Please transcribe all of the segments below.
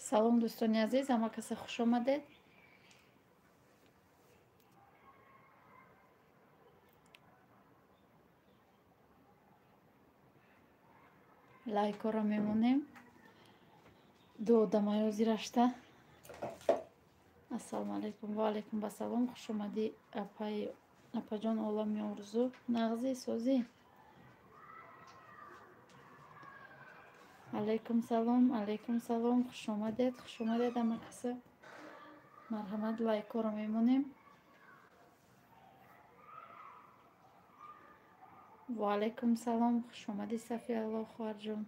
Салом, дӯстони азиз, ҳама касе хуш омадед. Лайкҳоро мемонем. Ду одамаё зирашта. Ассалому алайкум ва алайкум ассалом. Хуш омадӣ, апаи апаҷон Олами Орзу. Нағзӣ, созӣ. Алайкум салом, алайкум салом. Хуш омадед, хуш омадед ҳама каса. Марҳамат, лайкҳоро мемонем. Ва алайкум салом. Хуш омадӣ, Сафиалло хоҳарҷон.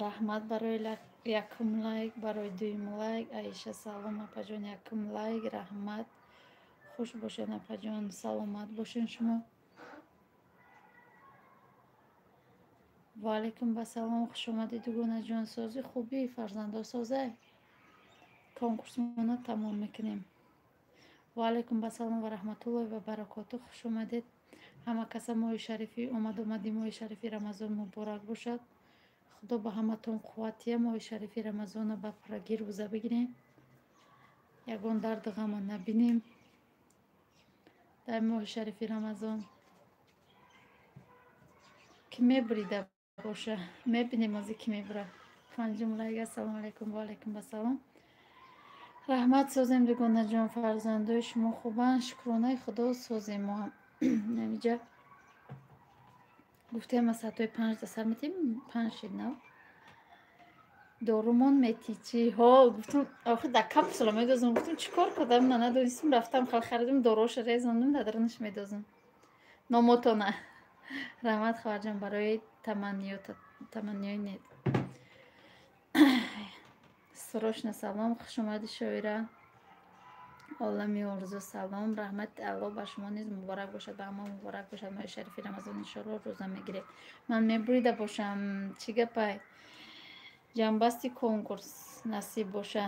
Раҳмат барои якум лайк, барои дуюм лайк. Аиша, салом, апаҷон, якум лайк. Раҳмат. Хуш бошед, апаҷон, саломат бошед шумо. Ва алайкум ассалом. Хуш омадӣ, дугонаҷон. Созӣ, хубӣ, фарзандо созай. Конкурсмона тамом мекунем. Ва алайкум ассалом ва раҳматуллоҳи ва баракоту. Хуш омадед. Ҳама каса моҳи шарифи омад-омади моҳи шарифи Рамазон муборак бошад. Худо ба ҳаматон қувватия моҳи шарифи Рамазона ба пуррагӣ рӯза бигирем. Ягон дарду ғама набинем дар моҳи шарифи Рамазон. Ки мебурида боша, мебинем ози ки мебура. Панҷум лайк. Ассалому алайкум ва алайкум ассалом. Раҳмат, созем, дугонаҷон, фарзандои шумо хубанд, шукронаи Худо, созем мо ҳам. Намиҷа гуфтем, аз соатҳои 5 да сар метем, 5 шид нав. Дорумон метӣ чӣ? Ҳо, гуфтум, охир дар капсула медозум. Гуфтум, чӣ кор кардам, на надонистум, рафтам хал харидум, доруоша резондум, дар дарунаш медозум. Номотона. Раҳмат, хоҳарҷон, барои таманниёи нек. Срочно салом, хуш омадӣ, Шоира. Олами Орзу, салом. Раҳмати Аллоҳ ба шумо низ муборак бошад, ба ҳама муборак бошад моҳи шарифи Рамазон, иншоалло рӯза мегиред. Ман мебурида бошам, чӣ гапай? Ҷамъбасти конкурс насиб боша.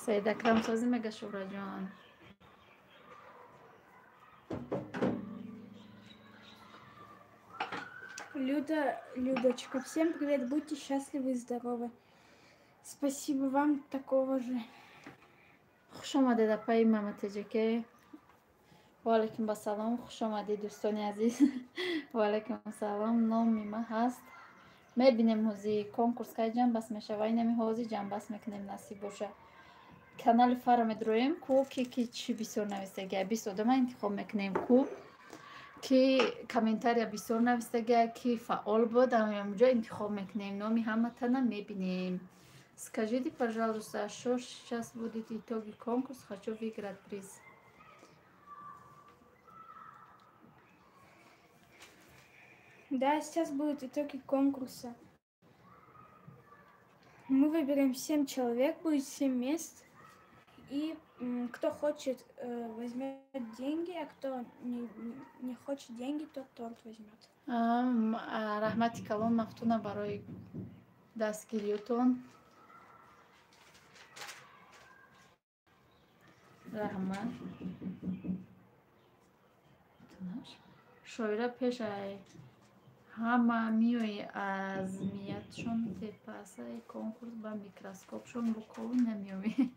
Саид Акрам созӣ мега, Шуҳраҷон. Люда, Людочка, всем привет, будьте счастливы и здоровы. Спасибо вам, такого же. Хуш омадед, апаи Мама Теҷаке. Ва алайкум ассалом, хуш омадед, дӯстони азиз. Ва алайкум ассалом, номи ма ҳаст. Мебинем ҳози конкурс кай ҷамъбаст мешава. Инами ҳози ҷамъбаст мекунем, насиб боша. Канали фара медроем, ку ки ки чӣ бисёр навистагия, 20 одама интихоб мекунем, ку ки комментария бисёр навистагия, ки фаъол буд, ҳамонҷо интихоб мекунем. Номи ҳаматана мебинем. Скажите, пожалуйста, что сейчас будет итоги конкурс? Хочу выиграть приз. Да, сейчас будут итоги конкурса. Мы выберем 7 человек, будет 7 мест. И кто хочет, возьмет деньги, а кто не хочет деньги, тот торт возьмет. Раҳмати калон, Мафтуна, барои дастгириётон. Раҳмат. Шоира пешай ҳама миёи аз миятшон тепасаи конкурс ба микроскопшон букови намеёвӣ.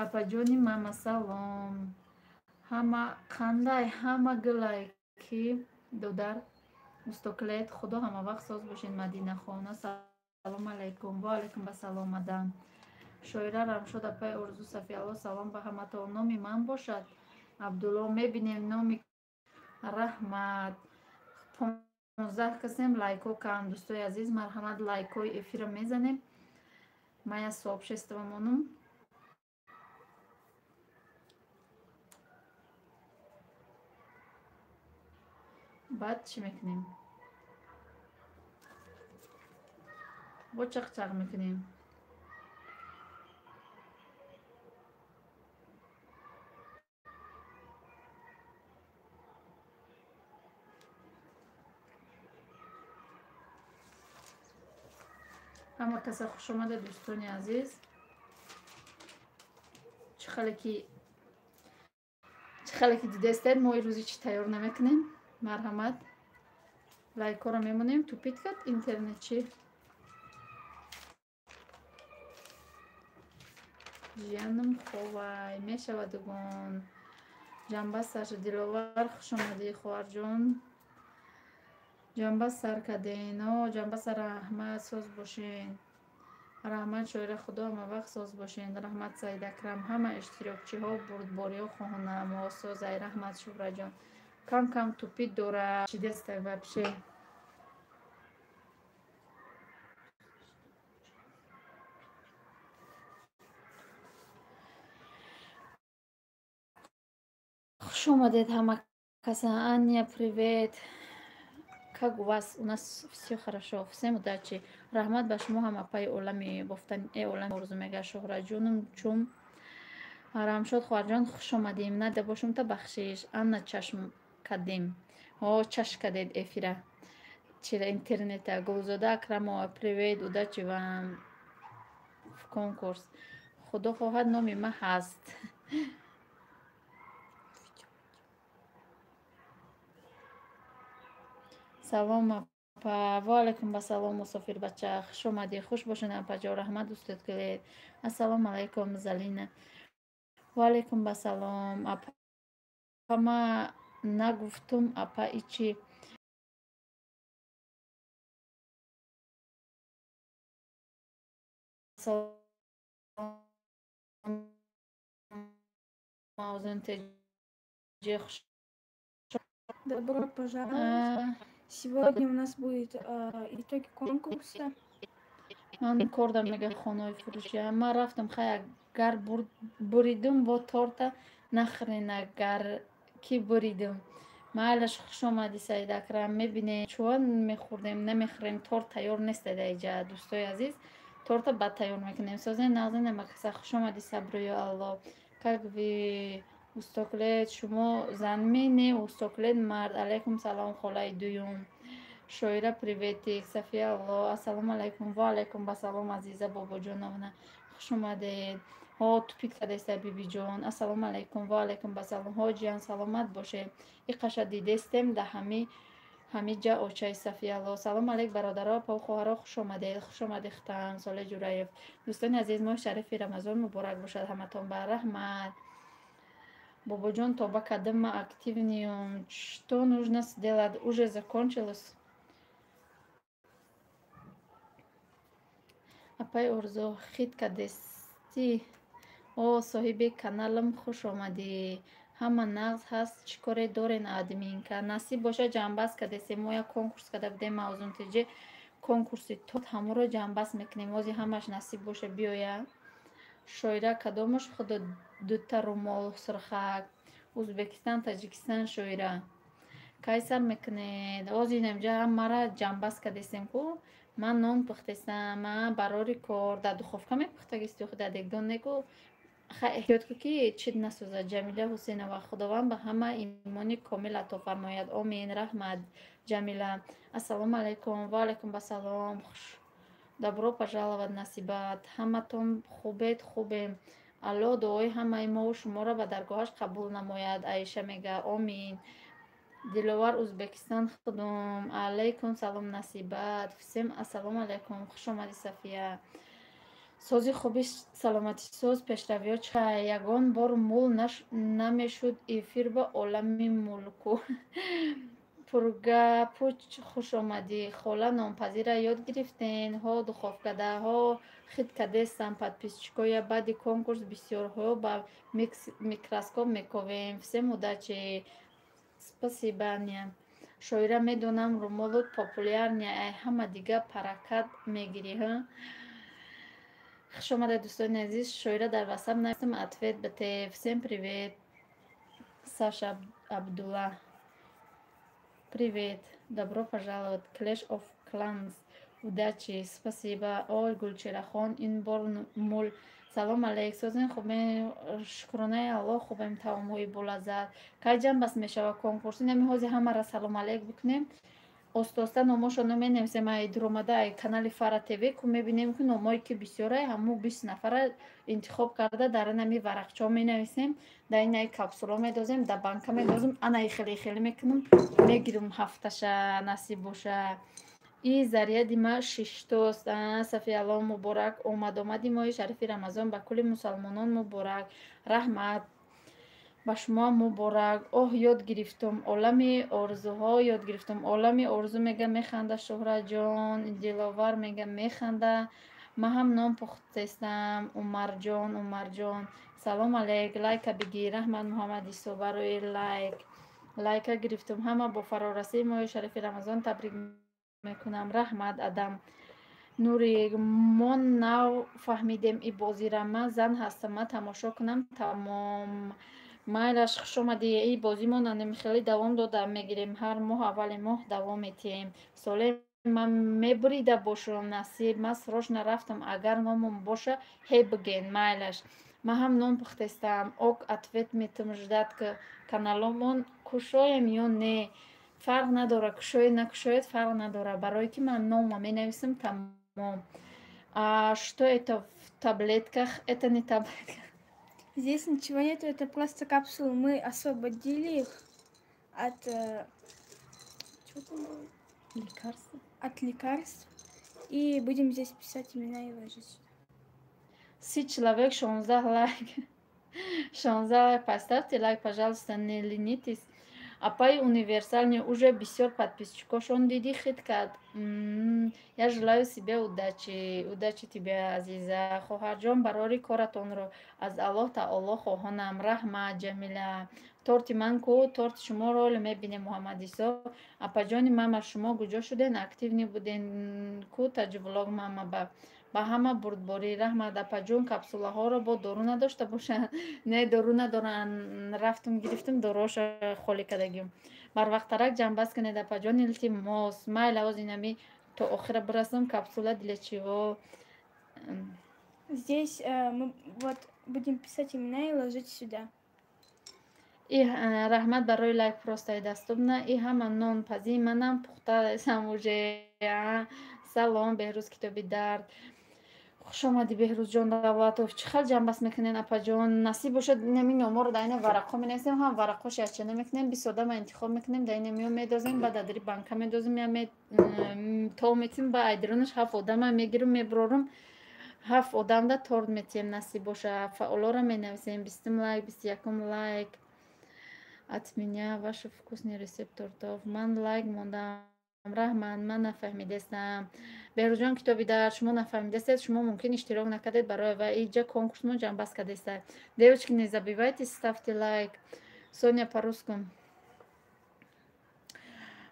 Апаҷони мама, салом. Ҳама қандай, ҳама гулай ки додар мустоклет, Худо ҳамавақт соз бошед. Мадинахона, салом алайкум. Ва алайкум ассалом, мадам. Шоира Рамшод, апаи Орзу, Сафиалло, салом ба ҳаматон. Номи ман бошад Абдулло, мебинем номи. Раҳмат. 15 касем, лайкҳо кам. Дӯстои азиз, марҳамат, лайкҳои эфирро мезанем. Ман я сообщество монум. Баъд чӣ мекунем? Бо чақчақ мекунем. Ҳама каса хуш омада, дӯстони азиз. Чӣ хеле ки дидестед, мо ирӯзи чӣ тайёр намекунем. Марҳамат, лайкҳоро мемонем. Тупит кард интернет чӣ? Ҷиянам ховай мешавад дугон. Ҷанба сар Диловар, хуш омадӣ хоҳарҷон. Ҷанба сар карден. О, ҷанба сар, раҳмат, соз бошен. Раҳмат Шоира, худо ҳама вақт соз бошен. Раҳмат Саид Акрам, ҳама иштирокчиҳо бурдбориҳо хоҳонам. О, созай, раҳмат Шуҳраҷон. Кам кам тупит дора. Чидестай вообще. Хуш омадед ҳама каса. Аня, привет. Как у вас? У нас все хорошо. Всем удачи. Раҳмат ба шумо ҳам, апаи олами бофтани олами орзу мега Шуҳраҷонум чум. Рамшод хоҳарҷон, хуш омадем. Нада бошум та бахшиш. Анна чашм кадем. О, чашм кадед эфира. Чира интернета. Гулзода Акрамова, привет, удачи вам в конкурс. Худо хоҳад номи ма ҳаст. Салом апа. Ва алайкум басалом мусофирбача. Хуш омадӣ. Хуш бошед апаҷон. Раҳмат устод Кулед. Ассалому алайкум Залина. Ва алайкум басалом. Апа ма нагуфтум апа ичи. Мавзун теҷи хуш. Добро пожаловать. Сегодня у нас будет итоги конкурса. Ман кордам мега хонаи фурӯшӣ. Ман рафтам, хай агар буридум бо торта нахӯрен, агар ки буридум. Майлаш, хуш омадӣ Саид Акрам. Мебинем чӯа мехӯрдем, намехӯрем, торт тайёр нест иҷа, дӯстои азиз. Торта баъд тайёр мекунем. Созен нағзен макаса, хуш омадӣ Сабрӯё Алло. Как вы Устоклет, шумо занми не Устоклет мард. Алайкум салом холаи дуюм. Шоира приветик, Сафия Алло, ассалому алайкум, ва алайкум басалом Азиза Бобоҷоновна. Хуш омадед. Ҳо, тупик кардеста бибиҷон. Ассалому алайкум, ва алайкум басалом. Ҳоҷиян саломат бошед. Иқаша дидестем да ҳами ҷа очаи Сафия Алло. Салом алайк бародаро, апа хоҳаро, хуш омадед. Хуш омадед Хитам, Солеҳ Ҷураев. Дӯстони азиз, моҳи шарифи Рамазон муборак бошад ҳаматон ба раҳмат. Бобоҷон, тоба кардам, ма активниюм. Что нужно сделать? Уже закончилось. Апай Орзу, хит кардестӣ? О, соҳиби каналам, хуш омадӣ. Ҳама нағз ҳаст, чӣ коре дорен админка? Насиб боша ҷамъбаст кардестем. Мо як конкурс карда будем мавзун теҷи конкурси торт, ҳаморо ҷамъбаст мекунем. Ози ҳамаш насиб боша биёя. Шоира кадомаш худо дута румол сурхак. Узбекистон, Таҷикистон шоира. Кай сар мекунед? Ози инамҷа мара ҷамъбаст кардестем ку. Ман нон пухтестам, ман барори кор дар духовка мепухтагисти, дар дегдон неку. Хай эҳтиёт ку ки чид насӯзад. Ҷамила Ҳусейнова, Худованд ба ҳама имони комил ато фармояд. Омин. Раҳмат Ҷамила. Ассалому алайкум. Ва алайкум басалом. Хуш добро пожаловать Насибат. Ҳаматон хубед, хубем. Алло дуои ҳамаи мову шуморо ба даргоҳаш қабул намояд. Аиша мега. Омин. Диловар Узбекистон худум. Алайкум салом Насибат. Всем ассалому алайкум. Хуш омадӣ Сафия. Сози хуби саломатӣ соз пешравиҳо чай. Ягон бор мул намешуд эфир ба олами мулку. Пургапуч хуш омадӣ. Хола нонпазира ёд гирифтен. Ҳо духовкада, ҳо хит кардестам подписчикоя. Баъди конкурс бисёрҳо ба микроскоп мековем. Всем удачи. Спасибо, Аня. Шоира медонам румолут популярния, ай ҳама дига паракат мегирӣ, ҳа? Хуш омадед дӯстони азиз. Шоира дар WhatsApp навистам, ответ бите. Всем привет. Саша Абдулла. Привет. Добро пожаловать. Clash of Clans. Удачи. Спасибо. Ой, Гулчирахон, ин бор мул. Салом алейк. Созен хубем, шукронаи Аллоҳ хубем, таомҳои болаззат. Кай ҷамъбаст мешавад конкурс? Инами ҳозир ҳамаро салом алейк бикунем. Оста-оста номошонро менависем. Ай дуромада, ай канали Фара ТВ ку мебинем, ки номое ки бисёрай, ҳамун 20 нафара интихоб карда, дар инами варақчаҳо менависем, дар инаи капсулаҳо медозем, дар банка медозем. Анаи хеле хеле мекунам, мегирам, ҳафташа насиб боша. И заряди ма шиштост. Сафиалло, муборак омад-омади моҳи шарифи Рамазон ба кулли мусалмонон муборак. Раҳмат, ба шумо муборак. Оҳ, ёд гирифтум олами орзуҳо, ёд гирифтум олами орзу, мега, механда. Шуҳратҷон Диловар мега, механда. Ма ҳам нон пухтестам. Умарҷон, Умарҷон, салом алейк, лайка бигир. Раҳмат, Муҳаммад Исо, барои лайк. Лайка гирифтум. Ҳама бо фарорасии моҳи шарифи Рамазон табрик мекунам. Раҳмат, Адам Нури. Мо нав фаҳмидем и бозира. Ман зан ҳастам, ман тамошо кунам, тамом. Майлаш, хушомадӣ. И бозимон хеле давом дода мегирем, ҳар моҳ аввали моҳ давом метиҳем. Соле ман мебурида бошам, насиб. Ман срочно рафтам, агар номам боша, ҳе биген. Майлаш, ман ҳам нон пухтестам. Ок, ответ метум, ждать каналомон кушоем ё не? Фарқ надора, кушоед, накушоед, фарқ надора, барое ки ман нома менависам, тамом. А что это в таблетках? Это не таблетка. Здесь ничего нету, это просто капсулы. Мы освободили их от чего там было? Лекарств. От лекарств. И будем здесь писать имена и ложить сюда. 30 человек, 16 лайк. 16 лайк, поставьте лайк, пожалуйста, не ленитесь. Апай универсальный уже бисёр подписчикошон диди, хит кард. Я желаю себе удачи. Удачи тебе, азиза. Хоҳарҷон, барори коратонро аз Аллоҳ Таоло хоҳонам. Раҳмат, Ҷамила. Торти ман ку? Торти шуморо оле мебинем, Муҳаммадисо. Апаҷони мама, шумо куҷо шуден? Активный буден ку таҷвлог мама ба ҳама бурдборӣ. Раҳмат, апаҷон. Капсулаҳоро бо дору надошта бошанд? Не, дору надоранд. Рафтум, гирифтум, доруоша холӣ кардагим. Барвақттарак ҷамъбаст кунед, апаҷон, илтимос. Майла, оз инами то охира бирасам. Капсула для чего? Здесь мы вот будем писать имена и ложить сюда. И раҳмат барои лайк, просто и доступно. И ҳама нонпазӣ, манам пухтасам уже. Салом, Беҳрӯз Китоби Дард. Хушомадӣ, Беҳрӯзҷон Давлатов. Чӣ хел ҷамъбаст мекунен, апаҷон? Насиб бошад, инами номоро дар ина варақҳо менависем, ҳам варақҳош якчанда мекунем, 20 одама интихоб мекунем, дар ина миё медозем, баъд адри банка медозем, я то метим, ба айдиронаш ҳафт одама мегирам, мебурорум, ҳафт одамда торт метиҳем, насиб боша. Фаъолоро менависем. 20-ум лайк, 21-ум лайк. От меня ваш вкусный рецепт тортов. Ман лайк мондам. Раҳмат, ман нафаҳмидестам. Беҳрӯзҷон Китоби Дар, шумо нафаҳмидестед, шумо мумкин иштирок накардед, барои ва иҷа конкурс мо ҷамъбаст кардеста. Девочки, не забывайте, ставьте лайк. Соня, по-русскому.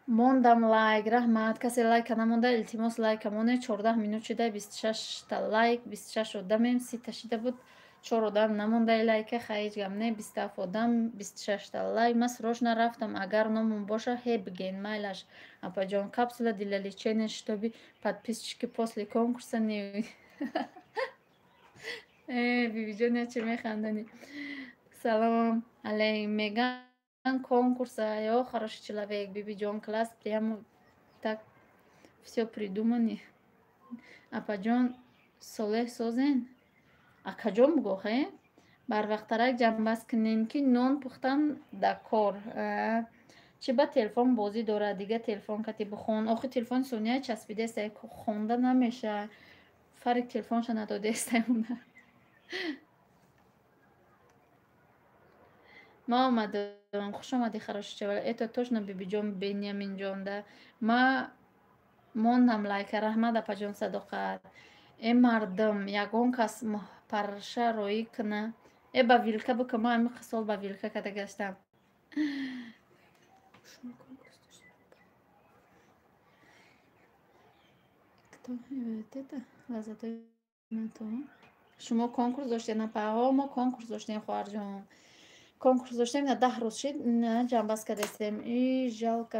Мондам лайк, раҳмат. Касе лайка намонда, илтимос, лайка монед. 14 минут шуда, 26-та лайк, 26 одамем, 30-та шида буд, чор одам намондаи лайка. Хай, ҳеҷ гап не, 27 одам, 26-та лайк. Ман срочно рафтам, агар номам боша, ҳе биген. Майлаш, апаҷон. Капсула для лечения, чтобы подписчики после конкурса не бибиҷон, ячи механдани? Салом алейк, меган конкурса ё хороший человек, бибиҷон, класс, прямо так всё придумани. Апаҷон, солеҳ созен, акаҷон бугӯ. Хе, барвақттарак ҷамъбаст кунем, ки нон пухтан да кор. Чӣ ба телефон бозӣ дорад? Дига телефон кати бихон. Охи, телефони Сония часпидеста, хонда намеша. Фарик телефонша надодеста уна. Ма омадам. Хуш омадӣ, хороший человек. Это точно, бибиҷон Беняминҷон, да. Ма мондам лайка. Раҳмат, апаҷон Садоқат. Э, мардум, ягон кас парша роӣ куна. Э, ба вилка бикун, ман ҳамин сол ба вилка када гаштам. Шумо конкурс доштед. Кто это? Лаззатои шумо конкурс доштед, напаҳо? Мо конкурс доштем, хоҳарҷон, конкурс доштем, на 10 рӯз шид, на ҷамъбаст кардастем. И жалко,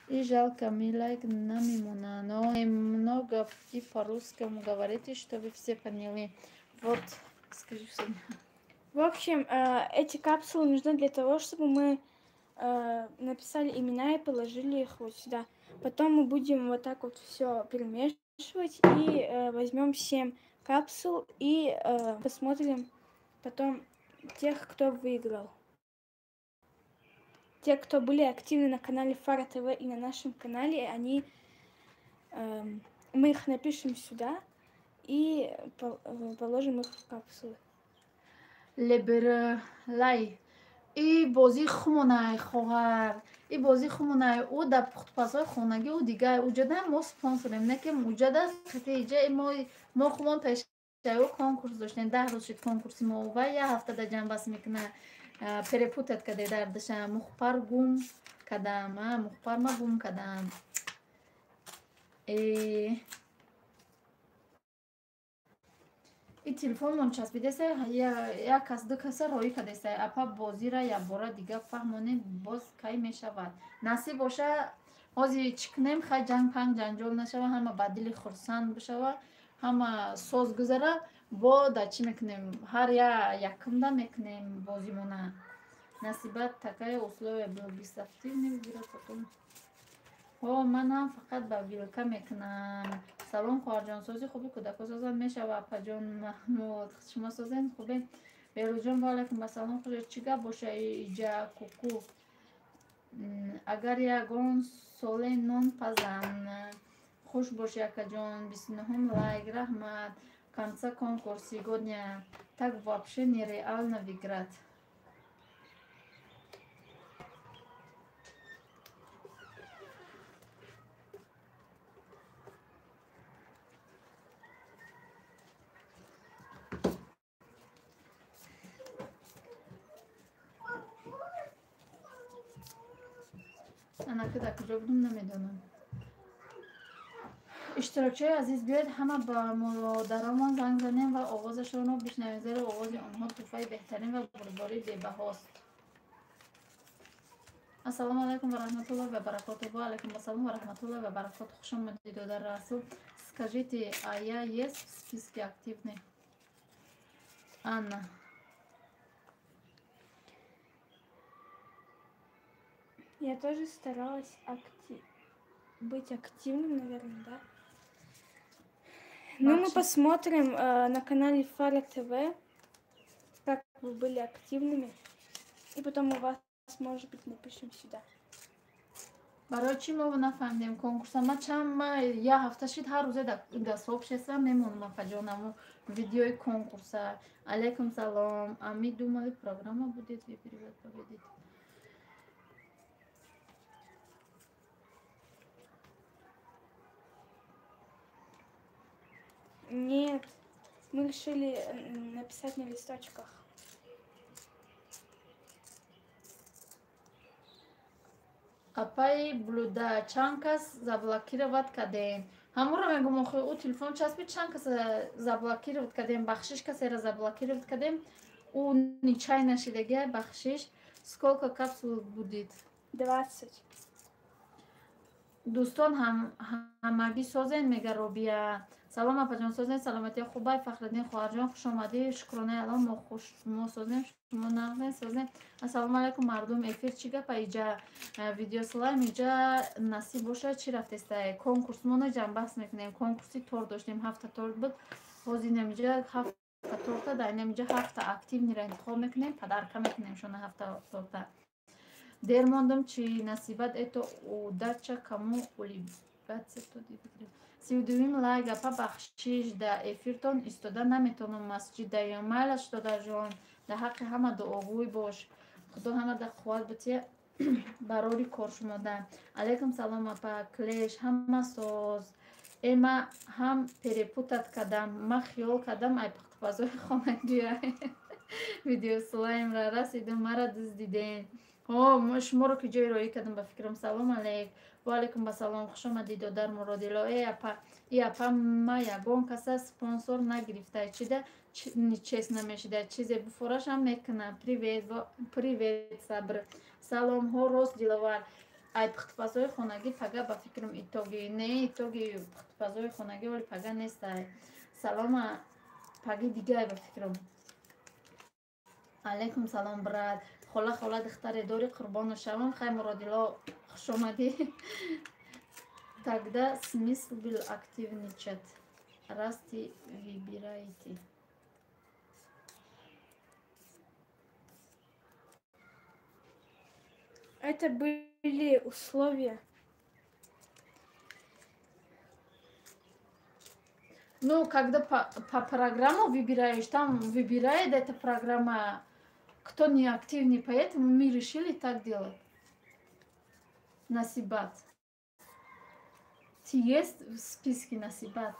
и жалко, ми лайк намемонанд. Но немного и по-русскому говорите, чтобы все поняли. Вот скажи всем. В общем, эти капсулы нужны для того, чтобы мы Написали имена и положили их вот сюда. Потом мы будем вот так вот все перемешивать и возьмем 7 капсул и посмотрим потом тех, кто выиграл. Те, кто были активны на канале Фара ТВ и на нашем канале, они, мы их напишем сюда и положим их в капсулы. Леберлай. И бозии хумонай, хоҳар, и бозии хумонай, ӯ дар пухтупазҳои хонагӣ, ӯ дигар уҷада мо спонсорем, не ки уҷада хати иҷа мо хумон пешаи ӯ конкурс доштем, 10 рӯз шуд конкурси мо, ва як ҳафта дар ҷанбас мекуна, перепутать каде дардаша, мухпар гум кадам, мухпар ма гум кадам. И телефонмон часпидеса, як кас ду каса роӣ кадеса, апа бозира якбора дига фаҳмонед, боз кай мешавад. Насиб боша, ҳозир чӣ кунем, хай ҷанг панг ҷанҷол нашава, ҳама ба дили хурсанд бишава, ҳама соз гузара, бо да чӣ мекунем, ҳар якумда мекунем бозимона. Насибат такая условия было бисафтивне выбирать потом. Ҳо, ман ҳам фақат ба вилка мекунам. Салом хоҳарҷон, сози хуби кӯдако созан мешава, апаҷон Маҳмуд, шумо созен хубе? Берӯзҷон, ва алайкум ассалом, хуш чӣ гап боша иҷа куку? Агар ягон соле нон пазам. Хуш боши акаҷон, 29 лайк, раҳмат. Конца конкурс сегодня так вообще нереально выиграть. Анаки дар куҷо будум намедонам. Иштирокчиҳои азиз, биёед ҳама ба модаромон занг занем ва овозашонро бишнавем, зеро овози онҳо тӯҳфаи беҳтарин ва бурдбории бебаҳост. Ассалому алайкум ва раҳматуллоҳи ва баракотуҳ. Ва алайкум ассалом ва раҳматуллоҳи ва баракотуҳ. Хуш омадед, додар Расул. Скажите, а я есть в списке активных? Анна. Я тоже старалась быть активным, наверное, да? Ну, мы посмотрим на канале Фара ТВ, как вы были активными. И потом мы вас, может быть, напишем сюда. Барои чӣ мо нафаҳмидем конкурса? Ма чанд ма як ҳафта шид ҳар рӯзе дар сообщество мемонам апаҷонаму видеои конкурса. Алейкум салом. А мы думали, программа будет выбирать победить. Нет, мы решили написать на листочках. Апаи блюда чанд кас заблокировать кардем. Ҳамонро мегӯм, охи ӯ телефон часпид, чанд кас заблокировать кардем, бахшиш касеро заблокировать кардем, ӯ ничай нашидагия, бахшиш. Сколько капсул будет? 20. Дӯстон ҳамагӣ созен, мега Робия. Салом апаҷон, созен, саломатия хубай. Фахриддин хоҳарҷон, хуш омадӣ. Шукронаи Аллоҳ, мо хуш, мо созем, шумо нағзен, созем. Ассалому алайкум мардум, эфир чӣ гапа иҷа? Видеослайм иҷа насиб боша, чӣ рафтеста? Конкурс мо ҷамбаҳс мекунем. Конкурси торт доштем, 7 торт буд. Ҳозир инамиҷа 7 торта, дар инамиҷа 7 активныйро интихоб мекунем, подарка мекунем шона 7 торта. Дер мондам, чи насибат это удача кому улыбаться то дибигрем. 32-юм лайк, апа бахшиш, да эфиртон истода наметонам, масҷид даём. Майлаш додарҷон, дар ҳаққи ҳама дуогӯй бош. Худо ҳама да қувват бития барори кор шумода. Алейкум салом апа, клеш ҳама соз. Ма ҳам перепутать кардам, ма хиёл кардам ай пухтупазои хонагия. Видеослаймра расидум, мара дуздиден. Ҳо, шуморо ки ҷой роӣ кардам ба фикрам. Салом алейк. Ва алейкум ассалом. Хуш омадӣ додар Муродило. Э апа, и апа ма ягон каса спонсор нагирифта. Чида чест намешида. Чизе буфорашам мекуна. Привет, привет Сабр. Саломҳо рост Диловар. Ай пухтупазои хонагӣ пага ба фикрам итоги. Не, итоги пухтупазои хонагӣ вале пага нест. Салома паги дигай ба фикрам. Алейкум салом, брат. Хола, хола, духтаре дори, қурбону шавам. Хай, Муродило, хуш омадӣ. Тогда смысл был активничать, раз ты выбираете. Это были условия. Ну, когда по программу выбираешь, там выбирает эта программа, кто не активный, поэтому мы решили так делать. Насибат. Ты есть в списке, Насибат?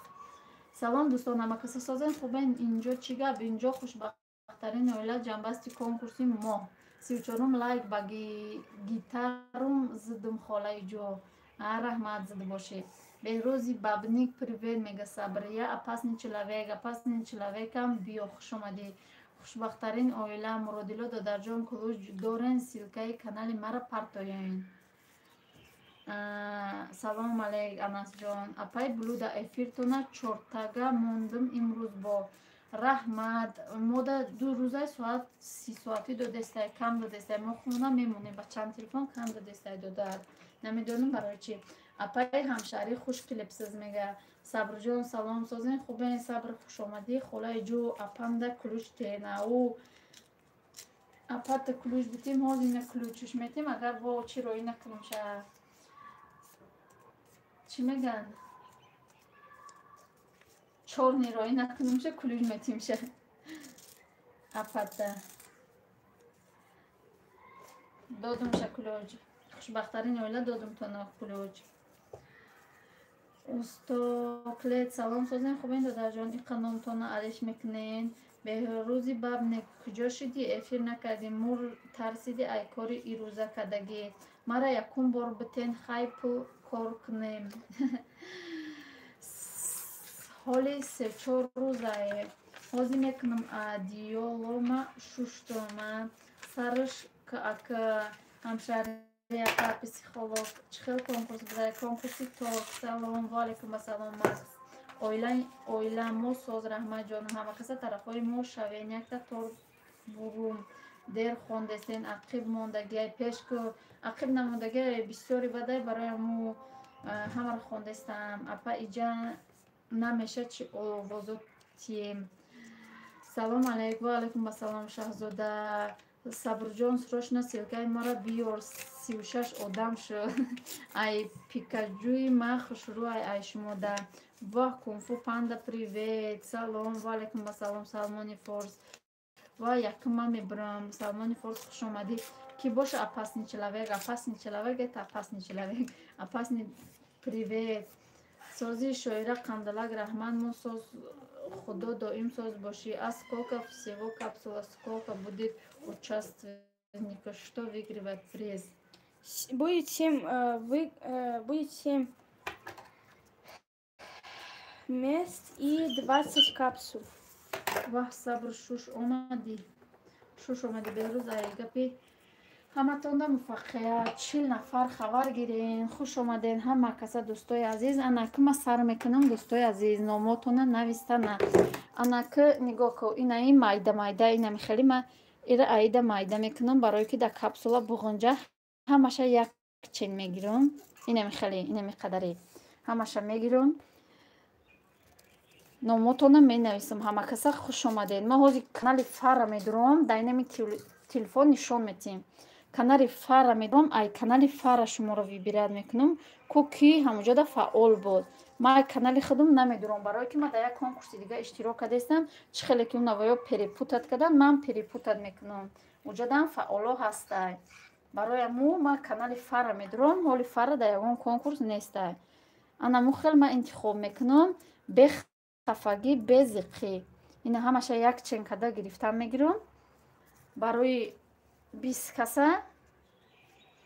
Салом, дӯстон, ҳамакаса созен, хубен? Инҷо чӣ гап? Инҷо хушбахттарин оила, ҷамъбасти конкурси мо. 34-ум лайк ба гитарум зидум, холаи ҷо. Раҳмат, зид бошед. Беҳрӯзи Бабник, привет, мега Сабрия. Опасный человек, опасный человекам биё, хуш омадӣ. Хушбахттарин оила, Муродило додарҷон, ключ дорен, ссылкаи канали мара партоён. Салом алейк, Анасҷон. Апай Блуда, эфиртона чортага мондум имрӯз бо раҳмат. Мода 2 рӯзаи соат 30 соатӣ додестай, кам додестай. Мо хона мемонем, ба чанд телефон кам додестай додад, намедонам барои чӣ. Апаи ҳамшаҳрӣ, хуш келибсиз, мега. Сабрҷон, салом, созен, хубен? Сабр, хушомадӣ. Холаи ҷӯ, апанда ключ тенау, апата ключ битем, ҳозир ина ключш метем, агар бо чӣ роӣ накунем ша, чӣ мегӯянд, чорни роӣ накунемша, ключ метимша апата. Додумша ключ. Хушбахттарин оила, додумтона ключ. Устоклет, салом, созен, хубен, додарҷон? Иқа номтона алиш мекунен. Беҳрӯзи Бабне, куҷо шидӣ, эфир накардӣ? Мур тарсиди ай кори ирӯза кардагӣ. Мара якум бор битен, хай, пул кор кунем. Ҳоли се-чор рӯзае. Ҳозир мекунам, одеялома шуштома. Сарш ак ҳамшаҳрияка психолог. Чӣ хел конкурс буда? Конкурси торт. Салом, ваалайкум ассалом, Макс. Оила мо соз, раҳматҷон. Ҳамакаса тарафҳои мо шавен, якта торт бурум. Дер хондесен, ақиб мондагиай, пеш ку ақиб намондагиай, бисёри бадай, барои аму ҳамаро хондестам. Апа, иҷа намеша чи овозо тием. Салом алейк, ва алайкум ассалом, Шаҳзода. Сабрҷон, срочно ссылкаи маро биёр, 36 одам шуд. Ай пикаҷӯи ма хушрӯай, ай шумода. Воҳ, Кунфу Панда, привет. Салом, ва алайкум ассалом, Салмони Форс. Ва якум ман мебурам. Салмони Форс, хушомадӣ. Ки боша опасный человек? Опасный человек, это опасный человек. Опасный, привет. Сози, шоира Қандалак, раҳмат, мо соз, худо доим соз бошӣ. А сколько всего капсула, сколько будет участников, что выигрывает приз? Будет семь, будет семь мест и 20 капсул. Ваҳ, Сабр, шуш омадӣ, шуш омадӣ. Беҳрӯз, ай гапи ҳаматонда муваффақият. 40 нафар хабар гирен. Хуш омаден ҳама каса, дӯстои азиз. Анаки ма сар мекунам, дӯстои азиз, номотона навистана. Анаки нигоҳ ку, инаи майда майда, инами хеле ма ира аида майда мекунам, барое ки дар капсула буғунҷа. Ҳамаша як чен мегирам, инами хеле, инами қадаре ҳамаша мегирам, номотона менависам. Ҳама каса хуш омадед. Ма ҳозир канали Фара медурам, дар инами телефон нишон метиҳем. Канали Фара медурам, ай канали Фара шуморо выбирать мекунам, ку ки ҳамуҷода фаъол буд. Ма ай канали худам намедурам, барое ки ма дар як конкурси дига иштирок кардаистам. Чӣ хеле ки унавоё перепутать кардам, ман перепутать мекунам. Уҷадаам фаъоло ҳастай. Барои аму ма канали Фара медурам. Ҳоли Фара дар ягон конкурс нестай. Анаму хел ма интихоб мекунам, бехафагӣ, безиқӣ. Ина ҳамаша як чен карда гирифтан мегирам. Барои 20 каса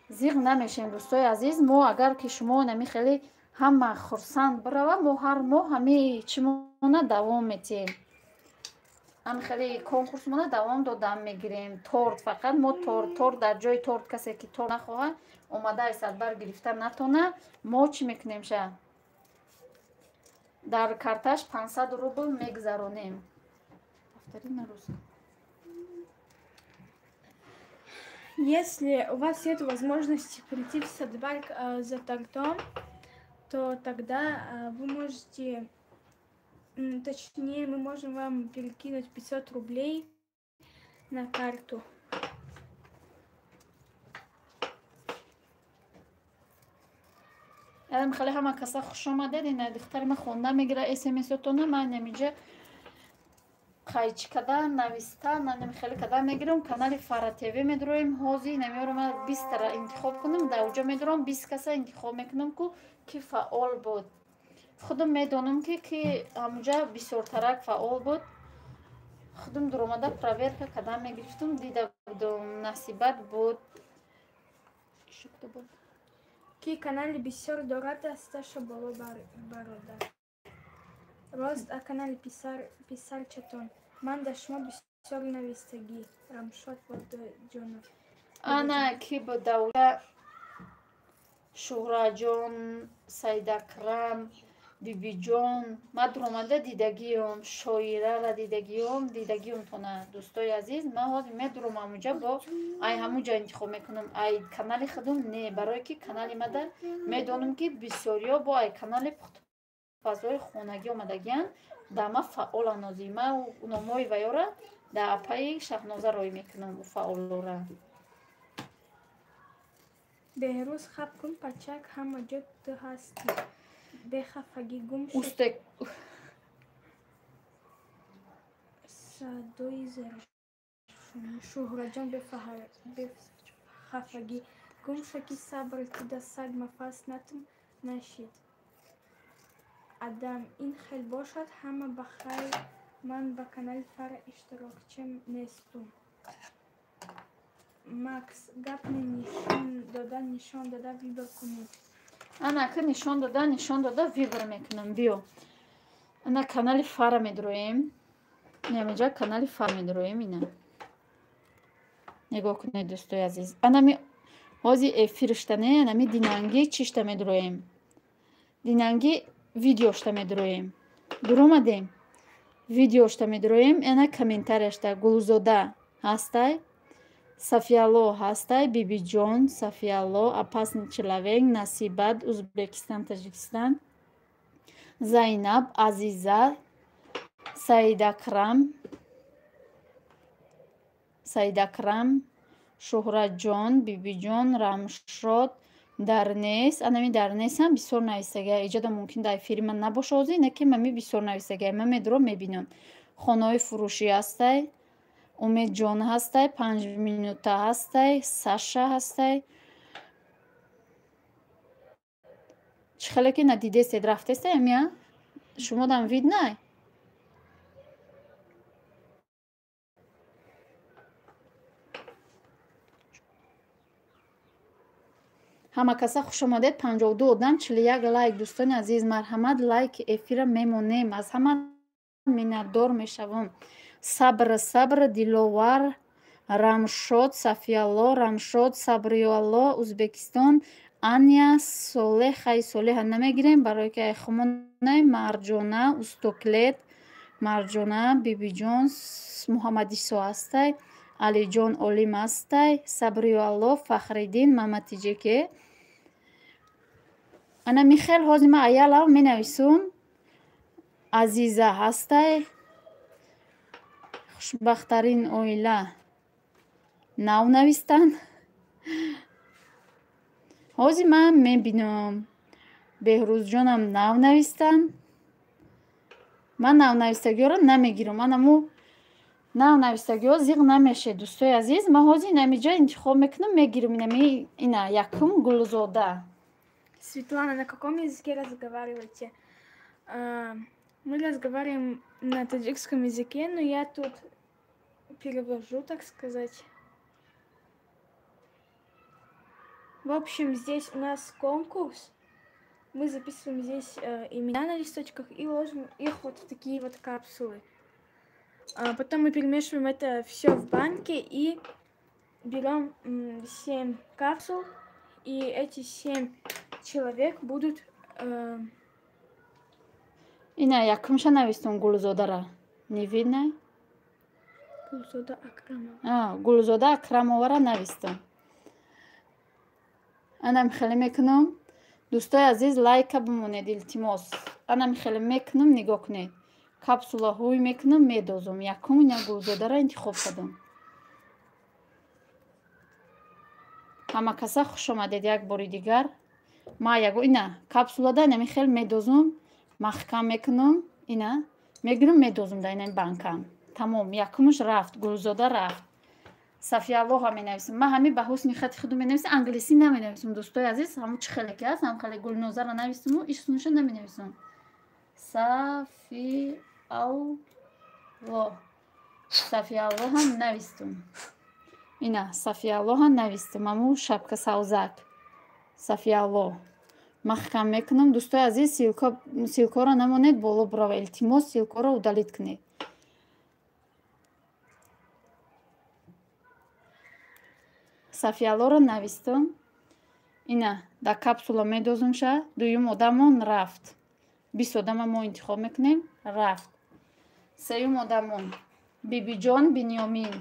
зиқ намешем, дӯстои азиз. Мо агар ки шумо нами хеле ҳама хурсанд бирава, мо ҳар моҳ ҳамаи чимона давом метиҳем, ҳами хеле конкурсмона давом додан мегирем. Торт, фақат мо торт, торт, дар ҷои торт касе ки торт нахоҳад, омада ай садбар гирифта натона, мо чӣ мекунем ша? Дар карташ 500 рубл мегузаронем. Повтори на русском. Если у вас нет возможности прийти в Садбарк за тортом, то тогда вы можете, точнее, мы можем вам перекинуть 500 рублей на карту. Адам хеле ҳама каса хуш омадед. Ина духтари ман хонда мегира смс-отона, ман намиҷа қайчи када нависта нанами хеле када мегирам. Канали Фара ТВ медроем. Ҳозир намеёрам, ман 20-тара интихоб кунам, дар уҷо медорам 20 каса интихоб мекунам, ку ки фаъол буд. Худам медонам, ки ҳамуҷа бисёртарак фаъол буд. Худам дуромада проверка када мегирифтам, дида будам, насибат буд. Ки канали бисёр дорад, дасташа боло бародар. Рост, а канали писарчатон. Ман дар шумо бисёр навистагӣ. Рамшод Бодоҷонов. Ана ки буд Шуҳраҷон, Саидакрам, Бибиҷон. Ман дуромада дидагиём, шоирара дидагиём, дидагиёмтона, дӯстои азиз. Ман ҳозир медурам ҳамуҷа, бо ай ҳамуҷа интихоб мекунам. Ай канали худум не, барое ки канали мада медонам, ки бисёриё бо ай канали пухтупазҳои хонагӣ омадагиянд, дар ма фаъолан. Ҳозир ма номҳои ваёра дар апаи Шаҳноза рой мекунам, фаъолора. Беҳрӯз, хаб кун, пачак, ҳама ҷо ту ҳастӣ. Бехафагӣ гум шуд. Устек. Садои заршунӣ. Шуҳраҷон, бехафагӣ гум шуд, ки сабр туда саг мафас натм нашид. Адам, ин хел бошад, ҳама ба хайр, ман ба канали Фара иштирокчӣ нестум. Макс, гап не, нишон дода, нишон дода выбор кунед. Ана ки нишон дода, нишон дода выбор мекунам. Биё. Ана канали Фара медроем. Намиҷа канали Фара медроем ина. Нигоҳ кунед, дӯстои азиз. Анами ҳозир эфиршта не, анами динанги чишта медроем. Динанги видеошта медроем. Дуромадем. Видеошта медроем, ана комментарияшта Гулзода ҳастай, Сафиялло ҳастай, Бибиҷон, Сафиялло, опасный человек, Насибат, Узбекистан, Таҷикистан, Зайнаб, Азиза, Саидакрам, Саидакрам, Шуҳраҷон, Бибиҷон, Рамшод, Дарнес. Анами Дарнесам бисёр нависагия. Иҷода мумкин дар эфири ман набоша ҳозир, не ки мами бисёр нависагия. Ман медурам, мебинам. Хонаҳои фурӯшӣ ҳастай, Умедҷон ҳастай, 5 минута ҳастай, Саша ҳастай. Чӣ хеле ки надидестед, рафтестай амия? Шумодам виднай? Ҳама каса хушомадед. 52 одам, 41 лайк. Дӯстони азиз, марҳамат, лайки эфира мемонем. Аз ҳама миннатдор мешавам. Сабр, сабр, Диловар, Рамшод, Сафиялло, Рамшод, Сабриялло, Узбекистон, Аня, Солеҳ. Хай, Солеҳа намегирем, барое ки ай хумонай. Марҷона, Устоклет, Марҷона, Бибиҷон, Муҳаммадисо ҳастай, Алиҷон Олим ҳастай, Сабриялло, Фахриддин, Маматиҷеке. Ана Михел, ҳозир ман аялав менависум. Азиза ҳастай, хушбахттарин оила нав навистанд. Ҳозир ман мебинам, Беҳрӯзҷонам нав навистанд. Ман навнавистагиҳоро намегирам. Анаму навнавистагиҳо зиқ намешед, дӯстои азиз. Ман ҳозир инамиҷа интихоб мекунам, мегирам инами ина якум Гулзода. Светлана, на каком языке разговариваете? Мы разговариваем на таджикском языке, но я тут перевожу, так сказать. В общем, здесь у нас конкурс. Мы записываем здесь имена на листочках и ложим их вот в такие вот капсулы. А потом мы перемешиваем это все в банке и берем 7 капсул. И эти 7 человек будут. Ина якумша навистум, Гулзодара. Не видно? Гулзода Акрамова. Гулзода Акрамовара навистам. Анам хеле мекунам. Дӯстои азиз, лайка бимонед, илтимос. Анам хеле мекунам, нигоҳ кунед. Капсула ҳуй мекунам, медозум. Якум ина Гулзодаро интихоб кардам. Ҳама каса хуш омадед як бори дигар. Ма яго ина капсулада инами хел медозум, маҳкам мекунам, ина мегирам, медозум да ина банкам. Тамом, якумш рафт, Гулзода рафт. Сафиаллоҳа менависам. Ман ҳами ба ҳусни хати худу менависам, англисӣ наменависам, дӯстои азиз. Ҳамун чӣ хеле ки аст, ҳам хеле Гулнозаро нависаму исмуша наменависам. Сафиаллоҳ. Сафиаллоҳам навистум. Ина Сафиаллоҳа навистум. Аму шапка савзак. Сафиаллоҳ. Маҳкам мекунам. Дӯстои азиз, ссылкаро намонед боло бурава. Илтимос, ссылкаро удалить кунед. Сафиаллоро навистум. Ина дар капсула медозумша. Дуюм одамон рафт. 20 одама мо интихоб мекунем. Рафт. Сеюм одамон. Бибиҷон Бинёмин.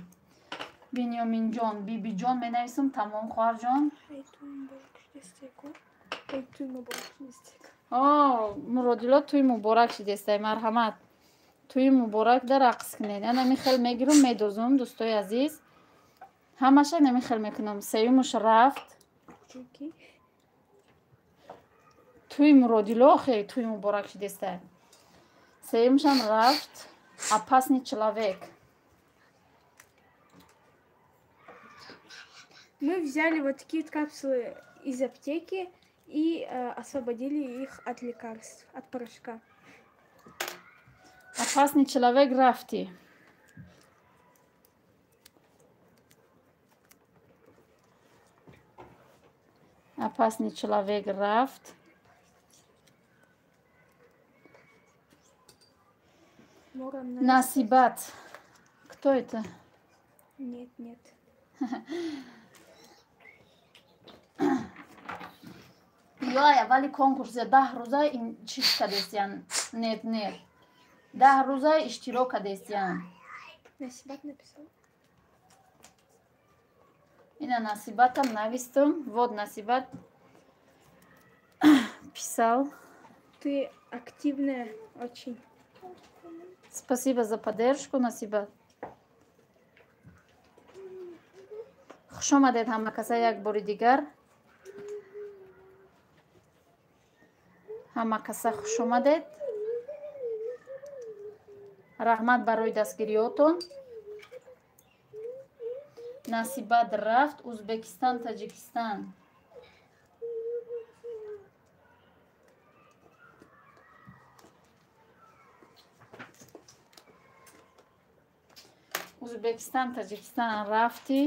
Бинёминҷон, Бибиҷон менависам. Тамом, хоҳарҷон. Муродило тӯй муборак шидестай. Марҳамат. Тӯи муборак да рақс кунед. Ана михел мегирам, медозум, дӯстои азиз. Ҳамаша намихел мекунам. Сеюмуш рафт. Тӯи Муродило хе тӯи муборак шидестай. Сеюмушам рафт. Опасный человек. Мы взяли вот такие вот капсулы из аптеки и освободили их от лекарств, от порошка. Опасный человек рафти. Опасный человек рафт. Насибат. Кто это? Нет, нет. Ёй, аввали конкурс 10 рӯза чиз кадестиян. Нет, нет. 10 рӯза иштирок кадестиян. Насибат написал. Ина Насибатам навистум. Вот Насибат писал. Ты активная очень. Спасибо за поддержку, Насибат. Хуш омадед ҳама каса як бори дигар. Ҳама каса хуш омадед. Раҳмат барои дастгириётон. Насибат рафт. Узбекистан, Таҷикистан. Узбекистан, Таҷикистан рафти.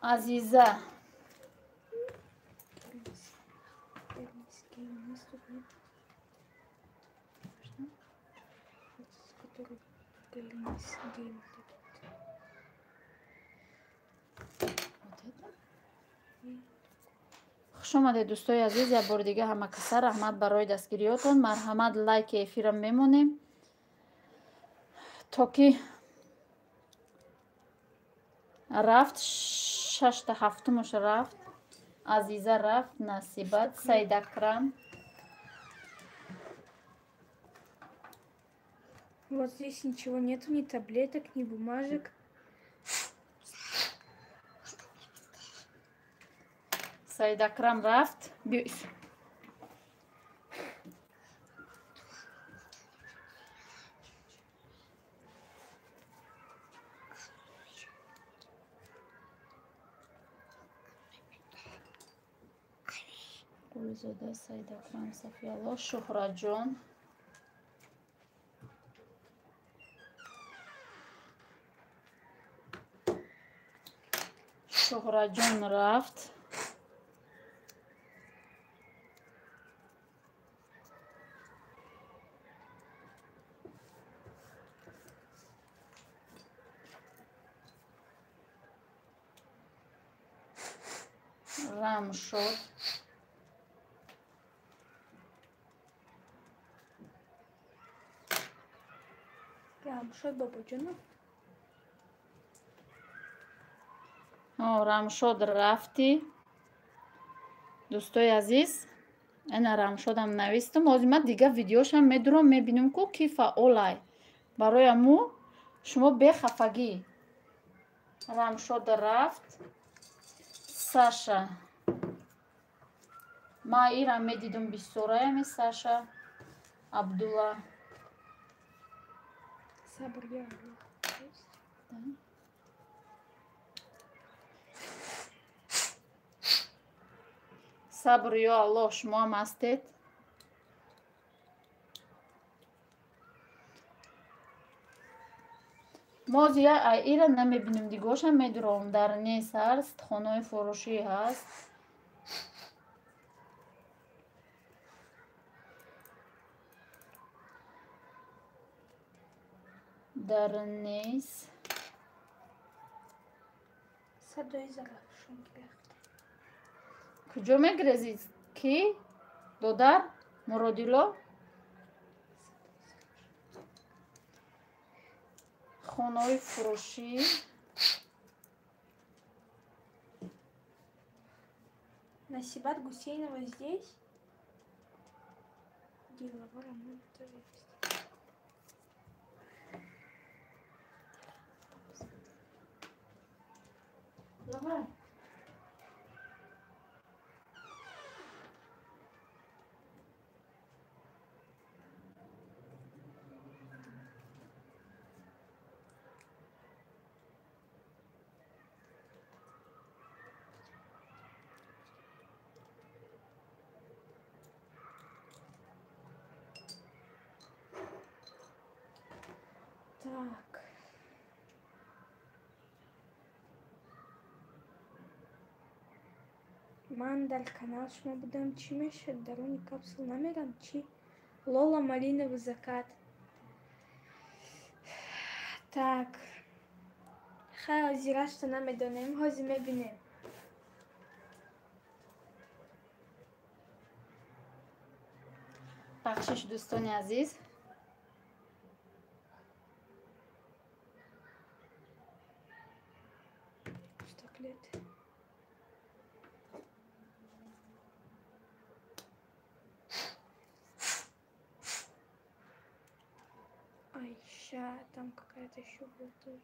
Азиза. Хуш омадед дӯстои азиз, як бори дига ҳама каса раҳмат барои дастгириётон. Марҳамат, лайки эфирам мемонем то ки рафт. 6-та 7-умаш рафт. Азиза рафт, Насибат, Саидакрам. Вот здесь ничего нету, ни таблеток, ни бумажек. Саидакрам рафт. Гулзода, Саидакрам, Сафиалло, Шуҳраҷон. Шуҳраҷон рафт. Рамшод. Рамшод Бобоҷонов. Рамшод рафтӣ. Дӯстои азиз, ана Рамшодам навистам. Ҳозир ман дигар видеошам медурам, мебинам ку ки фаъолай. Барои аму шумо бехафагӣ. Рамшод рафт. Саша. Ма ира медидум бисёраями Саша Абдулла. Сабр я. Сабр ё Аллоҳ, шумоам ҳастед. Мо ира намебинем, дигошам медуром. Дар нес ҳаст, хонаи фурӯшӣ ҳаст. Дар нес. Садои Зарафшон гирифт. Куҷо мегирезӣ? Ки? Додар? Муродило? Хонаи фурӯшӣ. Насибат Гусейнова здесь? Диловар, она тоже есть. Давай. Так. Ман дар канал шумо будам, чӣ мешуд? Даруни капсул намерам, чӣ? Лола малиновый закат. Так. Хай, ҳозирашто намедонем, ҳозир мебинем. Бахшиш, дӯстони азиз. Айша, там какая-то еще была тоже.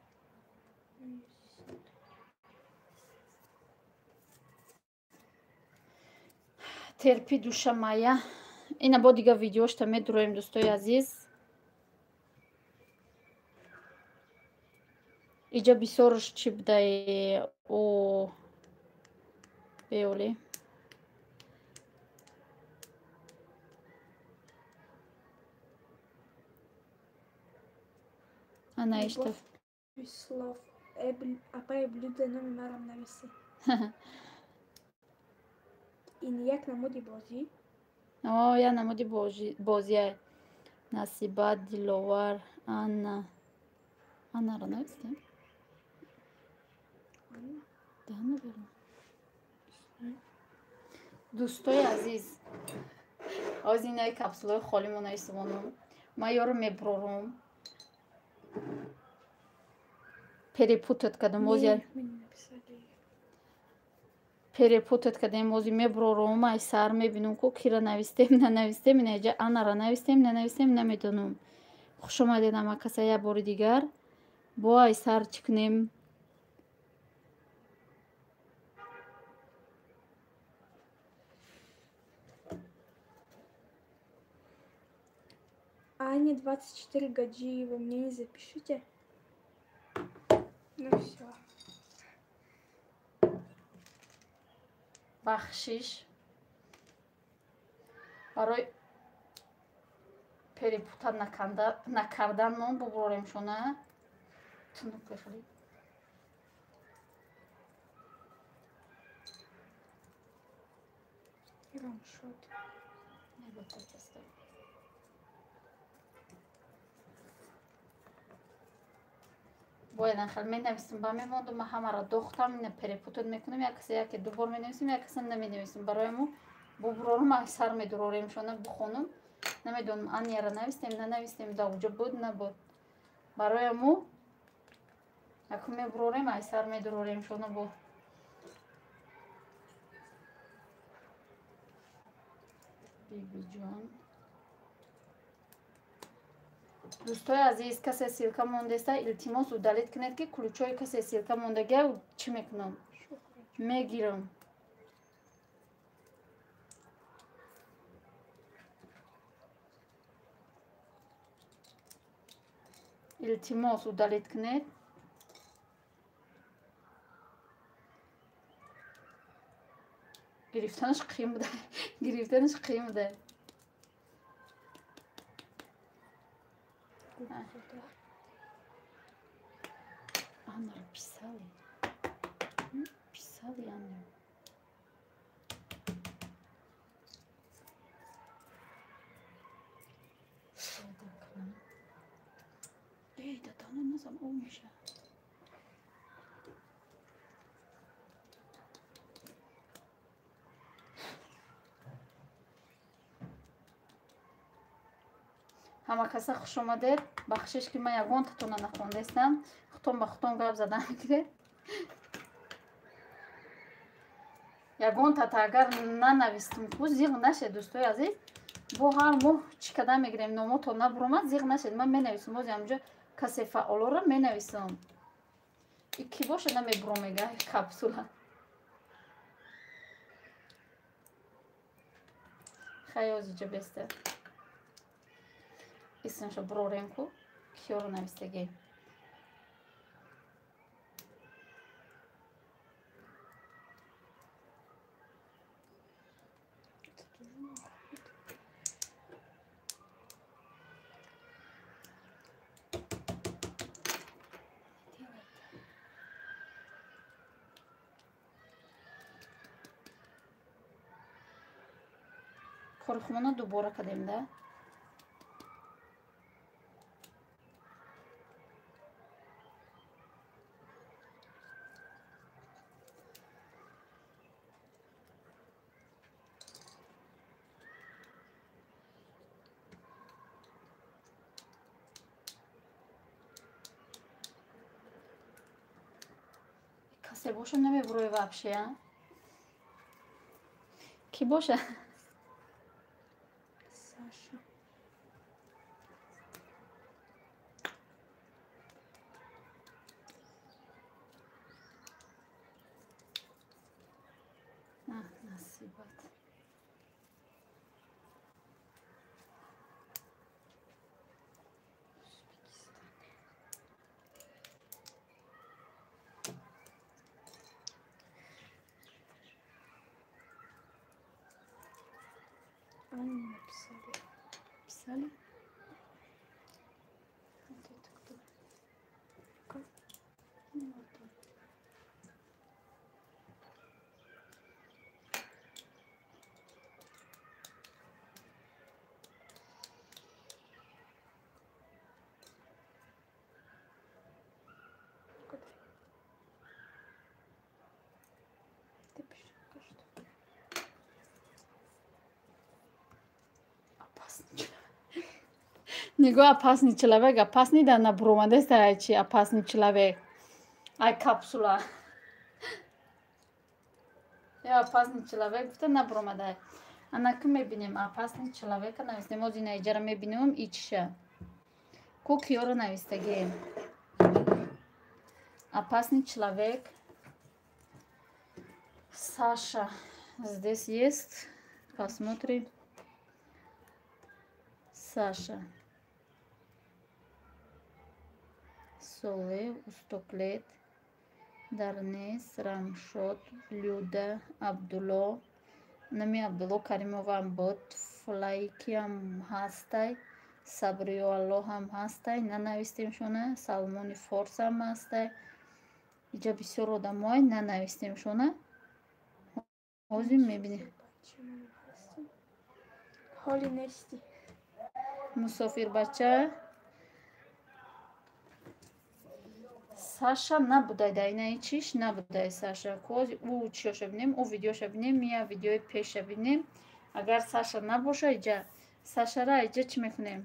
Терпи, душа моя. Ина бо дига видеошта медуроем, дӯстои азиз. Иҷа бисёрш чӣ будай о беолӣ. Ана ишта. Слов. Апай блюдо номи марам нависи. Ин як намуди бозӣ? О, як намуди бозия. Насиба, Диловар, Анна. Аннаро навистем? Анна? Да, наверно. Дӯстои азиз, ҳозир инаи капсулаи холимо нависонам. Ман ёро мебурорам. Перепутать кардам ҳозир. Перепутать кардем, ҳозир мебурорам, ай сар мебинам ку кира навистем, нанавистем, инаҷа Аннара навистем, нанавистем, намедонам. Хуш омадед ама каса як бори дигар. Бо ай сар чӣ кунем? Аня 24 Гаджиева, мне не запишите? Ну все. Бахшиш. Барои перепутать накардан бубурорем шона. Тунук бихӯрем. Рамшод. Бояд анхел менависам, ба мемондум, ман ҳамаро дохтам, ина перепутать мекунам, як каса яке ду бор менависам, як каса наменависам. Барои мо бубурорум, сар медурорем шона бухонум. Намедонам, Аняра навистем, нанавистем, да уҷо буд, набуд. Барои мо яку мебурорем, ай сар медурорем шона бу. Бибиҷон. Дӯстои азиз, касе ссылка мондеста, илтимос удалить кунед, ки ключои касе ссылка мондагия чӣ мекунам? Мегирам. Илтимос удалить кунед. Гирифтанаш қиин буда. Гирифтанаш қиин буда. Анна писали. Писали Анна. Эй, да тана назам омиша. Ҳама каса хуш омадед. Бахшиш, ки ман ягонтатона нахондестам. Хутон ба хутон гап задан гиред. Ягонтата агар нанавистум, ку зиғ нашед, дӯстои азиз. Бо ҳар моҳ чӣ када мегирем, номото набуромад, зиғ нашед. Ман менависам, бози ҳамҷо касе фаъолора менависам. И ки боша намебуром, мега капсула. Хаёзиҷа беста. Исмашо бурорем ку, киёро навистагӣ. Кори хумона дубора кардем, да? Касе боша намебурои вообще, а? Ки боша? Саша. Насибат. Анне написали. Писали? Вот это кто? Как? Ну, вот он. Куда? Ты пишешь, что? Нигоҳ, опасный человек, опасный да набуромадеста, ай чи опасный человек. Ай капсула. Я опасный человек гуфта набуромада. Ана ки мебинем, опасный человека навистем. Ози наиҷара мебинем и чиша. Ку киёро навистагием. Опасный человек. Саша здесь есть. Посмотрим. Саша. Соле, Устоклет, Дарнес, Рамшот, Люда, Абдулло, нами Абдулло Каримовам буд, Флайкиам ҳастай, Сабриёалло ҳам ҳастай, нанавистем шона, Салмони Форсам ҳастай. Иҷа бисёр одамое нанавистем шона. Ҳозир мебинем. Ҳоли нести. Мусофирбача. Саша набудай да инаи чиш набудай Саша. Кози ӯ чиёша бинем, ӯ видеоша бинем, я видеои пеша бинем. Агар Саша набоша иҷа, Сашара иҷа чӣ мекунем?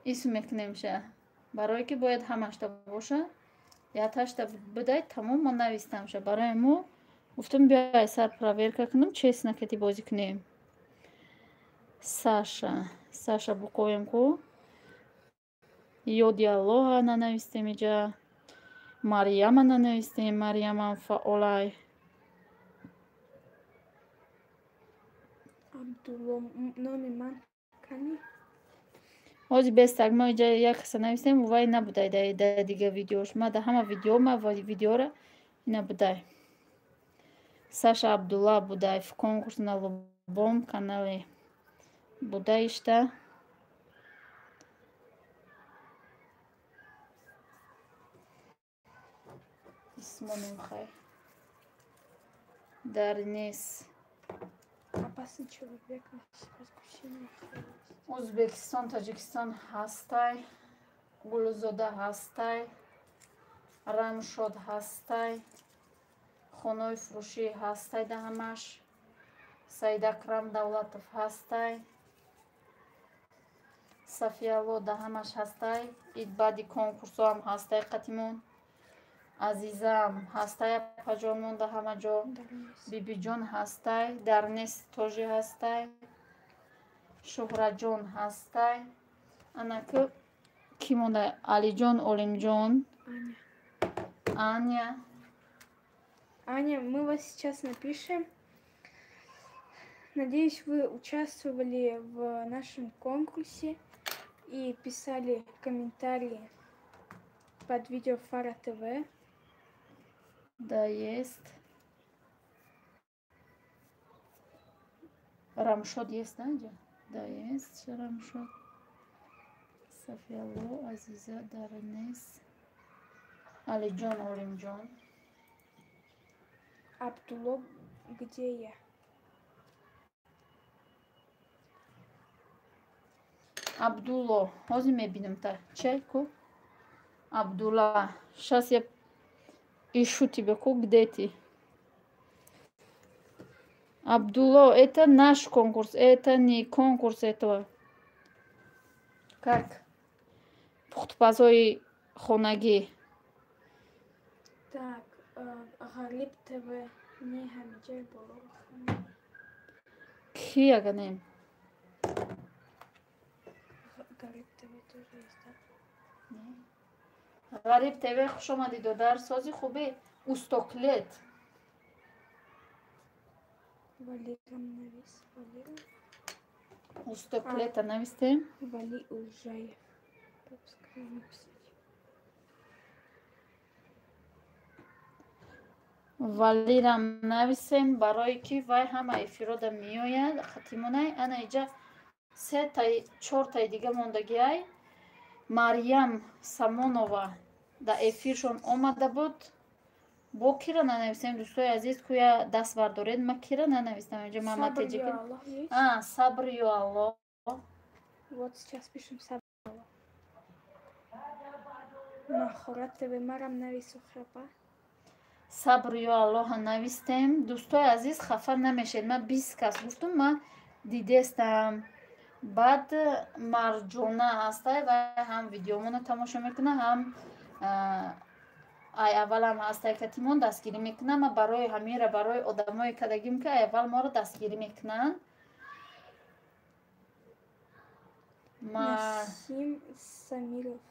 Исм мекунемша. Барое ки бояд ҳамашта боша, яташта будай, тамом мо навистамша. Барои мо гуфтам биёй сар проверка кунам, честно кати бозӣ кунем. Саша, Саша букоем ку. Ёди Аллоҳа нанавистем иҷа. Марьяма нанавистем, Марьямам фаолай. Абдулло, номи ман кани? Ҳози бестак мо иҷа як каса навистем, вай набудай да дига видеош. Ма да ҳама видео, ма видеора набудай. Саша Абдулла будай в конкурс на любом канале. Будаишта. Исмоним хай. Дарнес. Опасный человек. Узбекистон, Таджикистон ҳастай. Гулзода ҳастай. Рамшод ҳастай. Хонои фурӯшӣ ҳастай да ҳамаш. Саидакрам Давлатов ҳастай. Сафиялло да ҳамаш ҳастай. Ид баъди конкурсҳоам ҳастай қатимон. Азизам ҳастай, апаҷонмон да ҳама ҷо. Бибиҷон ҳастай, Дарнес тожи ҳастай. Шуҳраҷон ҳастай. Анаки ки монда? Алиҷон, Олимҷон. Аня. Аня, мы вас сейчас напишем. Надеюсь, вы участвовали в нашем конкурсе и писали комментарии под видео Фара ТВ. Да, есть. Рамшод есть, да, где? Да, есть Рамшод. Сафиялло, Азиза, Дарнес, Алиджон, Олимджон. Абдулло, где я? Абдулло, ҳозир мебинам та. Чай ку? Абдулла, сейчас я ищу тебя, ку, где ты? Абдулло, это наш конкурс, это не конкурс этого. Как? Пухтупазои хонагӣ. Так, Ғариб ТВ, не ҳамиҷаи боло. Ки аганем? Ғариб ТВ тоже есть, да? Ғариб ТВ, хуш омадӣ, додар. Сози хубе. Устоклет. Валерам навис. Валерам. Устоклета навистем. Вали Ужаев. Пускай написать. Валирам нависем, барое ки вай ҳама эфирода меояд. Хатимонай. Ана иҷа сетай, чортаи дига мондагиай. Марьям Самонова да эфиршон омада буд. Бо кира нанависем, дӯстои азиз, куя даст бардоред. Ма кира нанавистам иҷа? Мама Теҷики. А, Сабр ё Аллоҳ. Вот сейчас пишем Сабр ё Аллоҳ. Махорат ТВ марам навису хапа. Сабр ё Аллоҳа навистем. Дӯстои азиз, хафа намешед. Ма 20 кас гуфтум, ма дидестам. Баъд Марҷона ҳастай, вай ҳам видеомона тамошо мекуна, ҳам ай аввалам ҳастай катимон дастгирӣ мекунам. Ма барои ҳамира, барои одамое кардагим, ки ай аввал моро дастгирӣ мекунанд. Насим Самиров.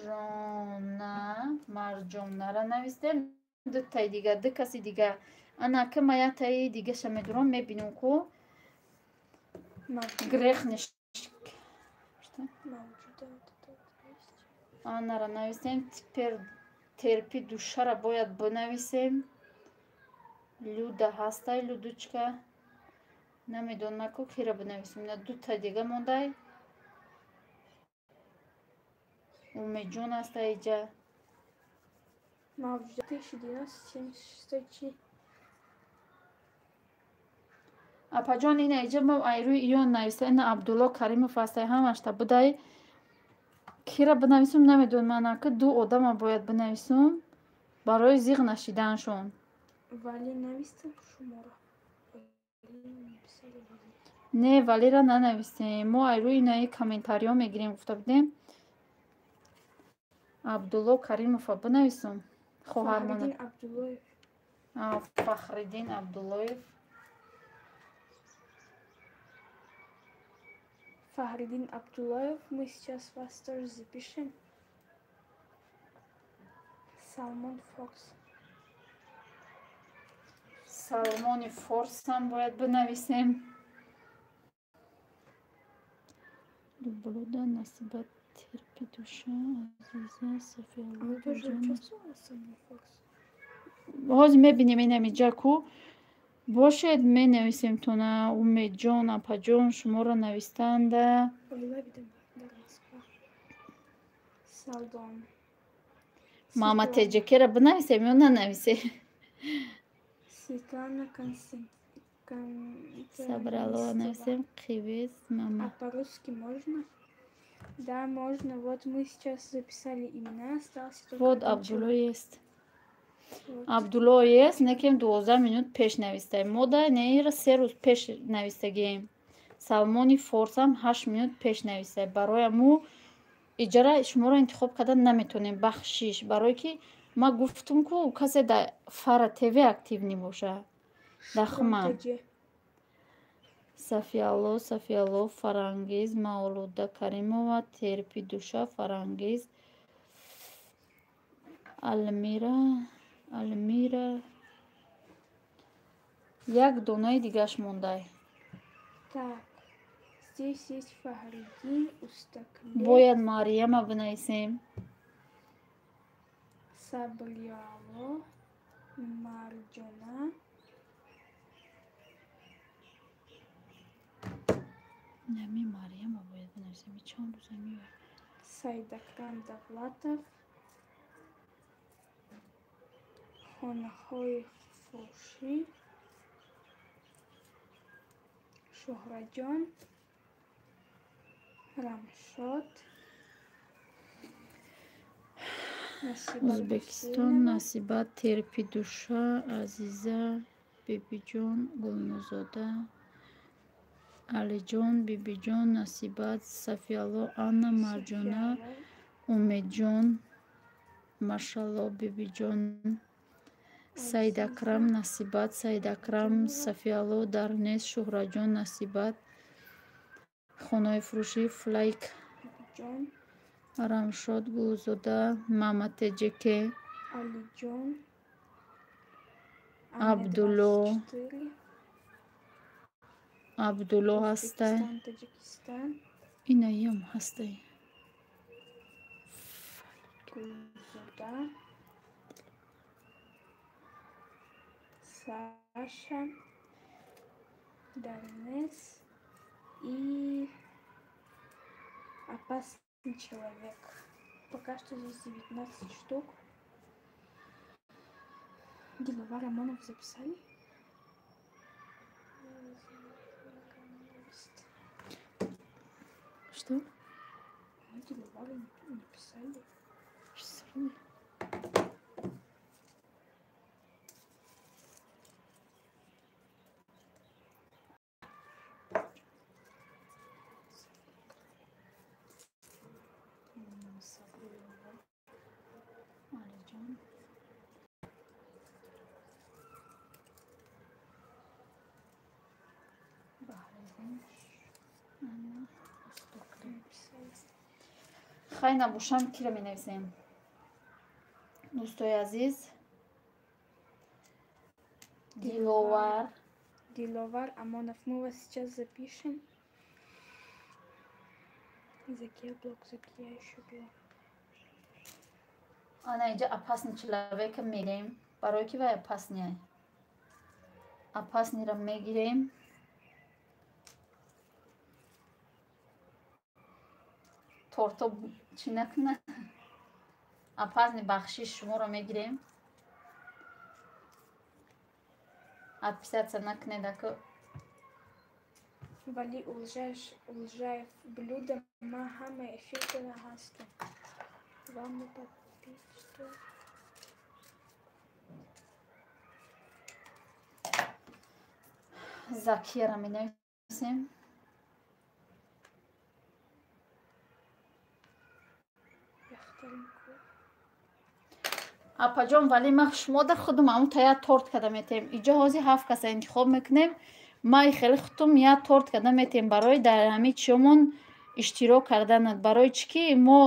Жона, Марҷонара навистем. Дутаи дига, ду каси дига. Ана ки ма яктаи дигаша медурам, мебинам ку. Грехнеш. Анара навистем. Теперь терпи душара бояд бинависем. Люда ҳастай, Людучка. Намедонам ку кира бинависем. На дута дига мондай. Умедҷон ҳастай иҷа. Мавҷуда 1976. Апаҷон, ина иҷа мо айрӯи иён нависта. Ина Абдулло Каримов ҳастай, ҳамашта будай. Кира бинависум намедонам, анака ду одама бояд бинависум барои зиғ нашиданшон. Вали навистам шуморо. Не, Валира нанавистем. Мо ай рӯи наи комментариҳо мегирем, гуфта будем. Абдулло Каримова бинависум. Хоҳармона. Фахриддин Абдуллоев. Фахриддин Абдуллоев, мы сейчас вас тоже запишем. Салмон Форс. Салмони Форсам бояд бинависем. Блюда Насиба терпи душа Азиза София. Ҳозир мебинем инамиҷа ку бошед, менависем тона. Умедҷон, апаҷон, шуморо навистанда. Мама Теҷекера бинависем ё нанависем? Светлана Сабралова нависем. Қивез мама. А по-русски можно? Да, можно. Вот мы сейчас записали имена, остался только. Вот Абдулло есть. Абдулло есть, некем 12 минут пеш навистаем. Мо да неира 3 рӯз пеш навистагием. Салмони Форсам 8 минут пеш навистаем. Барои мо иҷара шуморо интихоб кардан наметонем, бахшиш. Барое ки ма гуфтум ку касе да Фара ТВ активни боша. Дахма. Сафиалло, Сафиалло, Фарангиз, Мавлуда Каримова, Терпи душа, Фарангиз, Алмира, Алмира. Як донаи дигаш мондай. Так, здесь есть Фахриддин, Устакле. Бояд Марияма бинависем. Сабриало, Марҷона. Нами Марияма бояд бинависем. Чанд рӯза меояд? Сайдакрам Давлатов. Хонаҳои фурӯшӣ. Шуҳраҷон. Рамшод. Ӯзбекистон, Насиба, Терпи душа, Азиза, Бибиҷон, Гулнозода, Алиҷон, Бибиҷон, Насибат, Сафиалло, Анна, Марҷона, Умедҷон, Машалло, Бибиҷон, Саидакрам, Насибат, Саидакрам, Сафиалло, Дарнес, Шуҳраҷон, Насибат, Хонаи фурӯшӣ, Флайк, Рамшод, Гулзода, Мама Теҷеке, Абдулло, Абдулло ҳастай. Инаям ҳастай. Саша, Дарнес и опасный человек. Пока что здесь 19 штук. Диловар Амонов записали? Что? Мы Диловара не писали. Писали. Хай набошам, кира менависем. Дӯстои азиз, Диловар. Диловар Амонов, мы вас сейчас запишем. Закия блок, Закия еще была. Ана иҷа опасный человека мегирем. Барои ки вай опасный. Опасныйро мегирем. Торто чӣ накуна? Опасный, бахшиш, шуморо мегирем. Отписаться накунед, ако. Вали Улжаев блюдо ма ҳама эфир када ҳастам. Вам не попить, что? Закияра менависем. Апаҷон, вале ма шумо дар худум амута як торт када метем. Иҷо ҳозир 7 каса интихоб мекунем. Ма хеле худтум як торт када метем барои дар ҳамин чиёмон иштирок карданат. Барои чӣ ки мо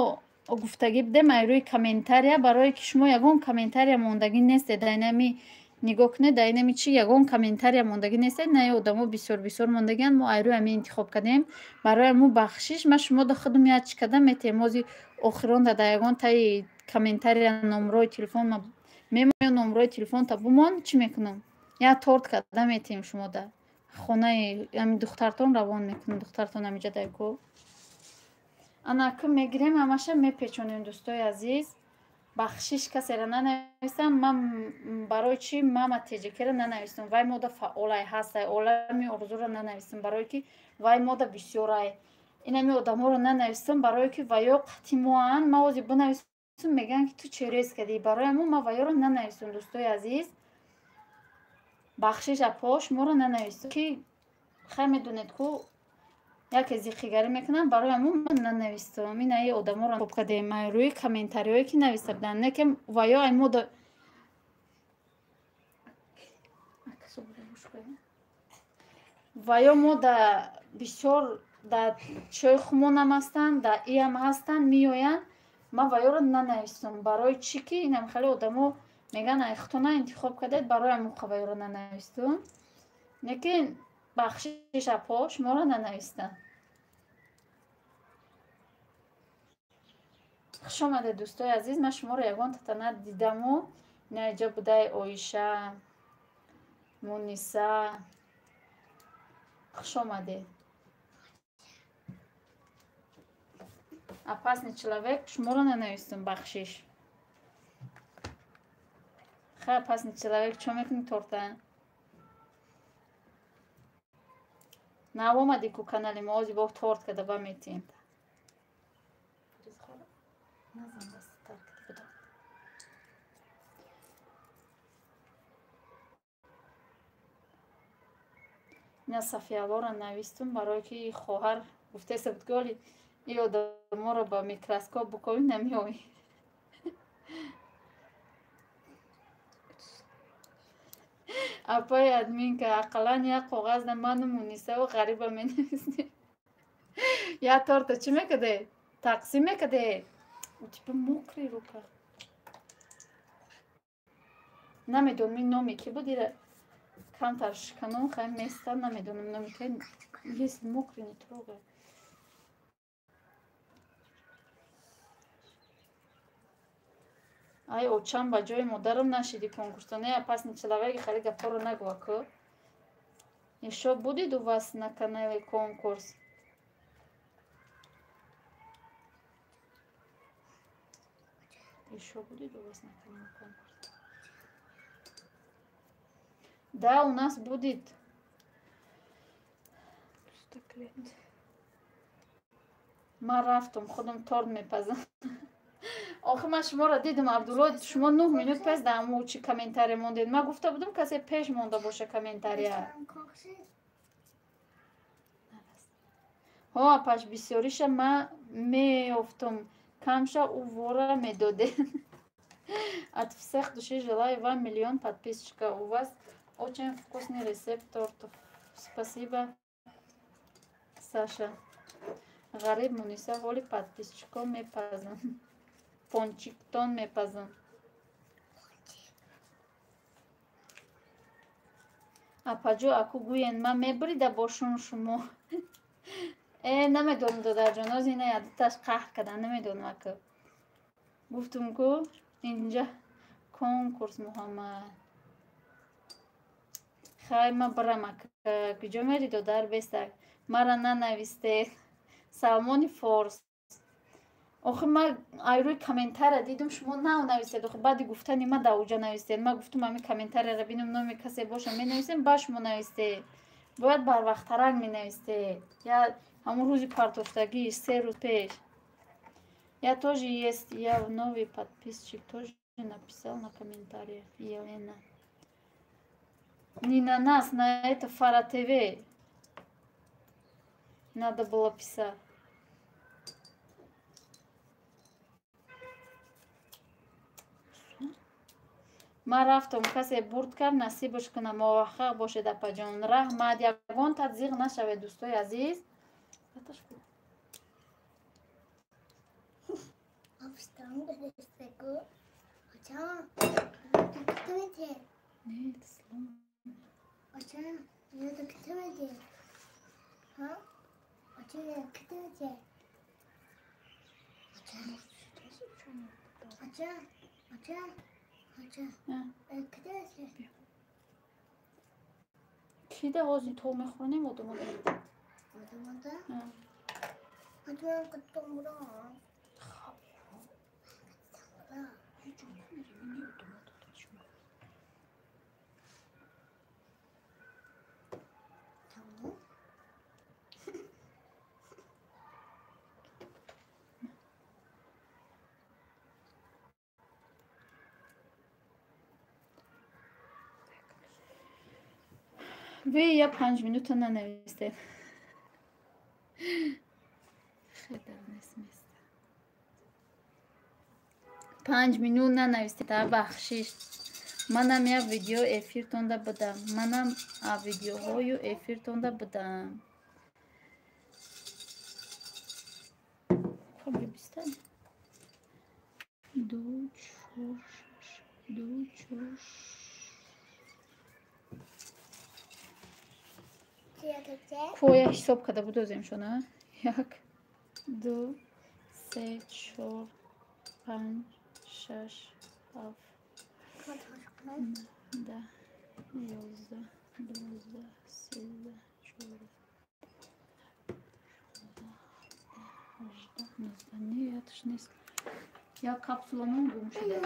гуфтагӣ будем ай рӯи комментария, барое ки шумо ягон комментария мондагӣ нестед. Дар инами нигоҳ кунед, дар инами чӣ ягон комментария мондагӣ нестед. На одамо бисёр бисёр мондагианд. Мо ай рӯи ҳамин интихоб кардем. Барои мо бахшиш, ма шумо да худум як чӣ када метем. Ҳозир охиронда дар ягон таи комментария номрои телефон мемоён, номрои телефонта бумон, чӣ мекунам? Як торт када метем шумо да хонаи ҳамин духтартон равон мекунам. Духтартон ҳамиҷа дай ку. Анаку мегирем, ҳамаша мепечонем, дӯстои азиз. Бахшиш, касеро нанависам. Ман барои чӣ мама теҷекеро нанавистам? Вай мода фаъолай ҳастай. Олами орзуро нанавистам, барое ки вай мода бисёрай. Инами одаморо нанавистам, барое ки ваё қатъи моанд. Ма ҳозир бинависам, мегӯянд ки ту через кардӣ. Барои ҳамон ман ваёро нанавистам, дӯстои азиз. Бахшиш, апо, шуморо нанавистам, ки хай медонед ку яке зиқигарӣ мекунам. Барои ҳамон ман нанавистам. Инаи одаморо интихоб кардем ай рӯи комментариҳое ки нависта буданд. Не ки ваё ай мода ваё мода бисёр дар чойи хумонам ҳастанд, дар иам ҳастанд, меоянд. Ман ваёро нанавистам. Барои чӣ ки инам хеле одамо мегӯянд, ай худтона интихоб кардед. Барои ҳамон ваёро нанавистам. Лекин бахшиш, апо, шуморо нанавистам. Хуш омадед, дӯстои азиз. Ман шуморо ягон тата надидаму. Инаҷа будай Оиша, Муниса, хуш омадед. Опасный человек, шуморо нанавистам, бахшиш. Хай, опасный человек, чо мекунӣ торта? Нав омадӣ ку канали мо, ози бо торт када ба метиҳем. Назан дастатар када. Ина Сафиялоро навистум, барое ки хоҳар гуфтеса буд, ки оли и одаморо ба микроскоп букови, намеоӣ. Апаи админка, ақаллан як коғаз на ману Мунисаву Ғариба менависем. Як торта чӣ мекардед? Тақсим мекардед? У тебя мокрый рука. Намедонам ин номи ки буд, ира камтар шиканон хай места. Намедонам номи ки. Если мокрый, не трогай. Ай, очам, ба ҷои модарам нашиди конкурсо. Не, опасный человек, хеле гапҳоро нагӯ, ку. Ещё будет у вас на канале конкурс? Ещё будет у вас на канале конкурс? Да, у нас будет. Ман рафтам, худам торт мепазам. Охир ман шуморо дидам, Абдулло, шумо 9 минут пас дар ҳамун чи комментария мондед. Ман гуфта будам, касе пеш монда боша комментария. Ҳо, апаш, бисёриша ман меёфтум, камша ӯ вора медодед. От всех души желаю вам миллион подписчиков. У вас очень вкусный рецепт тортов. Спасибо, Саша. Ғариб, Муниса ҳоли подписчикҳо мепазам, пончиктон мепазам. Апаҷо, аку гӯен, ман мебурида бошун шумо. Э, намедонам, додарҷон, оз ина ядаташ қаҳр кардан, намедонам, аку. Гуфтум ку инҷа конкурс. Муҳаммад, хай, ман бирам, ака. Куҷо мери, додар? Бестак мара нанавистед. Салмони Форс, охир ман ай рӯи комментария дидум, шумо нав навистед. Охир баъди гуфтани ма дар уҷа навистед. Ман гуфтум, ҳамин комментарияро бинам, номи касе боша, менависем. Ба шумо навистед. Бояд барвақттарак менавистед. Я ҳамун рӯзи партофтагӣ, 3 рӯз пеш. Я тоже есть, я новый подписчик, тоже написал на комментариях. Елена. Не на нас, на это Фара ТВ. Надо было писать. Ман рафтам, касе бурд кард, насибаш кунам, муваффақ бошед, апаҷон. Раҳмат, ягон тазиқ нашавед, дӯстои азиз. Кида ҳозир то мехӯронем одамода. Одамода? Одамон кутумро. Вы я 5 минута нанавистед. Хедар нест места. 5 минут нанавистед, а бахшиш. Манам як видео эфиртонда будам. Манам а видеоҳою эфиртонда будам. Ду, чор, шаш, ду, чор. Коя ҳисоб карда будозем шона. Як, ду, се, чор, панҷ, шаш, ҳафт, 10, 11, 12, 13, 14, 18, 19. Не, ятш нест. Як капсуламон гум шуда.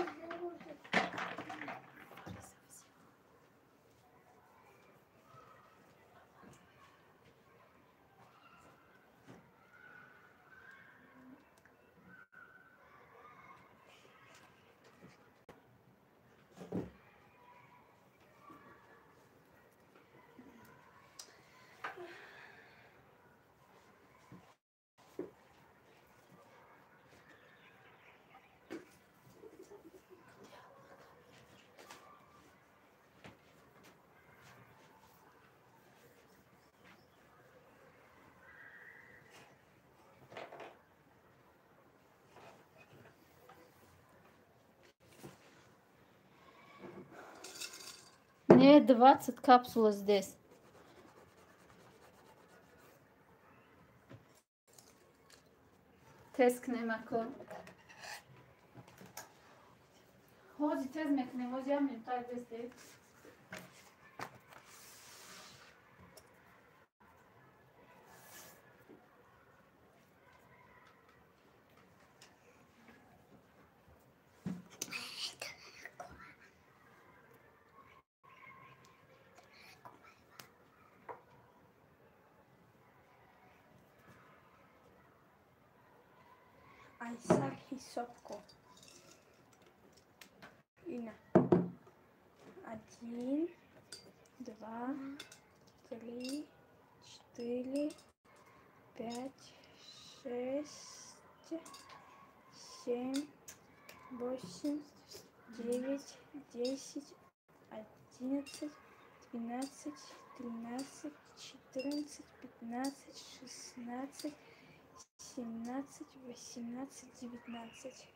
Не, 20 капсула здесь. Тез кунем ако. Ҳози тез мекунем, ҳози як минута бестед. Айсар ҳисоб кун. Ина. Один, два, три, четыре, пять, шесть, семь, восемь, 9, 10, 11, 12, 13, 14, 15, 16, 17, 18, 19.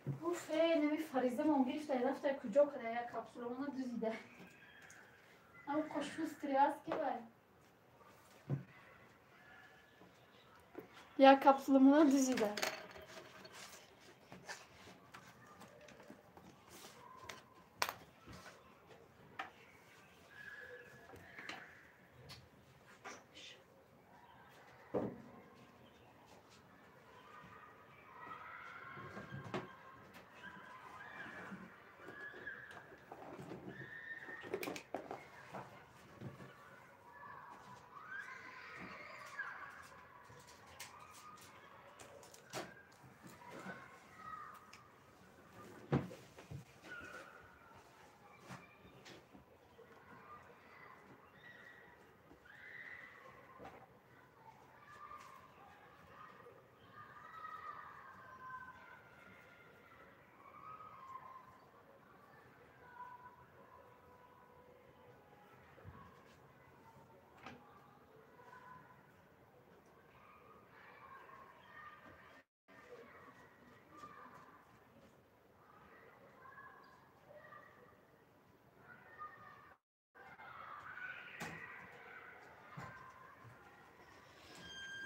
Уф, эй, нами Фаризамон гирифта, рафта куҷо када, як капсуламона дузида. Ам қошустри аст ки вай. Як капсуламона дузида.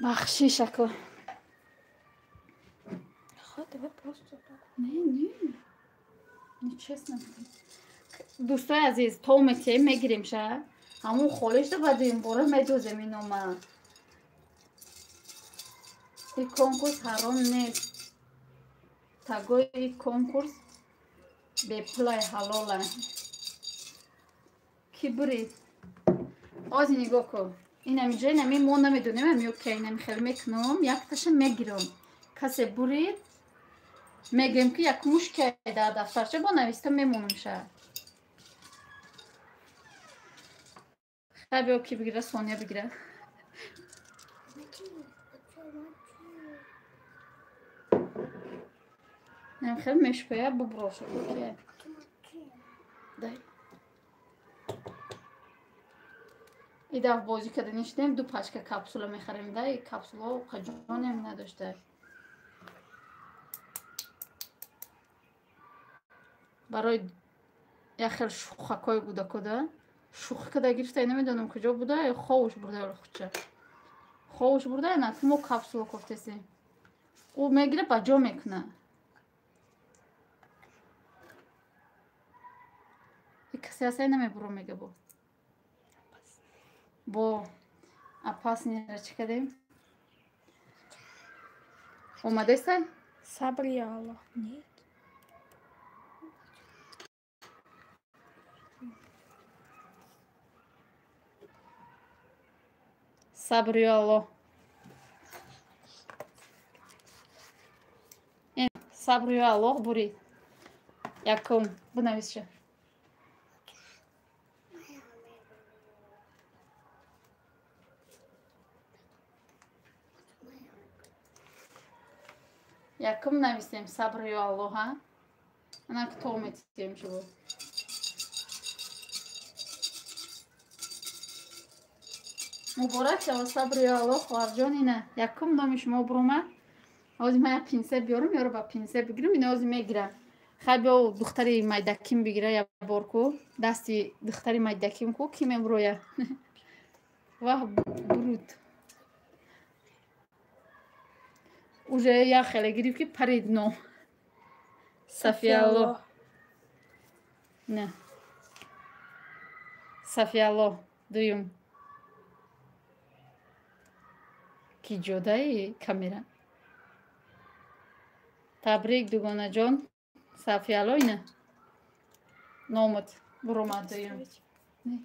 Бахшиш, ако. Давай просто так. Не, не. Нечестно. Дӯстои азиз, то метиҳем мегирем ша. Ҳамун холишда ба дуюмбора медозем инома. И конкурс ҳаром нест. Тагои конкурс бепулай ҳалола. Ки бурид? Ози нигоҳ кун. Инамиҷа инами мо намедонем, ами окей, инами хел мекунам, якташа мегирам. Касе бурид, мегӯем ки як мушке дар дафтарча бо нависта мемонам ша. Хай биё ки бигира, Соня бигира. Инами хел мешпоя буброша, окей. Дай. И даф бозӣ карда нишинем, ду пачка капсула мехарем, да, и капсулао қаҷонем надошта. Барои як хел шӯхакҳои кӯдако, да, шӯхӣ карда гирифта, намедонам куҷо буда, ховуш бурда хуча. Ховуш бурда, на мо капсула кофтесем. Ӯ мегира ба ҷо мекуна. И касе ҳаста намебуро мега бо. Бо опаснера чӣ кардем? Омадестай? Сабр я Аллоҳ. Нет. Сабр ё Аллоҳ. Сабр ё Аллоҳ бурид. Якум бинависша. Якум нависем сабр ё Аллоҳа. Ана то метием шумо. Муборак шава сабр ё Аллоҳ, хоҳарҷон, ина якум номи шумо буромад. Ҳозир ман як пинсе биёрам, ёро ба пинсе бигирам, ина ҳозир мегирам. Хай биё духтари майдаким бигира як бор ку, дасти духтари майдаким ку, ки мебуроя. Ваҳ буруд. Уже як хеле гирифт ки парид ном. Сафиалло. Не. Сафиалло дуюм. Ки ҷодаи камера. Табрик дугонаҷон. Сафиалло ина. Номат буромад дуюм. Не.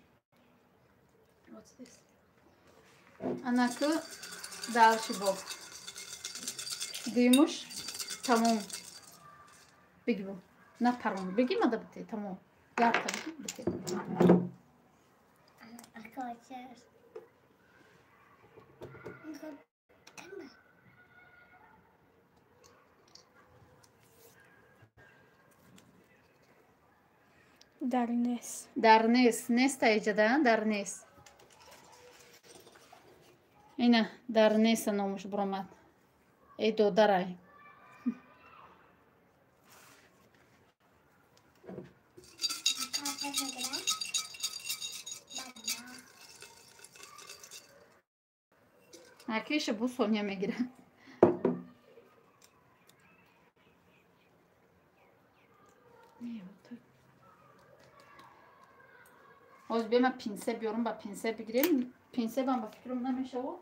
Анаку дальше боб. Дуюмуш тамом. Биги бо. Напарон. Биги мада бите тамом. Ярта биги бите. Дарнес. Дарнес. Неста иҷада, Дарнес. Ина Дарнеса номуш буромад. Эй додарай. Акиша бу сония мегира. Ҳозир биё ман пинсе биёрам, ба пинсе бигирем. Пинсе бам ба фикрам намешава.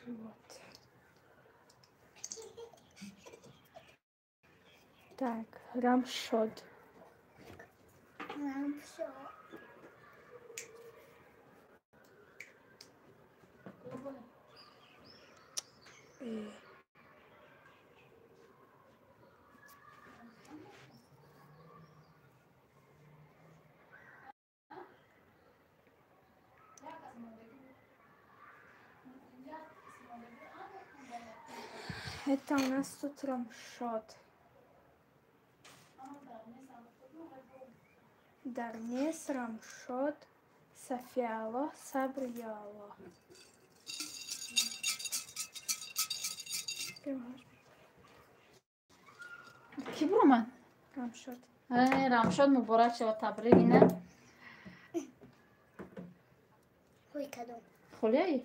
Вот. Так, Рамшод. Рамшод. Это у нас тут Рамшод. Дарнес, Рамшод, Софиало, Сабриало. Ки буромад? Рамшод. Рамшод муборак шава, табрик ина. Холияи?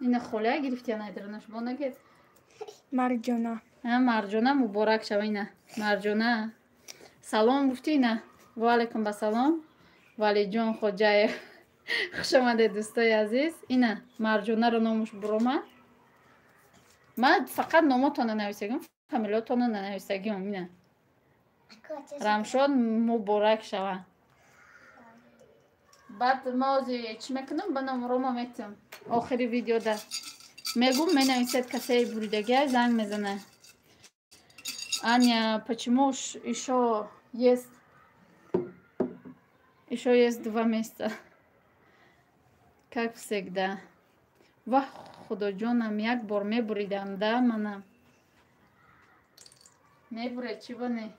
Ина холия гирифти ана дранаш бо нагет. Марҷона. Марҷона муборак шава ина. Марҷона. Салом гуфти ина. Ва алайкум басалом. Валиҷон Хоҷаев. Хуш омадед дӯстои азиз. Ина Марҷонаро номуш буромад. Ман фақат номотонро нависагим, фамилиятонро нанависагим ина. Рамшод муборак шава. Баъд ма ози чӣ мекунам? Ба номрома метам. Охири видеода. Мегум, менависед касеи буридагия, занг мезана. Аня, почему ещё есть 2 места? Как всегда. Вах, худоҷонам, як бор мебуридам, да, манам. Мебуред, чӣ бане?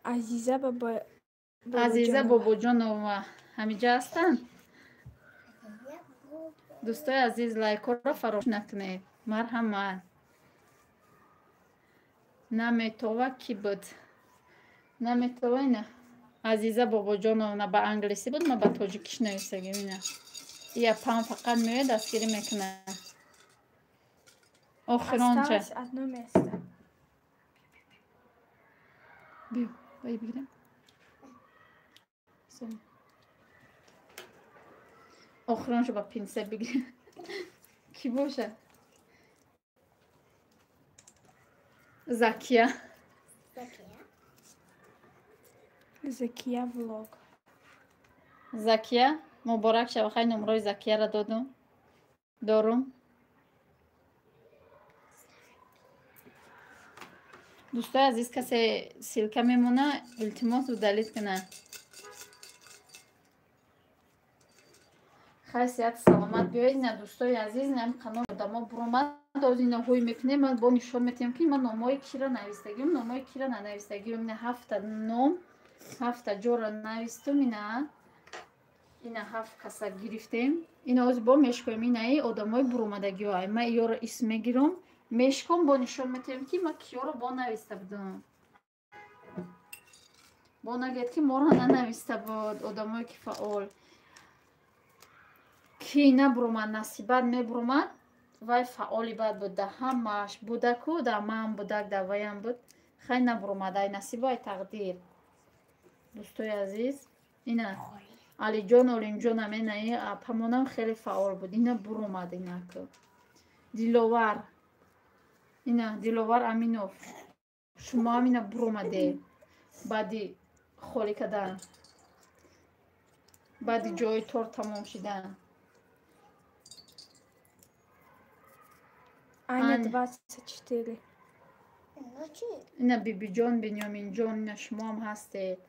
Азиза Азиза Бобоҷонова. Ҳамиҷа ҳастанд? Дӯстои азиз, лайкҳоро фаромӯш накунед. Марҳамат. Наметова кӣ буд? Наметова ина. Азиза Бобоҷоновна ба англисӣ буд, ма ба тоҷикиш нависагим ина. Ия пам фақат меояд, дастгирӣ мекунад. Охиронча. Осталось одно место. Биё, баи бигирем. Охироншо ба пинсе бигирем. Кӣ бошад? Закия. Закия влог. Закия муборак шава. Хай номрои Закияро додум. Дорум. Дӯстои азиз, касе ссылка мемона, илтимос удалить кунад. Хай сиҳат саломат биёед. Ина дӯстои азиз, инам канал одамо буромад. Оз ина ҳой мекунем, ман бо нишон метиҳам, ки ман номҳои кира навистагиам, номҳои кира нанавистагиам. Ина 7 ном, 7 ҷоро навистум. Ина 7 каса гирифтем. Ина оз бо мешкоем. Инаи одамои буромадагиҳо. Ман иёро исм мегирам, мешком, бо нишон метиҳам, ки ман киёро бо нависта будам. Бо нагӯяд, ки моро нанависта буд одамое ки фаъол. Ки набуромад, насибат мебуромад, вай фаъоли бад буд. Да ҳамааш будаку, да ман будак, да ваям буд. Хай набуромад, ай насибу, ай тақдир. Дӯстои азиз, ина Алиҷон Олимҷонам, инаи апамонам хеле фаъол буд. Ина буромад, инаку. Диловар. Ина Диловар Аминов. Шумоам ина буромаде. Баъди холӣ кардан. Баъди ҷои тор тамом шидан. Аня 24. Ина Бибиҷон, Бинёминҷон, ина шумоам ҳастед.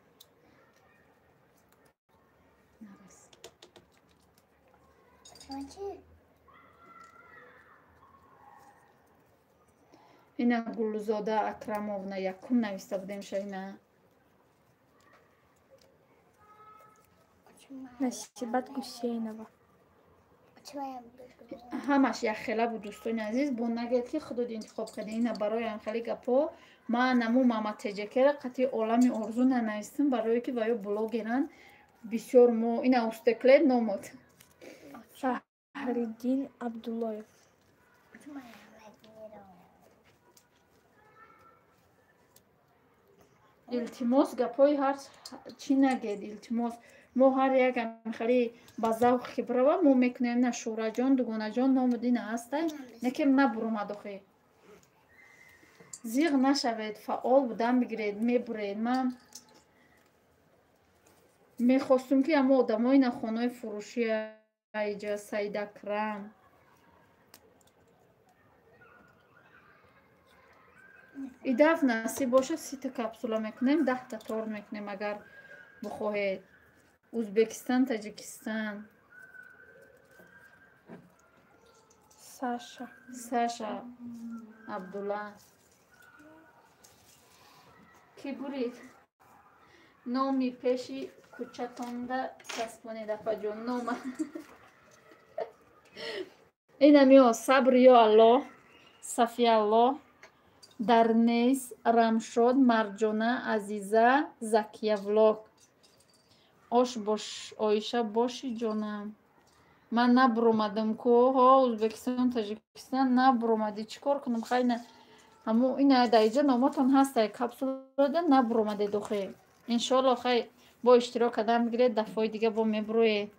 Ина Гулзода Акрамовна якум нависта будем шайна. Насибат Гусейнова. Ҳамаш якхела буд, дӯстони азиз, бо нагӯед ки худод интихоб кардем. Ина барои ҳамхели гапҳо ман наму Мама Теҷакера қатъи олами орзу нанавистам, барое ки ваё блогеранд бисёр мо ина устеклед номод. Фахриддин Абдуллоев. Илтимос, гапҳои ҳар чӣ нагед, илтимос. Мо ҳар як амхали ба завқ хибрава мо мекунем. На Шураҷон, Дугонаҷон номуд ина ҳастай, некем набуромад охе. Зиғ нашавед, фаъол будан бигиред, мебуред. Ман мехостум ки ҳамо одамои на хонаи фурӯши иҷа Саид Акрам. И даф насиб бошад, 30-та капсула мекунем, 10-та торт мекунем, агар бихоҳед. Узбекистан, Таҷикистан. Саша. Саша Абдулла. Ки бурид? Номи пеши кӯчатонда часпонед, апаҷон, нома. Инамиё сабр ё Аллоҳ, Сафиаллоҳ, Дарнес, Рамшод, Марҷона, Азиза, Закия влог. Ош бош, Оиша боши ҷонам. Ман набуромадам ку, ҳо, Узбекистон, Таҷикистон набуромадӣ. Чӣ кор кунам? Хайна ҳамо ина дар иҷа номотон ҳастай, капсулада набуромадед охе. Иншоалло хай бо иштирок кардан бигиред, дафъаи дига бо мебуроед.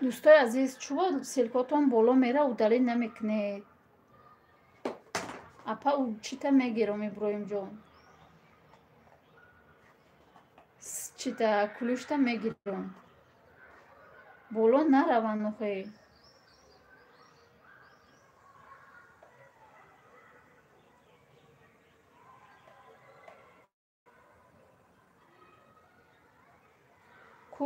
Дӯстои азиз, чӯ ссылкотон боло мера, удалить намекунед? Апа, чита мегирам, Иброҳимҷон? Чита кулушта мегирам. Боло нараванд охе. Ку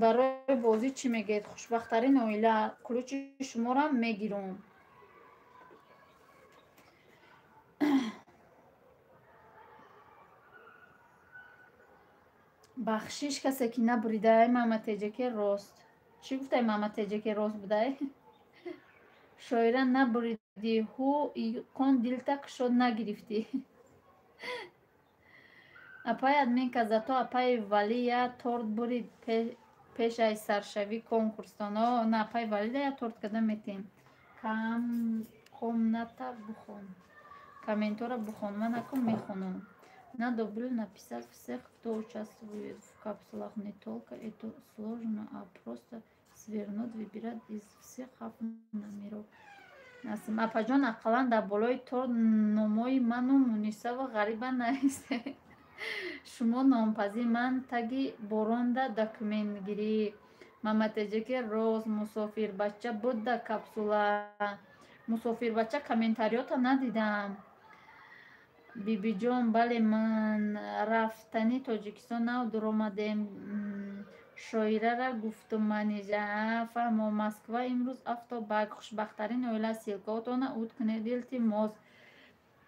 барои бозӣ чӣ мегӯед? Хушбахттарин оила, ключи шуморо мегирам. Бахшиш касе ки набуридай, Мама Теҷаке рост. Чӣ гуфтай Мама Теҷаке рост будай? Шоира набуридӣ, ҳу иқон дилта кушод нагирифтӣ. Апай админка, зато апай Вали я торт бурид пеш аз саршавӣ конкурстон. О, на апай Валида я торт када метем. Кам комната бухон. Комментора бухон. Ман акун мехонам. Надо было написать всех, кто участвует в капсулах. Не только это сложно, а просто свернуть, выбирать из всех номеров. Апаҷон, ақаллан дар болои торт номои ману Мунисава ғариба нависте. Шумо номпазӣ, ман таги боронда документгирӣ. Мама Теҷаке рост, мусофирбача буд да капсула. Мусофирбача комментариёта надидам. Бибиҷон, бале, ман рафтани Тоҷикистон нав дуромадем. Шоирара гуфтум манижа. Фаҳмо, Москва имрӯз автобак. Хушбахттарин оила, ссылкаотона уд кунед, илтимос.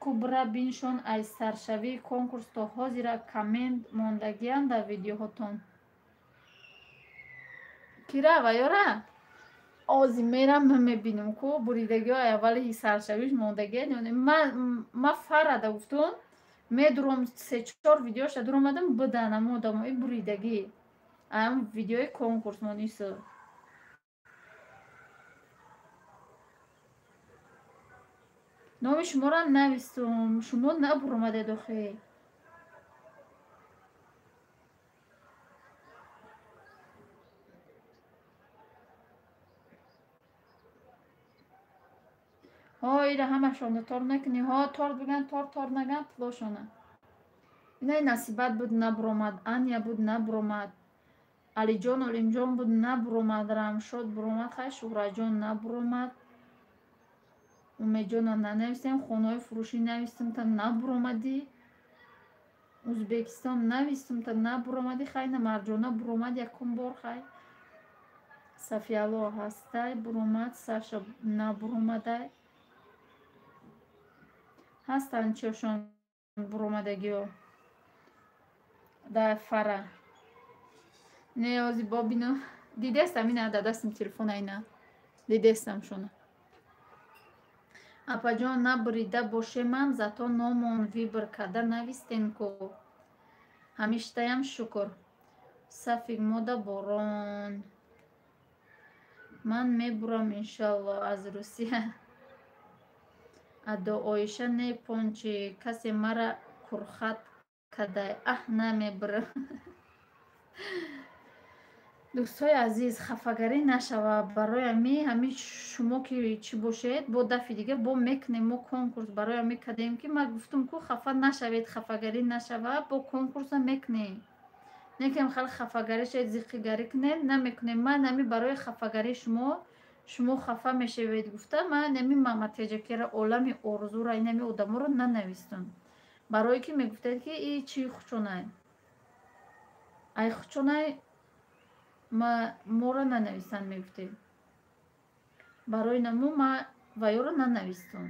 Кубра биншон аз саршавии конкурс то ҳозира коммент мондагианд дар видеоҳотон. Кира ва ёра? Ози мерам мебинам ку буридагиҳо аввали саршавиш мондагианд. Ма фарада гуфтум, медуром се-чор видеоша дуромадам, будан ҳамо одамои буридагӣ. Ам видеои конкурс монису. Номи шуморо навистум, шумо набуромадед охе. Ҳо, ира ҳамашонда торт накунӣ. Ҳо, торт биган, торт, торт наган, пулошона. Инаи Насибат буд, набуромад, Аня буд, набуромад, Алиҷон Олимҷон буд, набуромад, Рамшод буромад, хай Шуҳраҷон набуромад, Умедҷона нанавистем, хонаҳои фурӯшӣ навистем, та набуромадӣ, Узбекистон навистем, та набуромадӣ, хай на Марҷона буромад якум бор, хай Сафиялло ҳастай буромад, Саша набуромадай. Ҳастанд чошон буромадагиҳо дар фара. Не, ози бобино дидестам, ина дар дастам телефон, ина дидестам шуна. Апаҷон, набурида бошемам, зато номон вибр карда навистен ку. Ҳамиштаям шукр. Сафик мода борон. Ман мебурам иншалло аз Русия. Адо Оиша не пончи, касе мара курхат кадай, аҳ намебурам. Дӯстои азиз, хафагарӣ нашава. Барои ҳами шумо ки чӣ бошед, бо дафъи дига бо мекунем мо конкурс. Барои ҳами кардем ки ман гуфтум ку хафа нашавед, хафагарӣ нашава, бо конкурса мекунем. Не ки хеле хафагарӣ шавед, зиқигарӣ кунед, намекунем. Ман ҳами барои хафагарии шумо, шумо хафа мешавед гуфта, ман ҳами Маматеҷакера, олами орзура, ин ҳами одаморо нанавистум. Барое ки мегуфтед ки и чӣ хучонай. Ай хучонай моро нанавистанд мегуфтед. Барои наму ма ваёро нанавистум.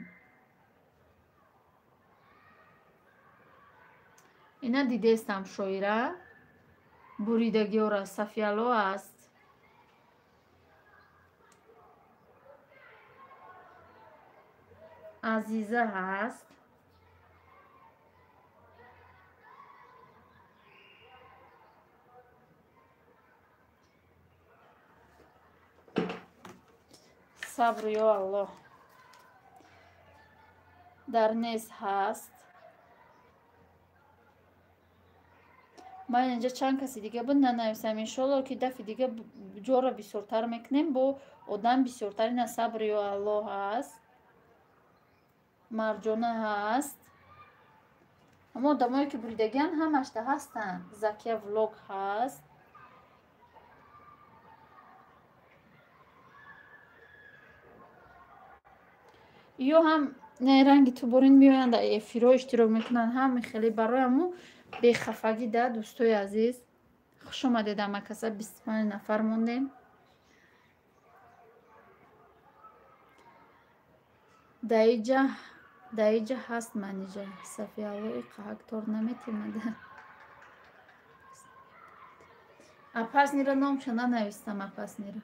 Ина дидестам шоира, буридагиёра Сафиялло аст. Азиза ҳаст. Сабр ё Аллоҳ. Дар нес ҳаст. Ман инҷа чанд каси дига буд нанависам. Иншолло ки дафъи дига ҷоро бисёртар мекунем, бо одам бисёртар. Ина Сабр ё Аллоҳ ҳаст, Марҷона ҳаст. Ҳама одамое ки буридагиан ҳамашта ҳастанд. Закия влог ҳаст. Ё ҳам не ранги ту борин меоянд, дар эфирҳо иштирок мекунанд, ҳами хеле барои ҳаму бехафагӣ да. Дӯстои азиз, хуш омадед ҳама каса, 25 нафар мондем. Даиҷа ҳаст Манижа. Сафиялло иқаҳак тор наметемада. Апаснира номша нанавистам, апаснира.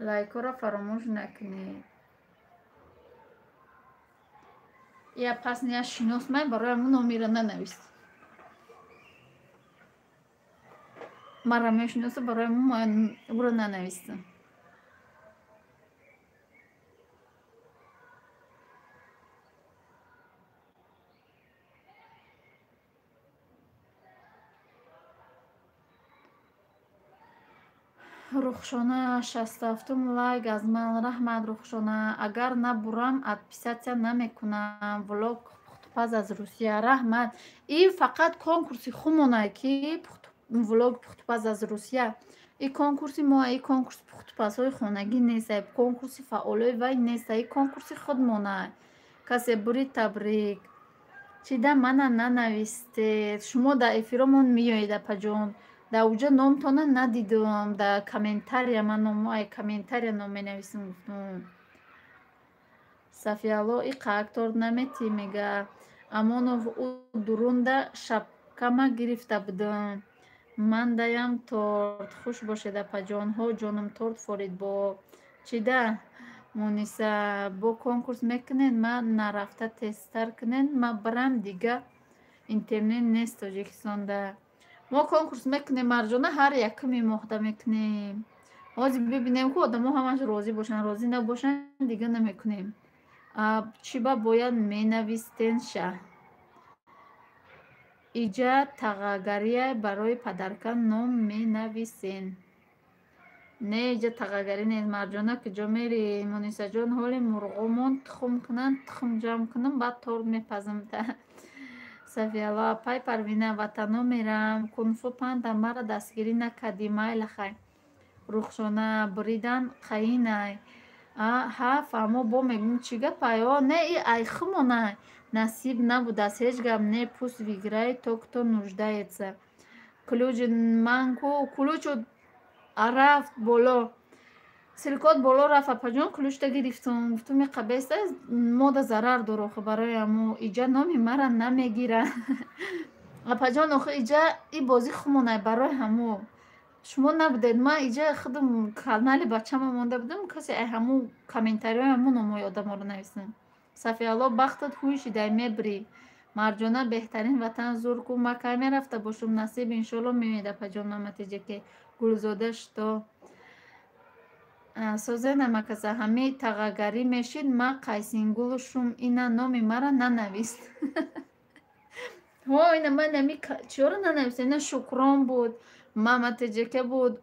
Лайкҳоро фаромӯш накунед. Я пасния шинос ман барои ҳамун номира нанавист. Мара мешиноса, барои ҳамун ман ӯро нанавистам. Рухшона 67 лайк аз ман. Раҳмат, Рухшона. Агар набурам, отписаться намекунам. Влог пухтупаз аз Русия. Раҳмат. И фақат конкурси хумонай ки влог пухтупаз аз Русия. И конкурси мо, и конкурси пухтупазҳои хонагӣ нест, конкурси фаъолои вай нест, и конкурси худмонай. Касе бурид, табрик. Чида мана нанавистед? Шумо дар эфиромон меоед, апаҷон. Дар уҷа номтона надидум, дар комментария ман номо ай комментария ном менависам гуфтум. Сафиялло иқаак торт наметӣ мега. Амонов ӯ дурунда шапкама гирифта будам. Ман даям торт. Хуш бошед, апаҷонҳо, ҷонум торт форид бо. Чида Муниса бо конкурс мекунед, ман нарафта тезтар кунед, ман барам дига интернет нест Тоҷикистонда. Мо конкурс мекунем, Марҷона, ҳар якуми моҳда мекунем. Ҳозир бибинем ку одамо ҳамаш розӣ бошанд, розӣ набошанд дига намекунем. Чӣ ба бояд менавистен ша? Иҷа тағагария барои падарка ном менависен. Не, иҷа тағагарӣ нест. Марҷона, куҷо мерӣ? Мунисаҷон, ҳоли мурғомон тухм кунанд, тухм ҷамъ кунам, баъд торт мепазам. Сафиялло, апай Парвина, ватано мерам. Кунфу панда, мара дастгирӣ накардӣ, майла хай. Рухшона, буридан қаинай. Ҳа, фаҳмо, бо мегӯм чӣ гапай? О, не, и айхумонай. Насиб набудааст, ҳеҷ гап не, пусть выиграет то, кто нуждается. Ключ ман ку, ключу рафт боло. Ссылкот боло рафт, апаҷон, ключта гирифтум. Гуфтум иқа беста, мода зарар дор охи барои аму иҷа номи мара намегира. Апаҷон, охи иҷа и бозӣ хумонай барои ҳаму. Шумо набудед, ман иҷа худам канали бачама монда будам, касе ай ҳаму комментариҳои ҳаму номҳои одаморо нависам. Сафиялло, бахтат ҳуй шидай, мебирӣ. Марҷона, беҳтарин ватан зур ку, ма кай мерафта бошум, насиб иншолло меояд, апаҷон маматиҷаке. Гулзода, что? Созена макаса, ҳами тағагарӣ мешид, ма қайсингулу шум, ина номи мара нанавист. Ҳо, ина ман ами чиёро нанавист? Ина Шукрон буд, Маматиҷаке буд,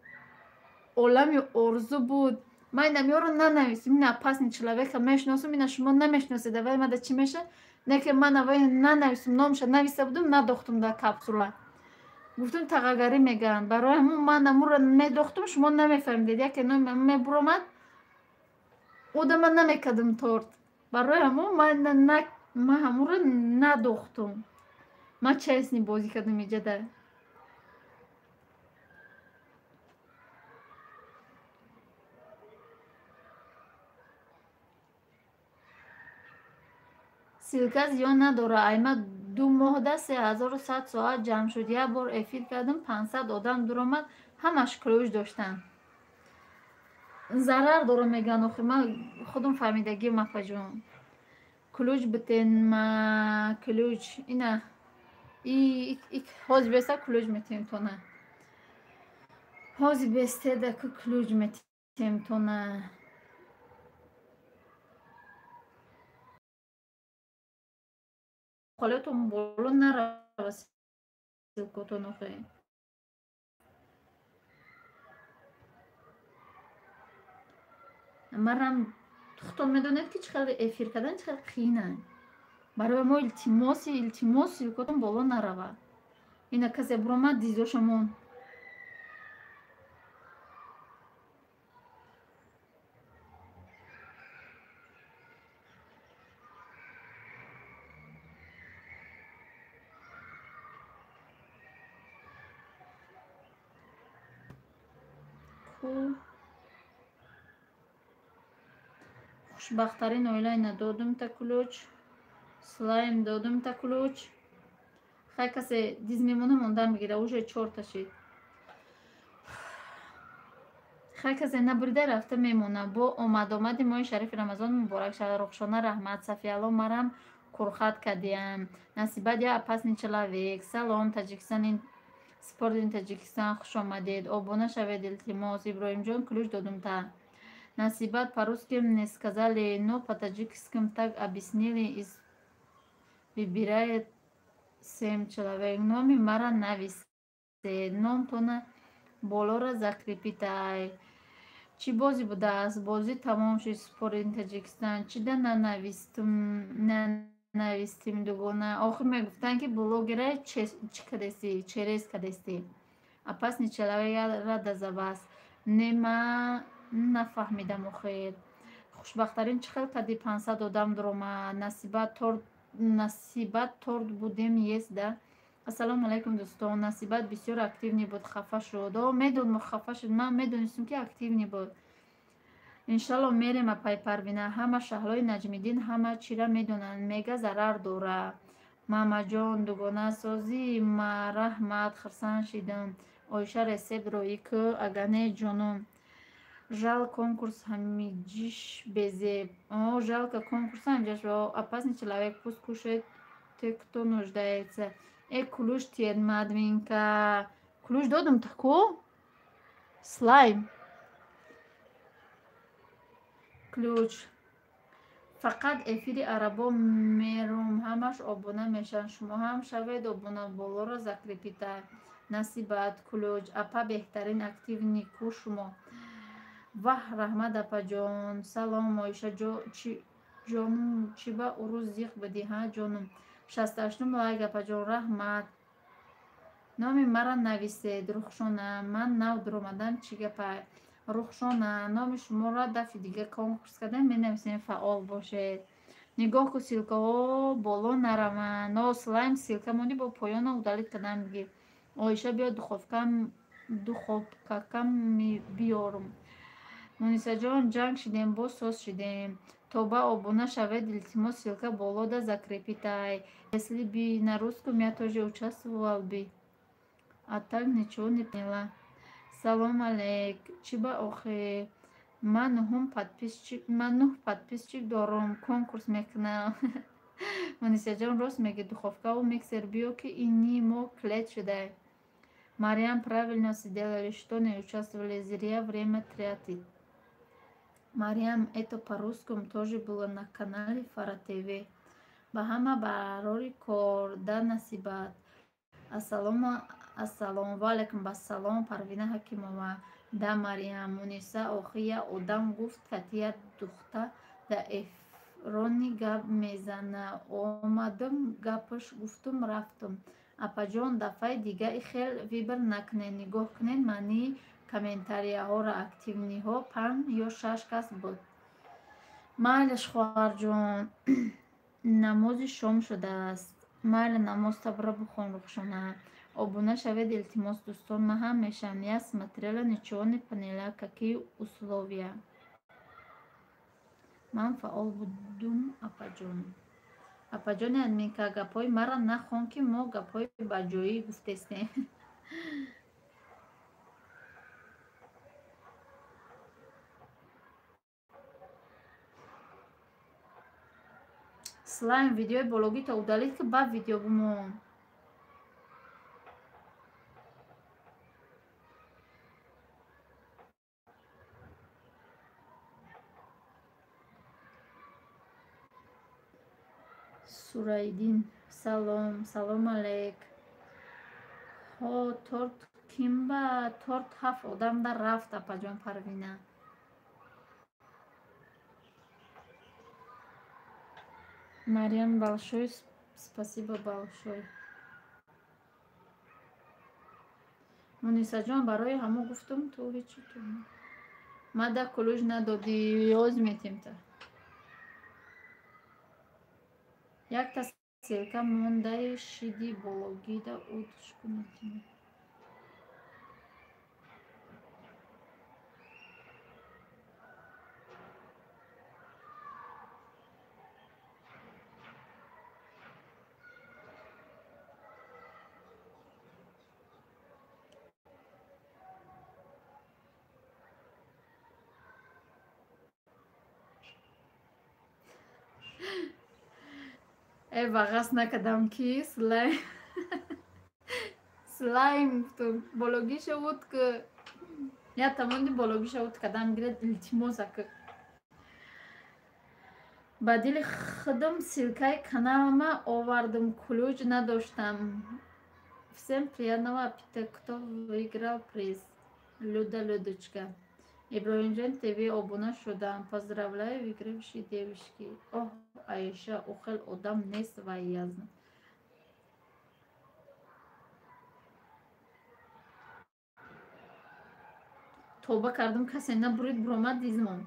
Олами Орзу буд. Ман инамиёро нанавистам. Ина опасный человека мешиносам, ина шумо намешиносед. Аввал мада чӣ меша? Не ки ман аввал нанавистам, номша нависта будам, надохтум дар капсула. Гуфтум тағагарӣ мегӯянд. Барои ҳамун ман амуро медохтум, шумо намефаҳмидед. Яке номи мебуромад, уда ман намекардам торт. Барои ҳамун ман ҳамуро надохтум. Ман честный бозӣ кардам иҷада. Ссылка зиён надора. Айма 2 моҳда 3100 соат ҷамъ шуд. Як бор эфир кардам, 500 одам дуромад, ҳамаш ключ доштанд. Зарар дора мегӯянд, охи ман худам фаҳмидагиам, апаҷон. Ключ битен, ма ключ ина ҳози беста ключ метиҳем тона. Ҳози бестеда ку ключ метиҳем тона. Холиотон боло нарава ссылкотон охи. Марам худтон медонед ки чӣ хел эфир кардан чӣ хел қиина. Барои мо илтимоси, илтимос ссылкотон боло нарава. Ина касе буромад дизошамон. Хушбахттарин оила ина додумта ключ, слайм додумта ключ. Хай касе диз мемона монда мегира, уже чорта шид. Хай касе набурида рафта мемона. Бо омад-омади моҳи шарифи Рамазон муборак шавад. Рухшона, раҳмат. Сафиялло, марам курхат кардиям. Насибат, я опасный человек. Салом, Таҷикистон, спортин Таҷикистон, хуш омадед. Обуна шавед, илтимос. Иброҳимҷон, ключ додумта. Насибат, по-русски не сказали, но по-таджикски так объяснили. Из выбирает 7 человек. Номи мара нависе. Номтона болора закрепитай. Чӣ бозӣ будааст? Бозӣ тамом шуд. Спортин Таҷикистон. Чида нанавистум, нанавистим дугона? Охир мегуфтанд ки блогера чӣ кардести, через кардести. Опасный человек, я рада за вас. Не, ма нафаҳмидам охир. Хушбахттарин чӣ хел кардӣ 500 одам дуромад? Насибат торт, насибат торт будем есть, да? Ассалому алайкум, дӯстон. Насибат бисёр активный буд, хафа шуд. О, медонам хафа шуд. Ман медонистам ки активный буд. Иншалло мерем, апай Парвина. Ҳама Шаҳлои Наҷмиддин ҳама чира медонанд. Мега зарар дора. Мамаҷон, дугона созӣ, мараҳмат, хурсанд шидам. Оиша рецепт роӣ ку, агар не ҷонум. Жал конкурс ҳамиҷиш безеб. О, жалко конкурс ҳамиҷаш. О, опасный человек, пусть кушает те, кто нуждается. Э, ключ тиед, мадминка. Ключ додум тако? Слайм. Ключ. Фақат эфири арабо мерум, ҳамаш обуна мешаванд. Шумо ҳам шавед обуна, болоро закрепита. Насибат, ключ. Апа беҳтарин активный ку шумо. Ваҳ, раҳмат, апаҷон. Салом, Оиша ҷонум, чӣ ба урӯз зиқ будӣ, ҳа, ҷонум? 68-ум лайк, апаҷон, раҳмат. Номи маро нависед, Рухшона. Ман нав дуромадам, чӣ гапа? Рухшона, номи шуморо дафъи дига конкурс кардем, менависем, фаъол бошед. Нигоҳ ку, ссылкаҳо боло нараванд. Но слайм ссылка мони бо поёна удалить кардам бигир. Оиша, биё духовкакам биёрум. Мунисаҷон, ҷанг шидем, боз соз шидем. Тоба, обуна шавед, илтимос, ссылка болода закрепитай. Если бы на русском, я тоже участвовал бы. А так ничего не поняла. Салом алейк. Чӣ ба охир? Ман нӯҳ подписчик дорум, конкурс мекунам. Мунисаҷон, рост мегӯ, духовкаву миксер биё, ки ини мо клет шудай. Марьям, правильно сделали, что не участвовали, зря время тратить. Марьям, это по-русскому тоже было на канале Фара ТВ. Ба ҳама барори кор, да насибат. Ассалому ассалом, ва алайкум ассалом, Парвина Ҳакимова. Да, Марьям, Муниса, охи я одам гуфт, кати як духта да эфрони гап мезана. Омадам, гапаш гуфтум, рафтум. Апаҷон, дафъаи дига ихел выбор накунед, нигоҳ кунед маънии комментарияҳоро, активныйҳо панҷ ё шаш кас буд. Майлаш, хоҳарҷон, намози шом шудааст. Майли, намоз табра бихон, Рухшона. Обуна шавед, илтимос, дӯстон, ман ҳам мешавам. Я смотрела, ничего не поняла, какие условия. Ман фаъол будум, апаҷон. Апаҷони админка, гапҳои маро нахон, ки мо гапҳои баҷоӣ гуфтестем. Слайм, видеои бологита удалить, ки баъд видео бимон. Сураиддин, салом, салом алейк. Ҳо, торт кимба? Торт ҳафт одамда рафт, апаҷон Парвина. Марьям, большой спасибо, большой. Мунисаҷон, барои ҳамо гуфтум, ту ҳечи ту. Мада ключ надодӣ, ёз метем та. Якта ссылка мондаи шиди бологида удш кунед. Э, вағас накардам, ки слайм слайм гуфтум, бологиша буд, ки я тамони бологиша буд кардам гирад, илтимос, ака. Ба дили худам ссылкаи каналама овардум, ключ надоштам. Всем приятного аппетита, кто выиграл приз. Люда, Людочка. Иброҳимҷон ТВ, обуна шудам. Поздравляю выигравшие девушки. Оҳ, Аиша, ӯ хел одам нест вай язна. Тоба кардам, касе набурид, буромад дизмон.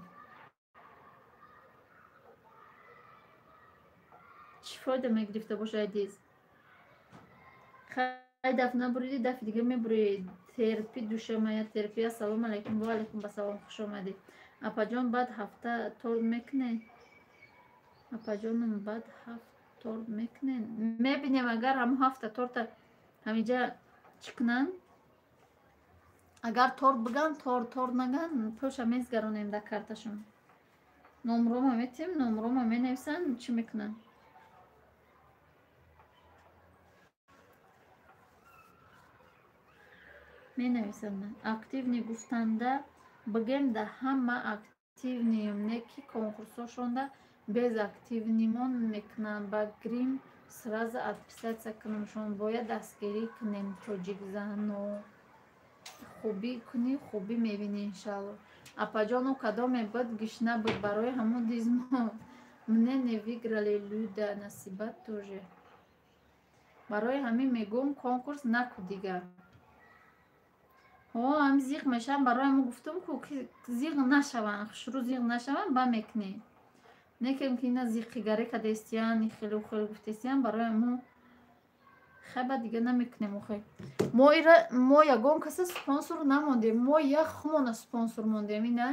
Чӣ фоида мегирифта бошад диз? Хай, дафъ набуриди, дафъи дига мебурӣ. Терпи душамая терпи. Ассалому алайкум, ва алайкум ассалом, хуш омадед. Апаҷон, баъд ҳафта торт мекунед? Апаҷонам, баъд ҳафт торт мекунед? Мебинем, агар ҳамон ҳафта торта ҳамиҷа чӣ кунанд? Агар торт биган, торт, торт наган, пулша мезгаронем дар карташон. Номрома метиҳем, номрома менависанд, чӣ мекунанд? Менависанд. Активный гуфтанда бигем, да ҳама активныйм, не ки конкурсҳошонда без активныймон мекунанд. Ба грим сразу отписаться кунамшон. Бояд дастгирӣ кунем тоҷикзано. Хубӣ кунӣ, хубӣ мебинӣ, иншалло. Апаҷону кадоме буд гишна буд барои ҳамон дизмо. Мне не выиграли Люда насибат тоже. Барои ҳамин мегӯм конкурс наку дигар. Ҳо, ҳами зиқ мешавам, барои ҳамон гуфтум ку зиқ нашаванд, хушрӯ зиқ нашаванд, ба мекунем. Некем ки ина зиқигарӣ кадестиян, хелу хелу гуфтестиян, барои ҳамон хайба дига намекунем охе. Мо ира мо ягон каса спонсор намондем, мо як хумона спонсор мондем ина.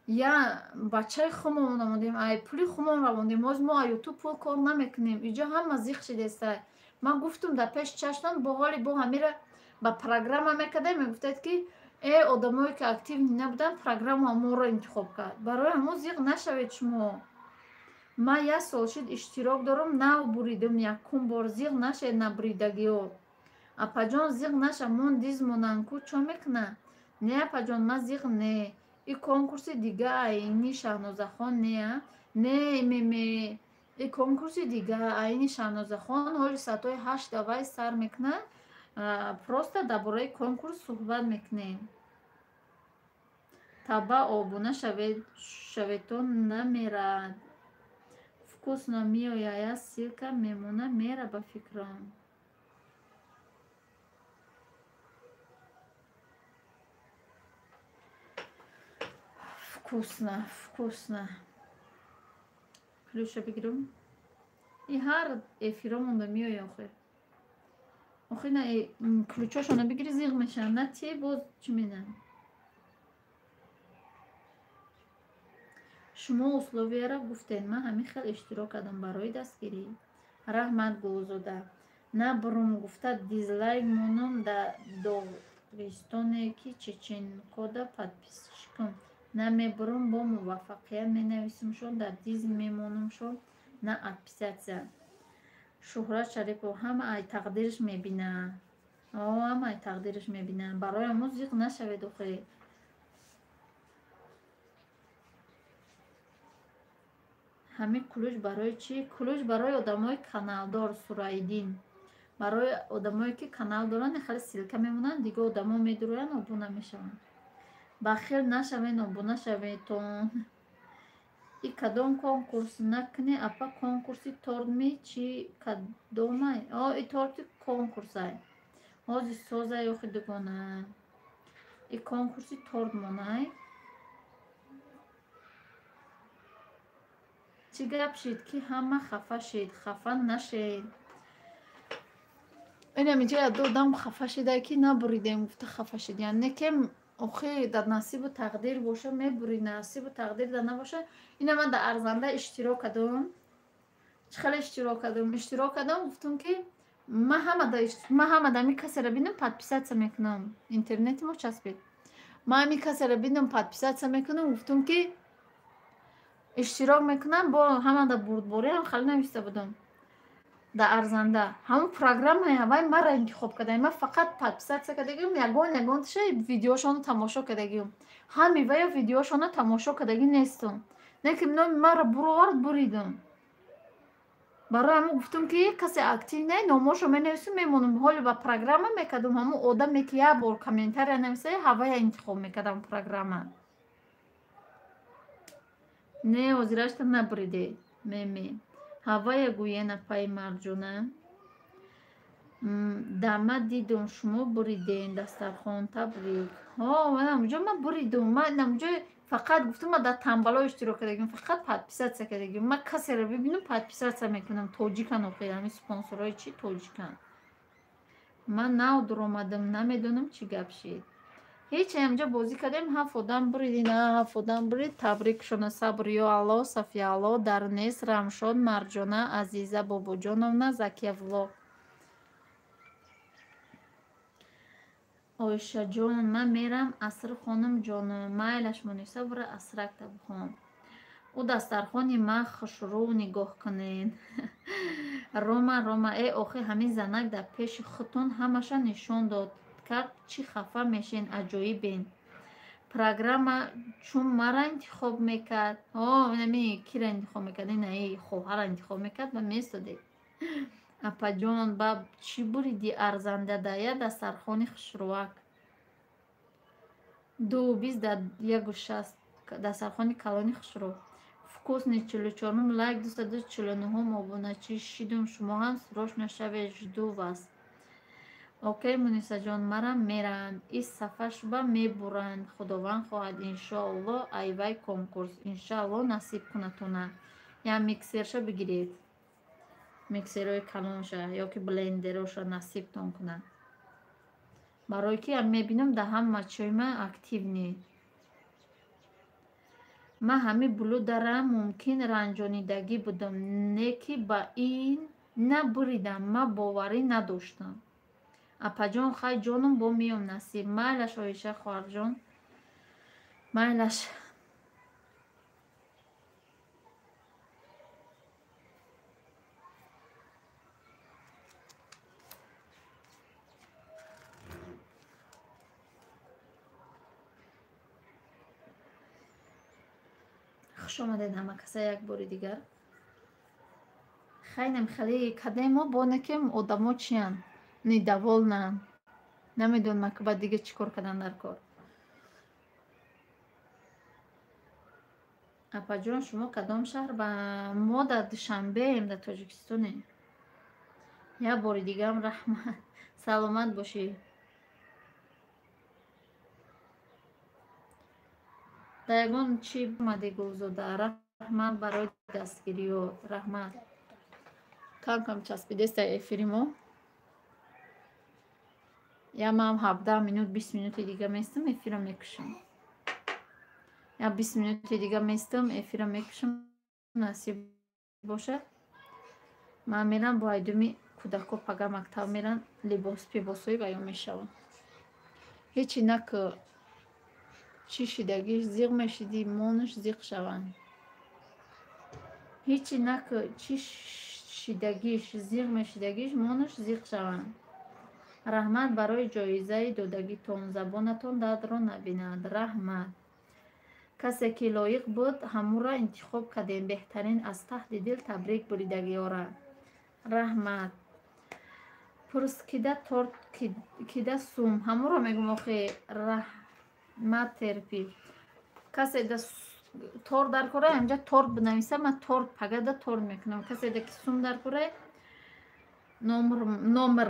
Я бачаи хумона мондем, ай пули хумонра мондем. Боз мо ай ютуб пул кор намекунем. Иҷо ҳама зиқ шидеста. Ман гуфтум дар пеши чашмам бо ҳоли бо ҳамира ба программа мекардем, мегуфтед ки одамое ки активни набуданд, программа моро интихоб кард. Барои ҳамон зиқ нашавед шумо. Ман як сол шуд иштирок дорам, нав буридам якум бор, зиқ нашавед набуридагиҳо. Апаҷон зиқ наша, мон диз монанд ку чо мекуна? Не апаҷон, ман зиқ не. И конкурси дига айни Шаҳнозахон не, не меме. И конкурси дига айни Шаҳнозахон ҳоли соатҳои 8 давай сар мекунад. Просто дар бораи конкурс суҳбат мекунем. Таба обуна шаветон намерад. Вкусно меояд, ссылка мемона мера ба фикрам. Вкусно, вкусно. Ключа бигирам. И ҳар эфиро монда меояд охир. Охир на ключошона бигири зиғ мешаванд, на те боз чӣ менам. Шумо условияро гуфтед, ман ҳамин хел иштирок кардам барои дастгирӣ. Раҳмат Гулзода. На бурум гуфта дизлайк монам дар Доғистоне ки чеченкода подписчикам. На мебурум бо муваффақият менависумшон, дар диз мемонумшон, на отписаться. Шуҳрат Шарипов ҳама ай тақдираш мебинад. Ҳама ай тақдираш мебинад. Барои ҳамон зиқ нашавед охир. Ҳамин кулуш барои чӣ? Кулуш барои одамои каналдор, Сураиддин. Барои одамое ки канал доранд, хеле ссылка мемонанд, дига одамо медуроянд, обуна мешаванд. Бахил нашавед, обуна шаветон. И кадом конкурс накунӣ, апа конкурси тортми чӣ кадомай? И торти конкурсай. Ҳозир созай охи дугона. И конкурси торт монай. Чӣ гап шид ки ҳама хафа шид? Хафа нашед. Инам инҷа як ду одам хафа шида ки набуридем гуфта хафа шид. Яъне ки охи дар насибу тақдир боша мебурид, насибу тақдир дар набоша. Ина ман дар арзанда иштирок кардам. Чӣ хеле иштирок кардам? Иштирок кардам, гуфтам ки ман ҳама дар ин касеро бинам подписаться мекунам. Интернети мо часпид. Ман ҳамин касеро бинам подписаться мекунам, гуфтам ки иштирок мекунам, бо ҳама дар бурдборӣ ҳам хеле нависта будам. Дар арзанда. Ҳамон программаи ҳавай маро интихоб кардам. Ман фақат подписаться кардагиам, ягон ягонташа видеошонро тамошо кардагиам. Ҳами вая видеошонро тамошо кардагӣ нестам. Не ки номи маро буровард, буридам. Барои ҳамон гуфтам ки касе актив не, номошо менависам, мемонам. Ҳоле ба программа мекардам, ҳамон одаме ки як бор комментария нависа, ҳавая интихоб мекардам программа. Не, ҳозирашта набуридед. Меме. Ҳавая гӯен апаи Марҷона. Дама дидум шумо буридем дастархон, табрик. Ҳо, намуҷо ман буридум. Ман намуҷо фақат гуфтам ман дар тамбало иштирок кардагим, фақат подписаться кардагим. Ман касеро бибинам подписаться мекунам. Тоҷикан охир, ҳамин спонсорҳои чӣ тоҷикан. Ман нав дуромадам, намедонам чӣ гап шид. Ҳеч ҳамҷо бозӣ кардем, ҳафт одам бурид, ина ҳафт одам бурид. Табрикшона Сабр ё Алло, Сафия Алло, Дарнес, Рамшод, Марҷона, Азиза Бобоҷоновна, Закия Влог. Оишаҷон, ман мерам аср хонум ҷону, майлаш Муниса бура асракта бихон. Ӯ дастархони ман хушрӯ нигоҳ кунед. Рома, Рома, охи ҳамин занак дар пеши худтон ҳамаша нишон дод. Кард чӣ хафа мешен, аҷоибен. Программа чун мара интихоб мекард. Инами кира интихоб мекард, ина хоҳара интихоб мекард ва местодед. Апаҷон, ба чӣ буриди арзанда дая дастархони хушрӯак. 2:20 дар 1:60 дастархони калони хушрӯ. Вкусный 44-ум лайк 249-ум обуначӣ шидум. Шумо ҳам срочно шавед, жду вас. Окей, Мунисаҷон, марам мерам. Ис сафаршуба мебуранд. Худованд хоҳад, иншоалло, айвай конкурс. Иншоалло насиб кунатона. Я миксерша бигиред. Миксерҳои калонша ё ки блендероша насибтон кунад. Барое ки мебинам дар ҳама чойма активный. Ман ҳамин блюдарам мумкин ранҷонидагӣ будам, не ки ба ин набуридам, ман боварӣ надоштам. Апаҷон, хай ҷоном, бо меём насиб. Майлаш, Оиша хоҳарҷон, майлаш. Хуш омадед ҳама каса як бори дигар. Хайнем хеле кадемо боне ки одамо чиян, недовольнан. Намедонам ки ба дига чӣ кор кардан дар кор. Апаҷон, шумо кадом шаҳр? Ба мо дар Душанбеем, дар Тоҷикистонем. Як бори дигарам раҳмат. Саломат бошӣ. Дар ягон чӣ омадӣ, Гулзода? Раҳмат барои дастгириёт. Раҳмат. Кам кам часпидест дар эфири мо. Я ман 17 минут, 20 минути дига местам, эфира мекушам. Я 20 минути дига местам, эфира мекушам. Насиб бошад. Ман мерам бо айдуми кӯдако пага мактаб меран, либос пибосҳои баён мешаванд. Ҳечи наку чӣ шидагиш зиқ мешидӣ, монуш зиқ шаванд. Ҳечи наку чӣ шидагиш зиқ мешидагиш, монуш зиқ шаванд. Раҳмат барои ҷоизаи додагитон. Забонатон дардро набинад. Раҳмат. Касе ки лоиқ буд, ҳамура интихоб кардем. Беҳтарин, аз таҳти дил табрик буридагиёра. Раҳмат. Пурс кида торт кида сум. Ҳамуро мегум охи. Раҳмат терпи. Касе да торт дар кора, ҳамҷа торт бинависа, ман торт пагада торт мекунам. Касе да ки сум дар кора, номер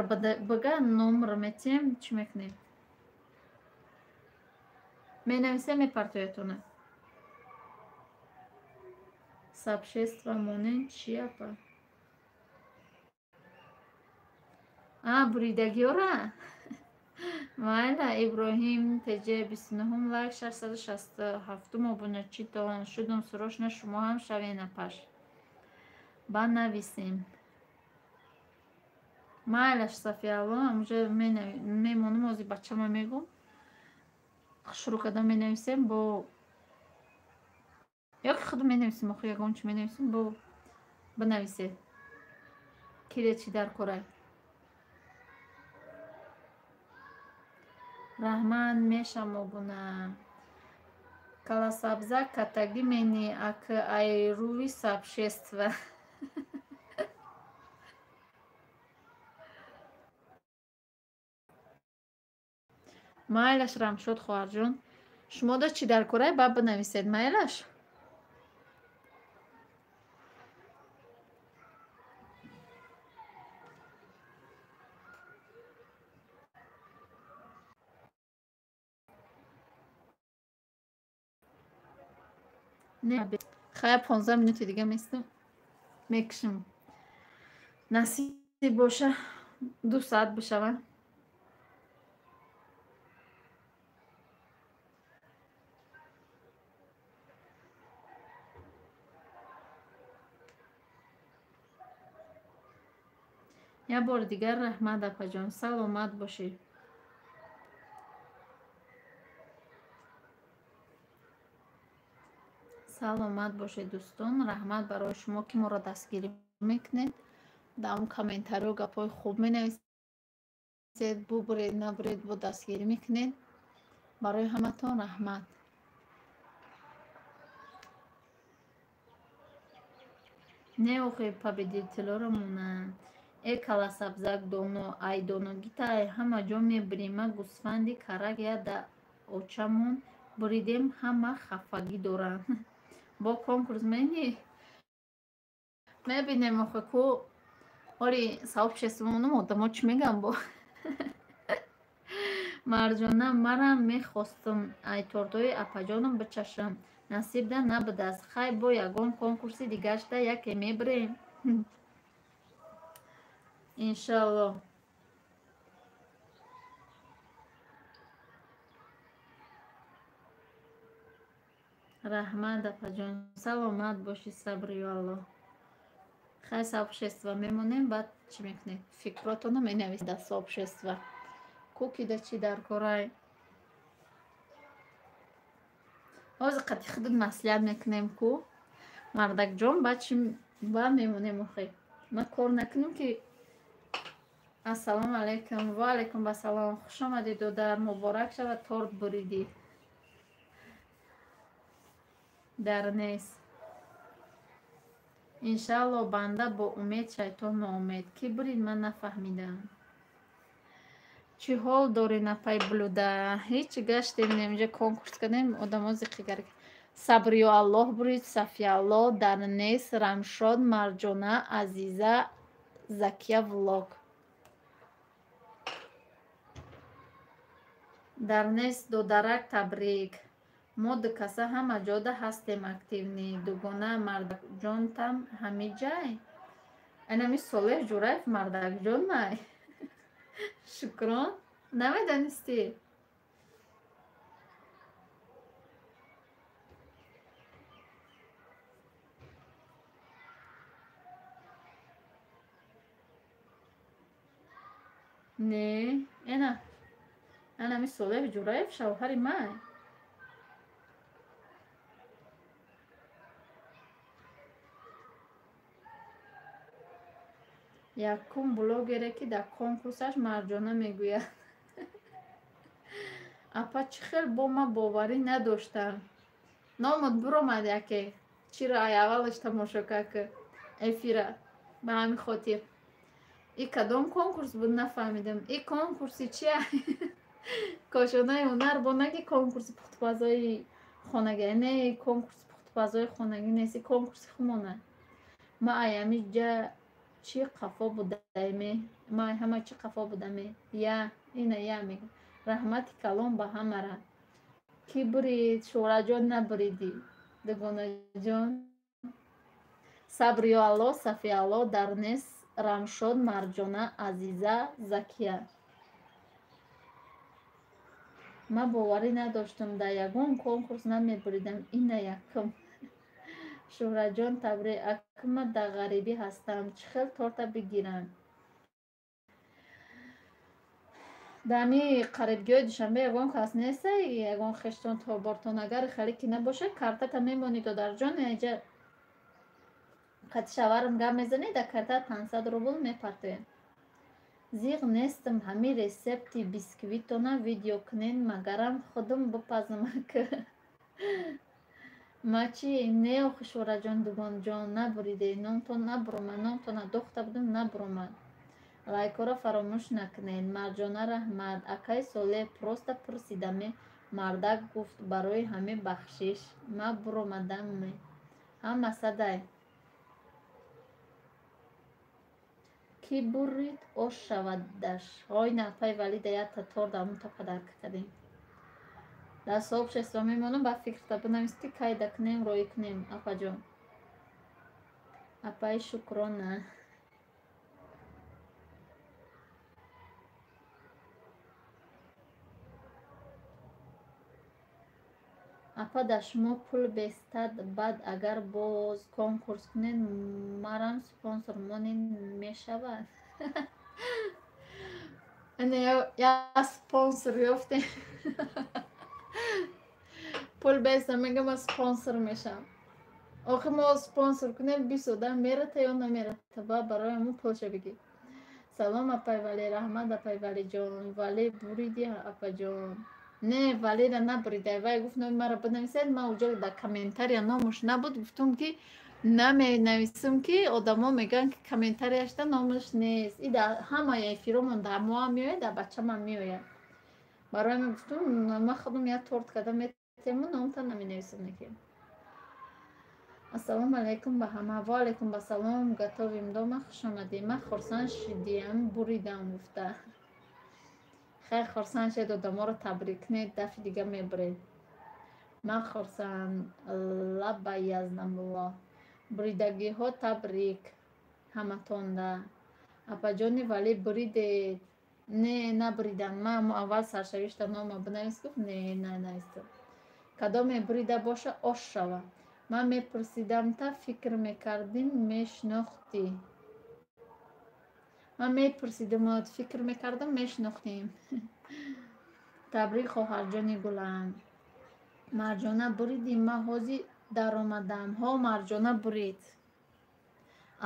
бага, номер метиҳем, чӣ мекунем? Менависем, мепартоятона. Сообщество монен чи апа? А, буридагиёра? Майла, Иброҳим ТЖ 29 лайк 667 обуначитон шудум. Срочно шумо ҳам шавед апаш. Ба нависем. Майлаш, Сафиалло, ҳамҷо мемонам, ози бачама мегум. Шурӯъ карда менависем бо ё ки худ менависем, охи ягон чи менависем, бо бинависед. Кире чӣ дар корай? Раҳмат мешам обуна. Каласабза катагӣ мени ак айрӯи сообщества. Майлаш, Рамшод хоҳарҷон, шумо да чӣ дар корай, ба бинависед. Майлаш. Хая 15 минути дига местам, мекушам. Насиб боша, 2 соат бишава. Як бори дигар раҳмат, апаҷон, саломат бошед. Саломат бошед, дӯстон. Раҳмат барои шумо ки моро дастгирӣ мекунед. Дар он комментариҳо гапҳои хуб менависед, бубуред, набуред, бо дастгирӣ мекунед. Барои ҳаматон раҳмат. Не охи победителоро монанд. Э каласабзак доно, ай доногита ай ҳама ҷо мебирӣ. Ма гӯсфанди карак я да очамон буридем, ҳама хафагӣ доранд. Бо конкурс мени мебинем охе ку оли сообществомонум одамо чӣ мегӯянд бо. Марҷона, марам мехостам ай тортҳои апаҷонам бичашам, насибда набудааст. Хай, бо ягон конкурси дигашта яке мебирем, иншалло. Раҳмат, апаҷон, саломат бошӣ, сабрию Аллоҳ. Хай, сообщество мемонем, баъд чӣ мекунед? Фикротонро менависед дар сообщество. Ку кида чӣ дар корай? Ҳозир қати худат маслиҳат мекунем ку мардакҷон, баъд чӣ баъд мемонем охе. Ман кор накунам ки. Ассалому алайкум. Ва алайкум ассалом. Хуш омадед, додар. Муборак шавад, торт буридӣ. Дар нест. Иншаалло, банда бо умед, шайтон ноумед. Кӣ бурид, ман нафаҳмидам. Чӣ ҳол дорӣ, напай блюда? Ҳеҷ, гаштем, инҷа конкурс кардем, одамо зиқигари. Сабриё Аллоҳ бурид, Сафиалло, Дарнес, Рамшод, Марҷона, Азиза, Закия влог. Дарнес, додарак, табрик. Мо дукаса ҳама ҷода ҳастем активный. Дугона мардакҷонтам ҳамиҷай? Анами Солеҳ Ҷураев мардакҷонай? Шукрон, намедонистӣ? Не, ена анами Солеҳ Ҷураев шавҳари май. Якум блогере, ки дар конкурсаш Марҷона мегӯяд. Апа, чӣ хел бо ман боварӣ надоштам. Номот биромад яке. Чиро ай аввалаш тамошо кард эфира. Ба ҳамин хотир. И кадом конкурс буд, нафаҳмидам. И конкурси чия? Кошонаи ҳунар бо наги конкурси пухтупазои хонагӣ. Не, конкурси пухтупазои хонагӣ нест, и конкурси хумона. Ма ай ҳамиҷа чӣ қафо будаме? Ма ай ҳама чӣ қафо будаме? Я, ина я мегӯ. Раҳмати калон ба ҳамара. Кӣ бурид? Шӯраҷон, набуридӣ. Дугонаҷон. Сабриё Алло, Сафиалло, Дарнес, Рамшод, Марҷона, Азиза, Закия. Ман боварӣ надоштам, дар ягон конкурс намебуридам. Ина якум. Шӯҳратҷон, табрик. Акм ман дар ғарибӣ ҳастам. Чӣ хел торта бигирам? Дар ҳами қарибгиҳои Душанбе ягон кас нестай, ягон хештон тобортон агар хеле ки набошад, картата мемонӣ, додарҷон, инҷа қати шаварам гап мезанӣ, дар карта 500 рубл мепартоем. Зиғ нестам, ҳами ресепти бисквитона видео кунен, магарам худам бипазам ак. Ма чӣ? Не, охи, Шӯҳратҷон, дугонҷон, набуриде, номтон набуромад, номтона дохта будам, набуромад. Лайкҳоро фаромӯш накунед. Марҷона, раҳмат. Акай Солеҳ, просто пурсидаме, мардак гуфт, барои ҳаме бахшиш. Ма буромадамме. Ҳама садай. Кӣ бурид, ош шавадаш. Ой, напай валида якта торт амута падарка кардем. Дар сообщество мемонам, ба фикрта бинавис, ки кайда кунем, роӣ кунем, апаҷон. Апаи Шукрона. Апа, дар шумо пул бестад, баъд агар боз конкурс кунед, марам спонсор монед, мешавад? Ана як спонсор ёфтем. Пул беста, мегам, ман спонсор мешавам. Охи, мо спонсор кунем, 20 одам мерата ё намерата, ба барои мо пулша бигир. Салом, апай Вале, раҳмат, апай Валиҷон. Вале буриди, апаҷон? Не, Валера набурида. Вай гуфт, номи маро бинависед, ман уҷо дар комментария номуш набуд, гуфтум ки наменависам, ки одамо мегӯянд, ки комментарияшда номаш нест. И дар ҳамаи эфиромон дар моам меояд, дар бачамам меояд. Барои ман гуфтум, ман худам як торт карда метему, номта наменависам неки. Ассалому алайкум ба ҳама. Ва алайкум ассалом. Готовим дома, хуш омадед. Ман хурсанд шидиям, буридам гуфта. Хайр, хурсанд шед, одаморо табрик кунед, дафъи дига мебуред. Ман хурсанд, лаба язнамулло. Буридагиҳо табрик ҳаматонда. Апаҷони Валӣ буридед? Не, набуридам. Ман аввал саршавишта нома бинавис гуфт, не, нанавистам. Кадоме бурида боша, ош шава. Ман мепурсидам, та фикр мекардим, мешинохтӣ. Ман мепурсидам, фикр мекардам, мешинохтем. Табрик, хоҳарҷони гулам. Марҷона буридӣ? Ман ҳозир даромадам. Ҳо, Марҷона бурид.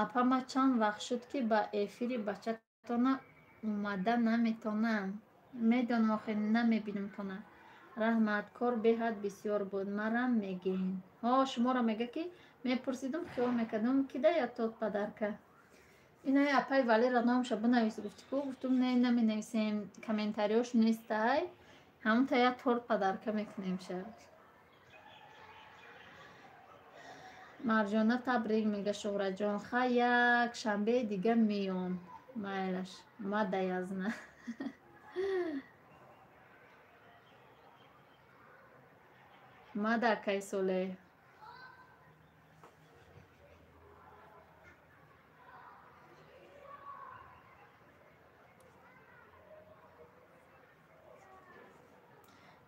Апа, ман чанд вақт шуд, ки ба эфири бачатона омада наметонам. Медонам, охе намебинамтона. Раҳмат, кор беҳад бисёр буд. Марам мегӯем. Ҳо, шуморо мега, ки мепурсидум, хиёл мекардам, ки да я тот подарка. Инаи апаи Валера номша бинавис гуфти ку, гуфтум не, наменависем, комментариёш нестай. Ҳамонта я торт подарка мекунем ша. Марҷона табрик мега Шуҳраҷон. Ха, як шанбеи дига меём. Майлаш, ма даязна. Мада акай Солеҳ.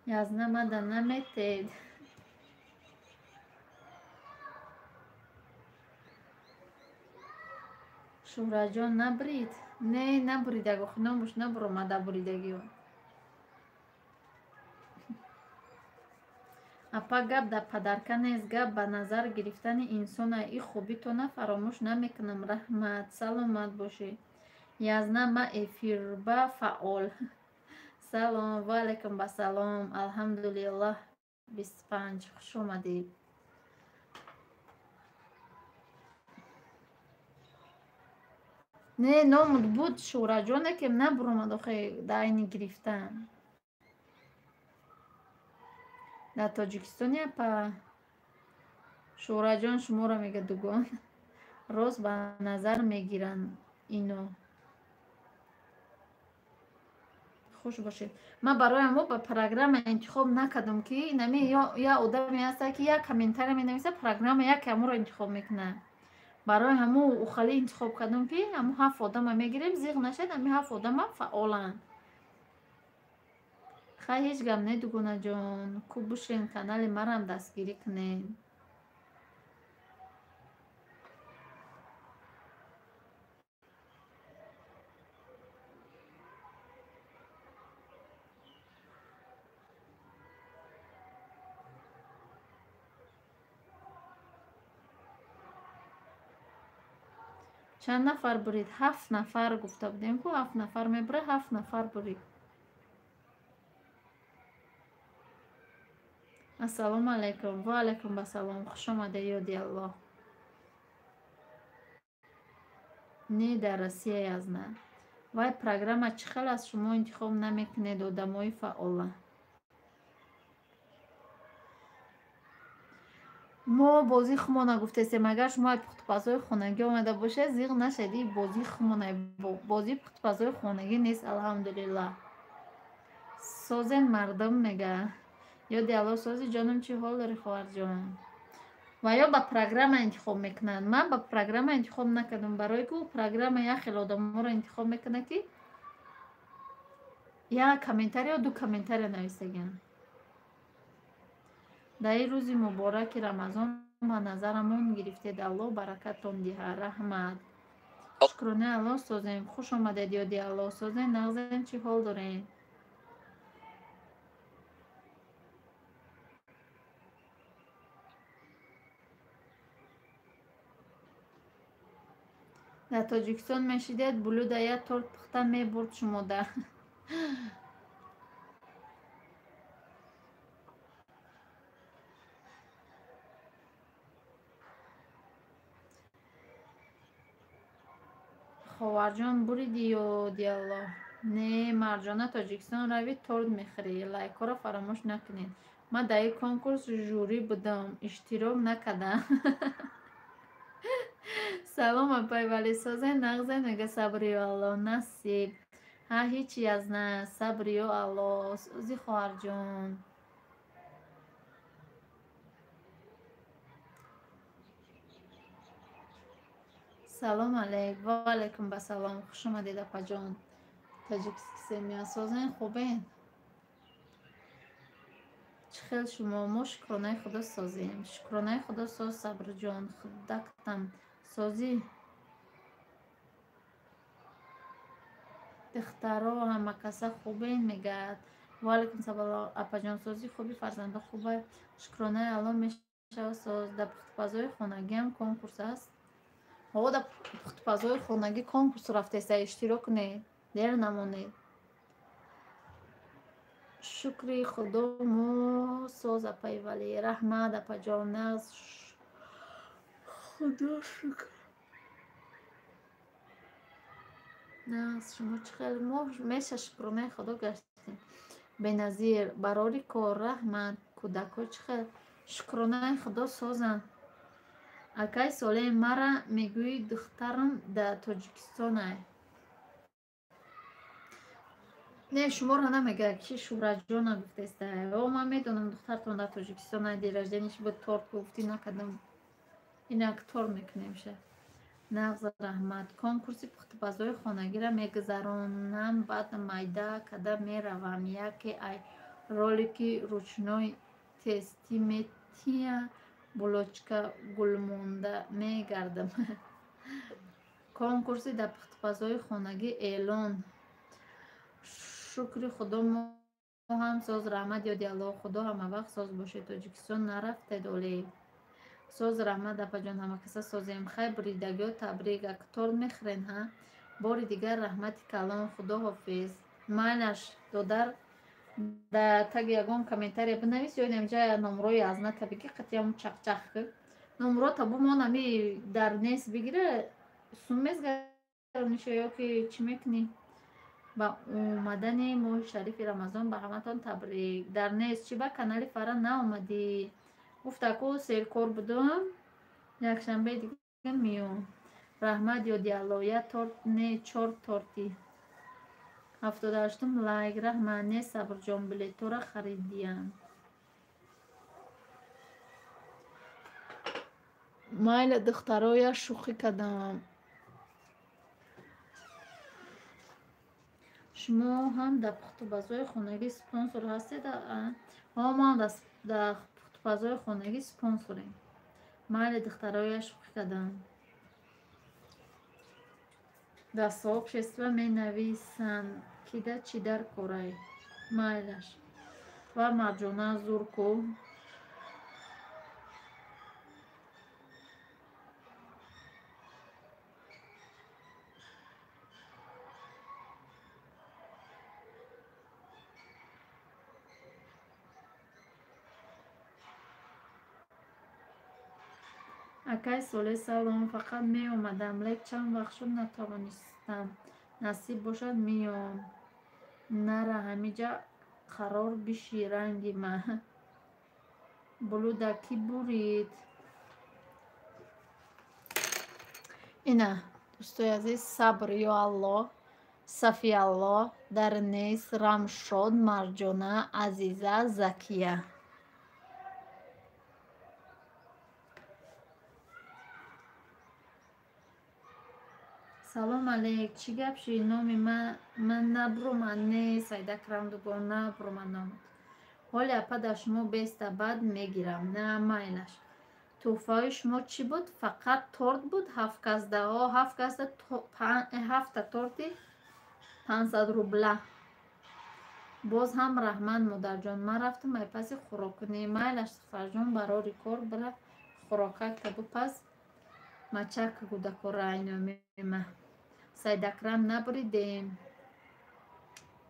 Язна мада наметед. Шуҳраҷон набурид? Не, набуридаг, охи номуш набуромада буридагиё. Апа, гап дар подарка нест, гап ба назар гирифтани инсона. И хубитона фаромӯш намекунам. Раҳмат, саломат бошӣ. Язна, ма эфирба фаъол. Салом, ва алайкум ассалом. Алҳамдулиллаҳ, 25. Хуш омадед. Не, номуд буд Шуҳраҷоне, ки набуромад охе дар айни гирифтан. Дар Тоҷикистоне апа. Шуҳраҷон шуморо мега дугон. Рост ба назар мегиранд ино. Хуш бошед. Ман барои ҳамо ба программа интихоб накардам, ки нами я одаме ҳаста, ки як комментария менависа, программа яке ҳаморо интихоб мекунад. Барои ҳамо ухалӣ интихоб кардам, ки ҳамо ҳафт одама мегирем, зиғ нашад, ҳами ҳафт одама фаъоланд. Хай, ҳеҷ гап не, дугонаҷон. Ку бушен, канали марам дастгирӣ кунед. Чанд нафар бурид? Ҳафт нафар гуфта будем ку, ҳафт нафар мебура, ҳафт нафар бурид. Ассалому алайкум. Ва алайкум ассалом. Хуш омадед, ёди Аллоҳ. Не, дар Россия язна. Вай программа чӣ хел аст, шумо интихоб намекунед одамои фаъола? Мо бозии хумона гуфтесем, агар шумо ай пухтупазҳои хонагӣ омада бошед, зиғ нашед, и бозии хумона, бозии пухтупазҳои хонагӣ нест, алҳамдулиллаҳ. Созен мардум мега. Ёди Аллоҳ, сози ҷонум, чӣ ҳол дорӣ, хоҳарҷон? Ва ё ба программа интихоб мекунанд. Ман ба программа интихоб накардам, барое ки программа як хел одаморо интихоб мекунад, ки як комментария ду комментария нависагианд. Дар ин рӯзи мубораки Рамазон ба назарамон гирифтед, Аллоҳ баракатон диҳад. Раҳмат. Шукронаи Аллоҳ, созем. Хуш омадед, ёди Аллоҳ. Созем, нағзем, чӣ ҳол дорем? Дар Тоҷикистон мешидед, блюда як торт пухта мебурд шумода. Ховарҷон, буриди, ёди Аллоҳ? Не, Марҷона, Тоҷикистон рави, торт мехӯрӣ. Лайкҳоро фаромӯш накунед. Ман дар ин конкурс жюрӣ будам, иштирок накардам. Салом, апай Валӣ, созен, нағзен, мега сабриё Алло, насиб. Ҳа, ҳичи аз на, сабриё Алло, сӯзи хоҳарҷон. Салом алейк, ва алайкум басалом, хуш омадед, апаҷон. Таҷикский семья, созен, хубен? Чӣ хел шумо? Мо шукронаи Худо созем. Шукронаи Худо соз, Сабрҷон, худактам созӣ. Духтаро ҳамакаса хубен, мегӯяд. Ва алайкум салом, апаҷон, созӣ, хуби, фарзандо хуба. Шукронаи Алло мешава соз. Дар пухтупазои хонагиам конкурс аст. Ҳо, дар пухтупазои хонагӣ конкурс рафтеста, иштирок кунед, дер намонед. Шукри Худо мо соз, апаи Валӣ. Раҳмат, апаҷон, нағз. Худо шукр. Нағз, шумо чӣ хел? Мо меша шукронаи Худо гаштем. Беназир, барори кор, раҳмат. Кӯдакҳо чӣ хел? Шукронаи Худо созанд. Акай Солеҳ, мара мегӯӣ духтарам дар Тоҷикистонай. Не, шуморо намегӯяд, ки Шӯҳратҷона гуфтеста. О, ман медонам духтартон дар Тоҷикистонай, день рождения ш буд, торт гуфтӣ накардам. Инак торт мекунем ша. Нағз, раҳмат. Конкурси пухтупазои хонагиро мегузаронам, баъд майда када меравам. Яке ай ролики ручной тести метия булочка гулмонда мегардам. Конкурси дар пухтупазои хонагӣ эълон. Шукри Худо мо ҳам соз, раҳмат, ёди Алло. Худо ҳамавақт соз бошед. Тоҷикистон нарафтед оле. Соз, раҳмат, апаҷон, ҳамакаса созем. Хай, буридагиҳо табрик. Ак торт мехӯрен, ҳа? Бори дигар раҳмати калон. Худо ҳофиз. Майлаш, додар, дар таги ягон комментария бинавис ё инамҷа номрои аз ната бигӣ, қатъиам чақчақ ки. Номрота бумон ами дар нес бигира, сум мезгарониша ё ки чӣ мекунӣ? Ба омадани моҳи шарифи Рамазон ба ҳаматон табрик. Дар нес чӣ ба канали Фара наомадӣ? Гуфтаку серкор будум, якшанбе дига миём. Раҳмат, ёди Алло. Я торт не, чор торти. 78-ум лайк. Раҳмат, не, Сабрҷон, билетҳоро харидиям. Майла, духтаро, я шӯхӣ кардам. Шумо ҳам дар пухтупазои хонагӣ спонсор ҳастед? Ҳо, мо ҳам дар пухтупазои хонагӣ спонсорем. Майли, духтаро, я шӯхӣ кардам. Дар сообщество менависанд, кида чӣ дар корай. Майлаш. Ва Марҷона зур ку. Акай Солеҳ, салом. Фақат меомадам, лек чанд вақт шуд натавонистам. Насиб бошад меом. Нара, ҳамиҷа қарор биши ранги ман. Блуда кӣ бурид? Ина, дӯстои азиз, сабр ё Алло, Сафиалло, Дарнес, Рамшод, Марҷона, Азиза, Закия. Салом алейк, чӣ гап шуд? Номи ман набурумад. Не, Сайдакрам дугон, набурумад номат. Ҳоле апа дар шумо беста, баъд мегирам. На, майлаш. Тӯҳфаҳои шумо чӣ буд? Фақат торт буд? Ҳафт касдаҳо, ҳафт касда ҳафта торти 500 рубла. Боз ҳам раҳмат, модарҷон. Ман рафтам ай паси хӯроккунӣ. Майлаш, Сафарҷон, барори кор бира хӯрокак табу пас мачак кӯдакора айномима. Сайдакрам набуридем.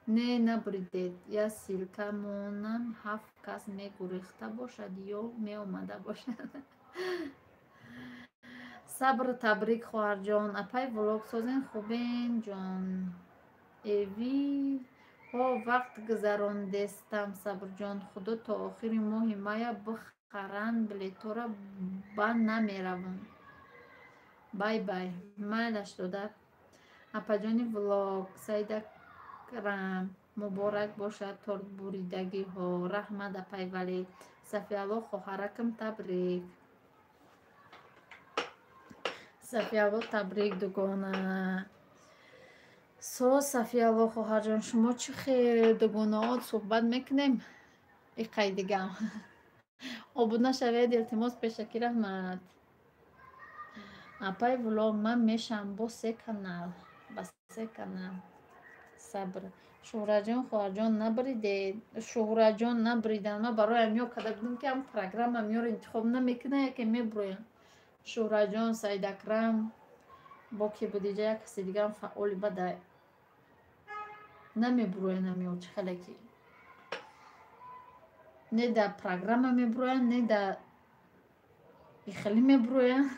Не, набуридед. Я ссылка монам, ҳафт кас мегурехта бошад ё меомада бошад. Сабр, табрик, хоҳарҷон. Апай влог созен, хубен ҷон. Эви ҳо вақт гузарондестам, Сабрҷон. Худо то охири моҳи мая бихаранд билетҳоро, ба намеравам. Бай бай. Майлаш, додар. Апаҷони влог, Саидакрам, муборак бошад тортбуридагиҳо. Раҳмат, апай Валӣ. Сафиалло хоҳаракам, табрик. Сафиалло, табрик, дугона. Соз, Сафиалло хоҳарҷон, шумо чӣ хел, дугонао? Суҳбат мекунем иқай дигам. Обуна шавед, илтимос, пешакӣ раҳмат. Апай влог, ман мешавам бо се канал. Ба се канал. Сабр. Шуҳраҷон, хоҳарҷон, набридед. Шуҳраҷон, набридан. Ман барои амёр карда будам, ки ҳам программа амёр интихоб намекунад, яке меброям. Шуҳраҷон, Саидакрам, бо ки будиҷа як каси дигарам фаъоли бада намебуроян амёр, чӣ хеле ки. Не дар программа мебуроянд, не дар ихелӣ мебуроянд.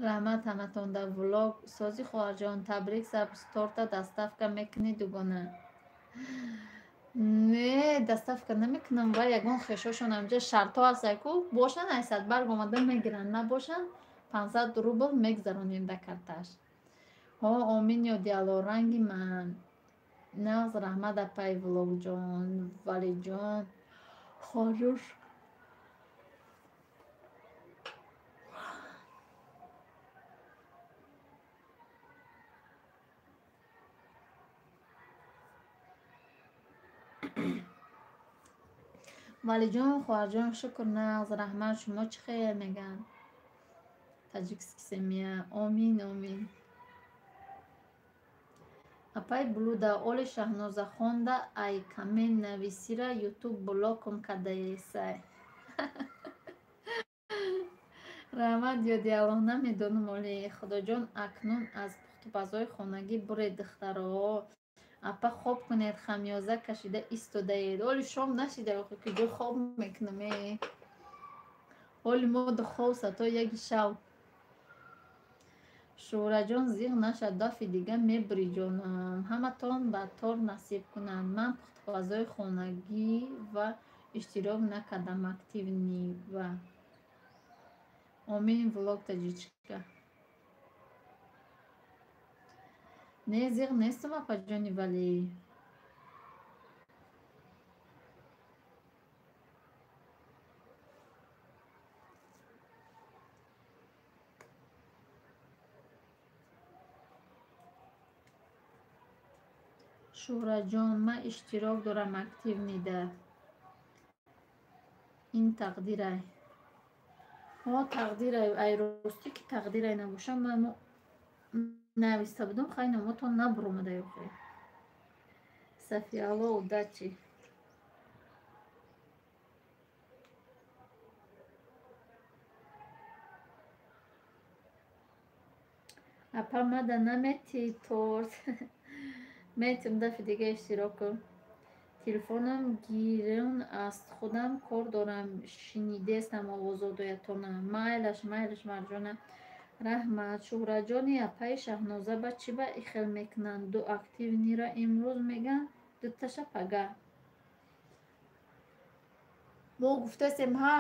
Раҳмат ҳаматон дар влог. Сози, хоҳарҷон, табрик. Сабз торта доставка мекунӣ, дугона? Не, доставка намекунам, ва ягон хешошон ҳамҷа шартҳо ҳастае ку бошанд, ай садбарг омада мегиранд, набошанд, 500 рубл мегзаронем дар карташ. Ҳо, омин, ёдиалло, ранги ман. Нағз, раҳмат, апай влогҷон, Валиҷон, хоҳарҷон. Валиҷон, хоҳарҷон, шукр, нағз, раҳмат. Шумо чӣ хел, мегӯянд? Таджикский семья. Омин, омин. Апай блуда, оли Шаҳноза хонда, ай коммент нависира ютуб блоком кадаесай. Раҳмат, ёдиалло, намедонам оли. Худоҷон, акнун аз пухтупазҳои хонагӣ буред, духтаро. Апа, хоб кунед, хамёза кашида истодаед. Оли шом нашида, охи куҷо хоб мекунам э? Оли мо хоб сато яки шав. Шӯраҷон, зиғ нашад, дафъи дига мебурӣ, ҷонам. Ҳаматон ба тор насиб кунанд. Ман пухтупазҳои хонагӣ ва иштирок накардам активный ва. Омин, влог таҷичка. Не, зиғ нестам, апаҷони Валӣ. Шӯҳраҷон, ман иштирок дорам активный да. Ин тақдирай. Ҳо, тақдирай. Ай ростӣ ки тақдирай набошам, ман нависта будам, хай номотон набуромада охе. Сафиалло, удачи. Апа, мада наметӣ торт? Метим, дафъи дига иштирок кун. Телефонам гирён аст, худам кор дорам, шинидестам овозодоятона. Майлаш, майлаш, марҷона. Раҳмат. Шӯҳраҷони апаи Шаҳноза ба чӣ ба ихел мекунанд? Ду активный ра имрӯз мегӯянд, дуташа пага. Мо гуфтастем, ҳа,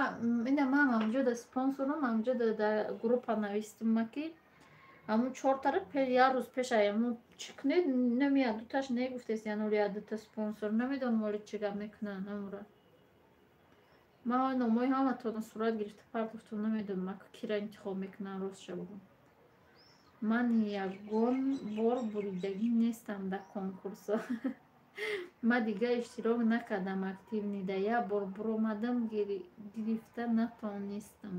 ина ман ҳамҷода спонсорам, ҳамҷода дар группа навистум, ки ҳамун чортара як рӯз пеш ай ҳамун чӣ кунед, намеяд дуташ не гуфтест, яъне оли дута спонсор. Намедонам оли чӣ гап мекунанд ҳамура. Ман номои ҳаматонро сурат гирифта партофтум, намедонам ака кира интихоб мекунанд, ростша бугӯм. Ман ягон бор буридагӣ нестам дар конкурсҳо. Ман дигар иштирок накардам активный да. Як бор буромадам, гирифта натонистам.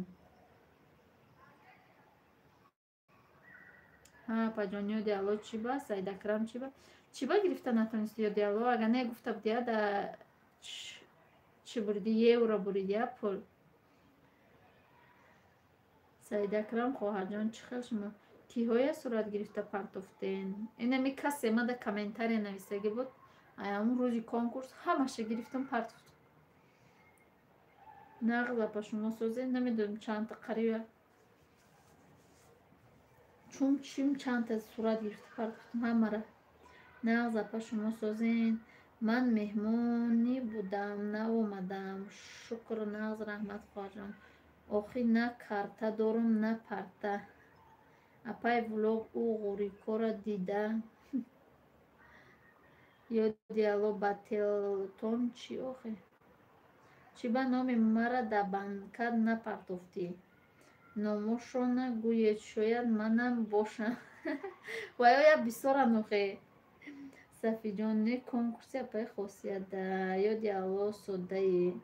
Ҳа, апаҷон, ёди Алло чӣ ба? Саидакрам чӣ ба? Чӣ ба гирифта натонисти, ёди Алло? Агар не гуфта будия, да чӣ буриди? Евро буриди, я пул. Саидакрам хоҳарҷон, чӣ хел шумо? Киҳоя сурат гирифта партофтен? Инами касе мада комментария нависагӣ буд. Ай ҳамун рӯзи конкурс ҳамаша гирифтам партофтам. Нағз, апа, шумо созед, намедонам чандта қариба. Чун чим чандта сурат гирифта партофтум ҳамара. Нағз апа, шумо созен. Ман меҳмонӣ будам, наомадам. Шукр, нағз, раҳмат хоҳарҷон. Охи на карта дорум, на парта. Апай влог ӯ ғурикора дида. Ёди Алло, ба телтон чӣ охи? Чӣ ба номи мара да банка напартофтӣ? Номошона гӯед, шояд манам бошам. Вай оя бисёрам охе. Сафиҷон, не конкурси апаи хосият да. Ёди Алло, соддае.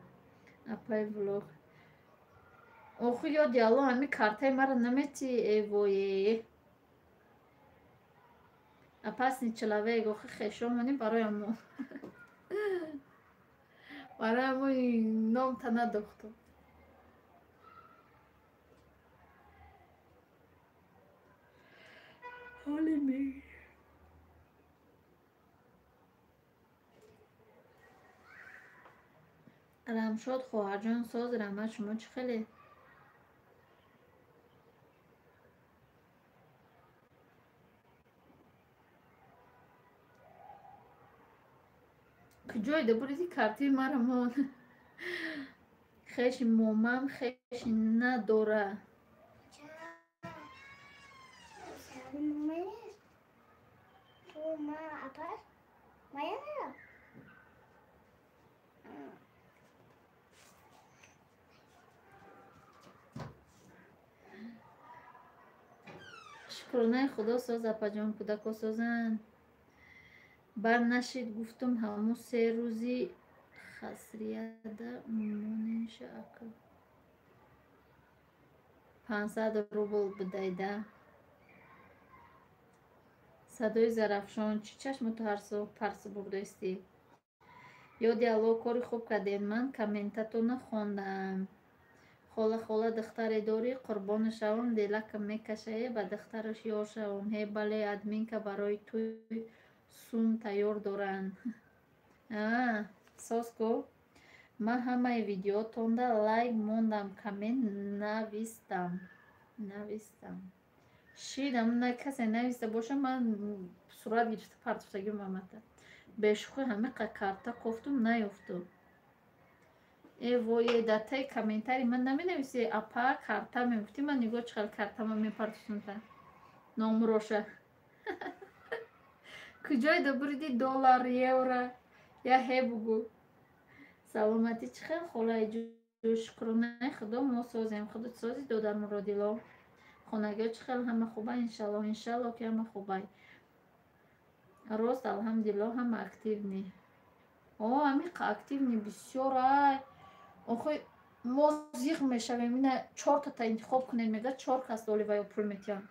Апай влог. Охи ёди Алло, ҳами картаи мара наметӣ, эвое. Опасный человек, охи хешомонӣ барои мо. Барои мо номта надохтум. Ҳоли ме. Рамшод хоҳарҷон, соз, раҳмат, шумо чӣ хеле? Куҷоида буриди картаи мара мон? Хеши момам хеши надора. Шукронаи Худо, соз апаҷон, кӯдако созанд. Бар нашид гуфтум, ҳамун се рӯзи хасрияда монеша ака. 500 рубл бидайда. Садои Зарафшон, чӣ чашмото ҳарсо парс бурдаистӣ? Ёди Алло, кори хуб кардед, ман комментатона хондам. Хола, хола, духтаре дорӣ, қурбони шавам, делака мекашае, ба духтараш ёр шавам. Ҳе, бале, админка барои тӯй сум тайёр доранд. Соз ку? Ман ҳамаи видеотонда лайк мондам, коммент навистам. Навистам. Шидам, на касе нависта боша, ман сурат гирифта партофтагим мамата. Бешухӣ ҳамиқа карта кофтум, наёфтум. Э вой, дар таи комментарий ман наменависи, апа карта мегуфтӣ, ман нигоҳ чӣ хел картама мепартофтум та. Номроша. Куҷоида буриди доллар, евро, я ҳе бугӯ. Саломатӣ чӣ хел холаи ҷӯ, шукронаи Худо мо созем. Худо сози додар Муродило. Хонагиҳо чӣ хел, ҳама хуба? Иншалло, иншалло ки ҳама хубай. Рост, алҳамдулилло, ҳама активный. О, ҳамиқа активный бисёр ай. Охи мо зиғ мешавем, ина чортата интихоб кунед, мега чор кас доли ва ё пул метиҳанд.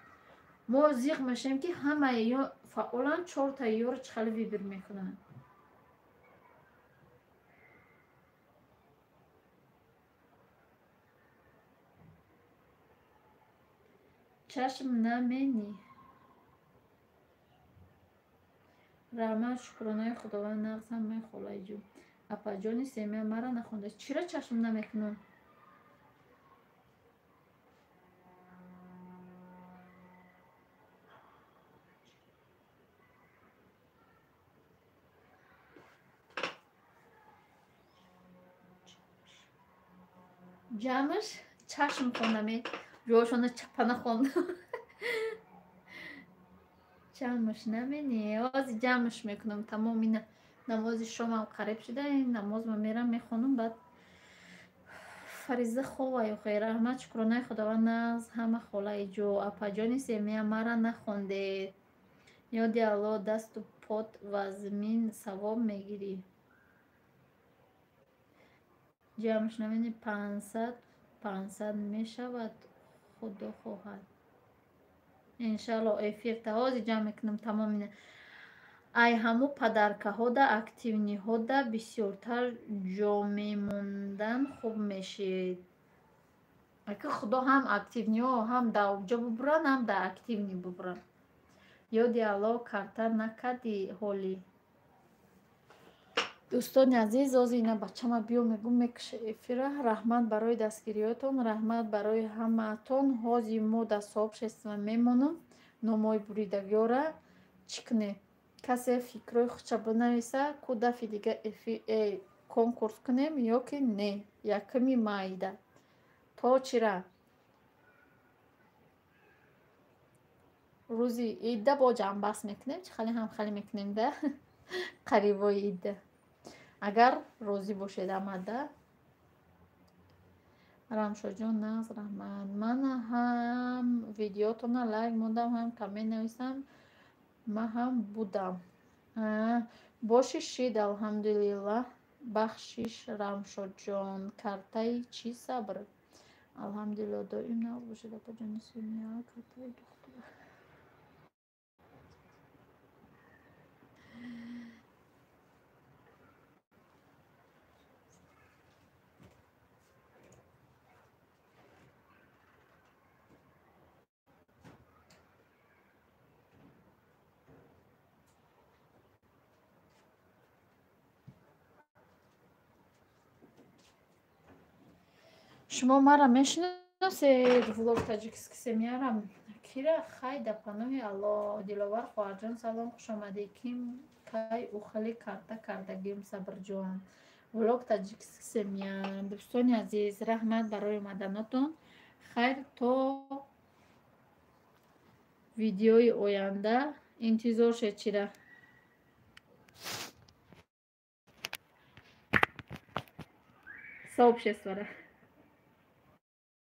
Мо зиғ мешавем ки ҳамаи ё фаъолан, чорта ёро чӣ хеле выбор мекунанд. Чашм наменӣ. Раҳмат, шукронаи Худованд, нағз ҳамаи холаи ҷӯ. Апаҷони семия мара нахонда. Чира чашм намекунам? Ҷамъш чашм хондаме, ҷошона чапана хондам. Ҷамъш наменӣ. Ҳозир ҷамъш мекунам. Тамом ина намози шомам қариб шуда, намозма мерам мехонам, баъд Фариза хова ё хейр. Раҳмат, шукронаи Худованд, нағз ҳама холаи ҷӯ. Апаҷони семия мара нахондед. Ёди Алло, дасту пот вазмин савоб мегирӣ. Ҷамъш намени 500 500 мешавад, Худо хоҳад. Иншалло эфир та ҳозир ҷамъ мекунам тамом ина. Ай ҳаму подаркаҳода активныйҳода бисёртар ҷо мемондан хуб мешид. Аки Худо ҳам активныйҳо ҳам дар ҷо бубуранд, ҳам дар активный бубуранд. Ёди Алло, карта накардӣ ҳолӣ. Дӯстони азиз, ҳозир ина бачама биё мегӯм, мекуша эфира. Раҳмат барои дастгириётон, раҳмат барои ҳамаатон. Ҳозир мо дар сообщество мемонам. Номои буридагиёра чӣ кунем? Касе фикрҳои худша бинависа, ку дафъи дига конкурс кунем ё ки не? Якуми майда. То чира? Рӯзи идда бо ҷамъбаст мекунем, чӣ хеле ҳам хеле мекунем да? Қарибои идда. Агар розӣ бошед амада. Рамшоҷон нағз, раҳмат. Ман ҳам видеотона лайк мондам, ҳам коммент нависам. Ман ҳам будам. Боши шид, алҳамдулиллаҳ. Бахшиш Рамшоҷон. Картаи чӣ сабр? Алҳамдулиллоҳ, доим нағз бошед, апаҷони Сумия. Картаи духтур. Шумо маро мешиносед? Влог таҷикский семьяра кира хай да паноҳи Аллоҳ. Диловар хоҳарҷон, салом, хушомадӣ. Ким кай ухали карта кардагим, Сабрҷон. Влог таҷикский семья. Дӯстони азиз, раҳмат барои омаданотон. Хайр, то видеои оянда интизор шед чира. Сообществора.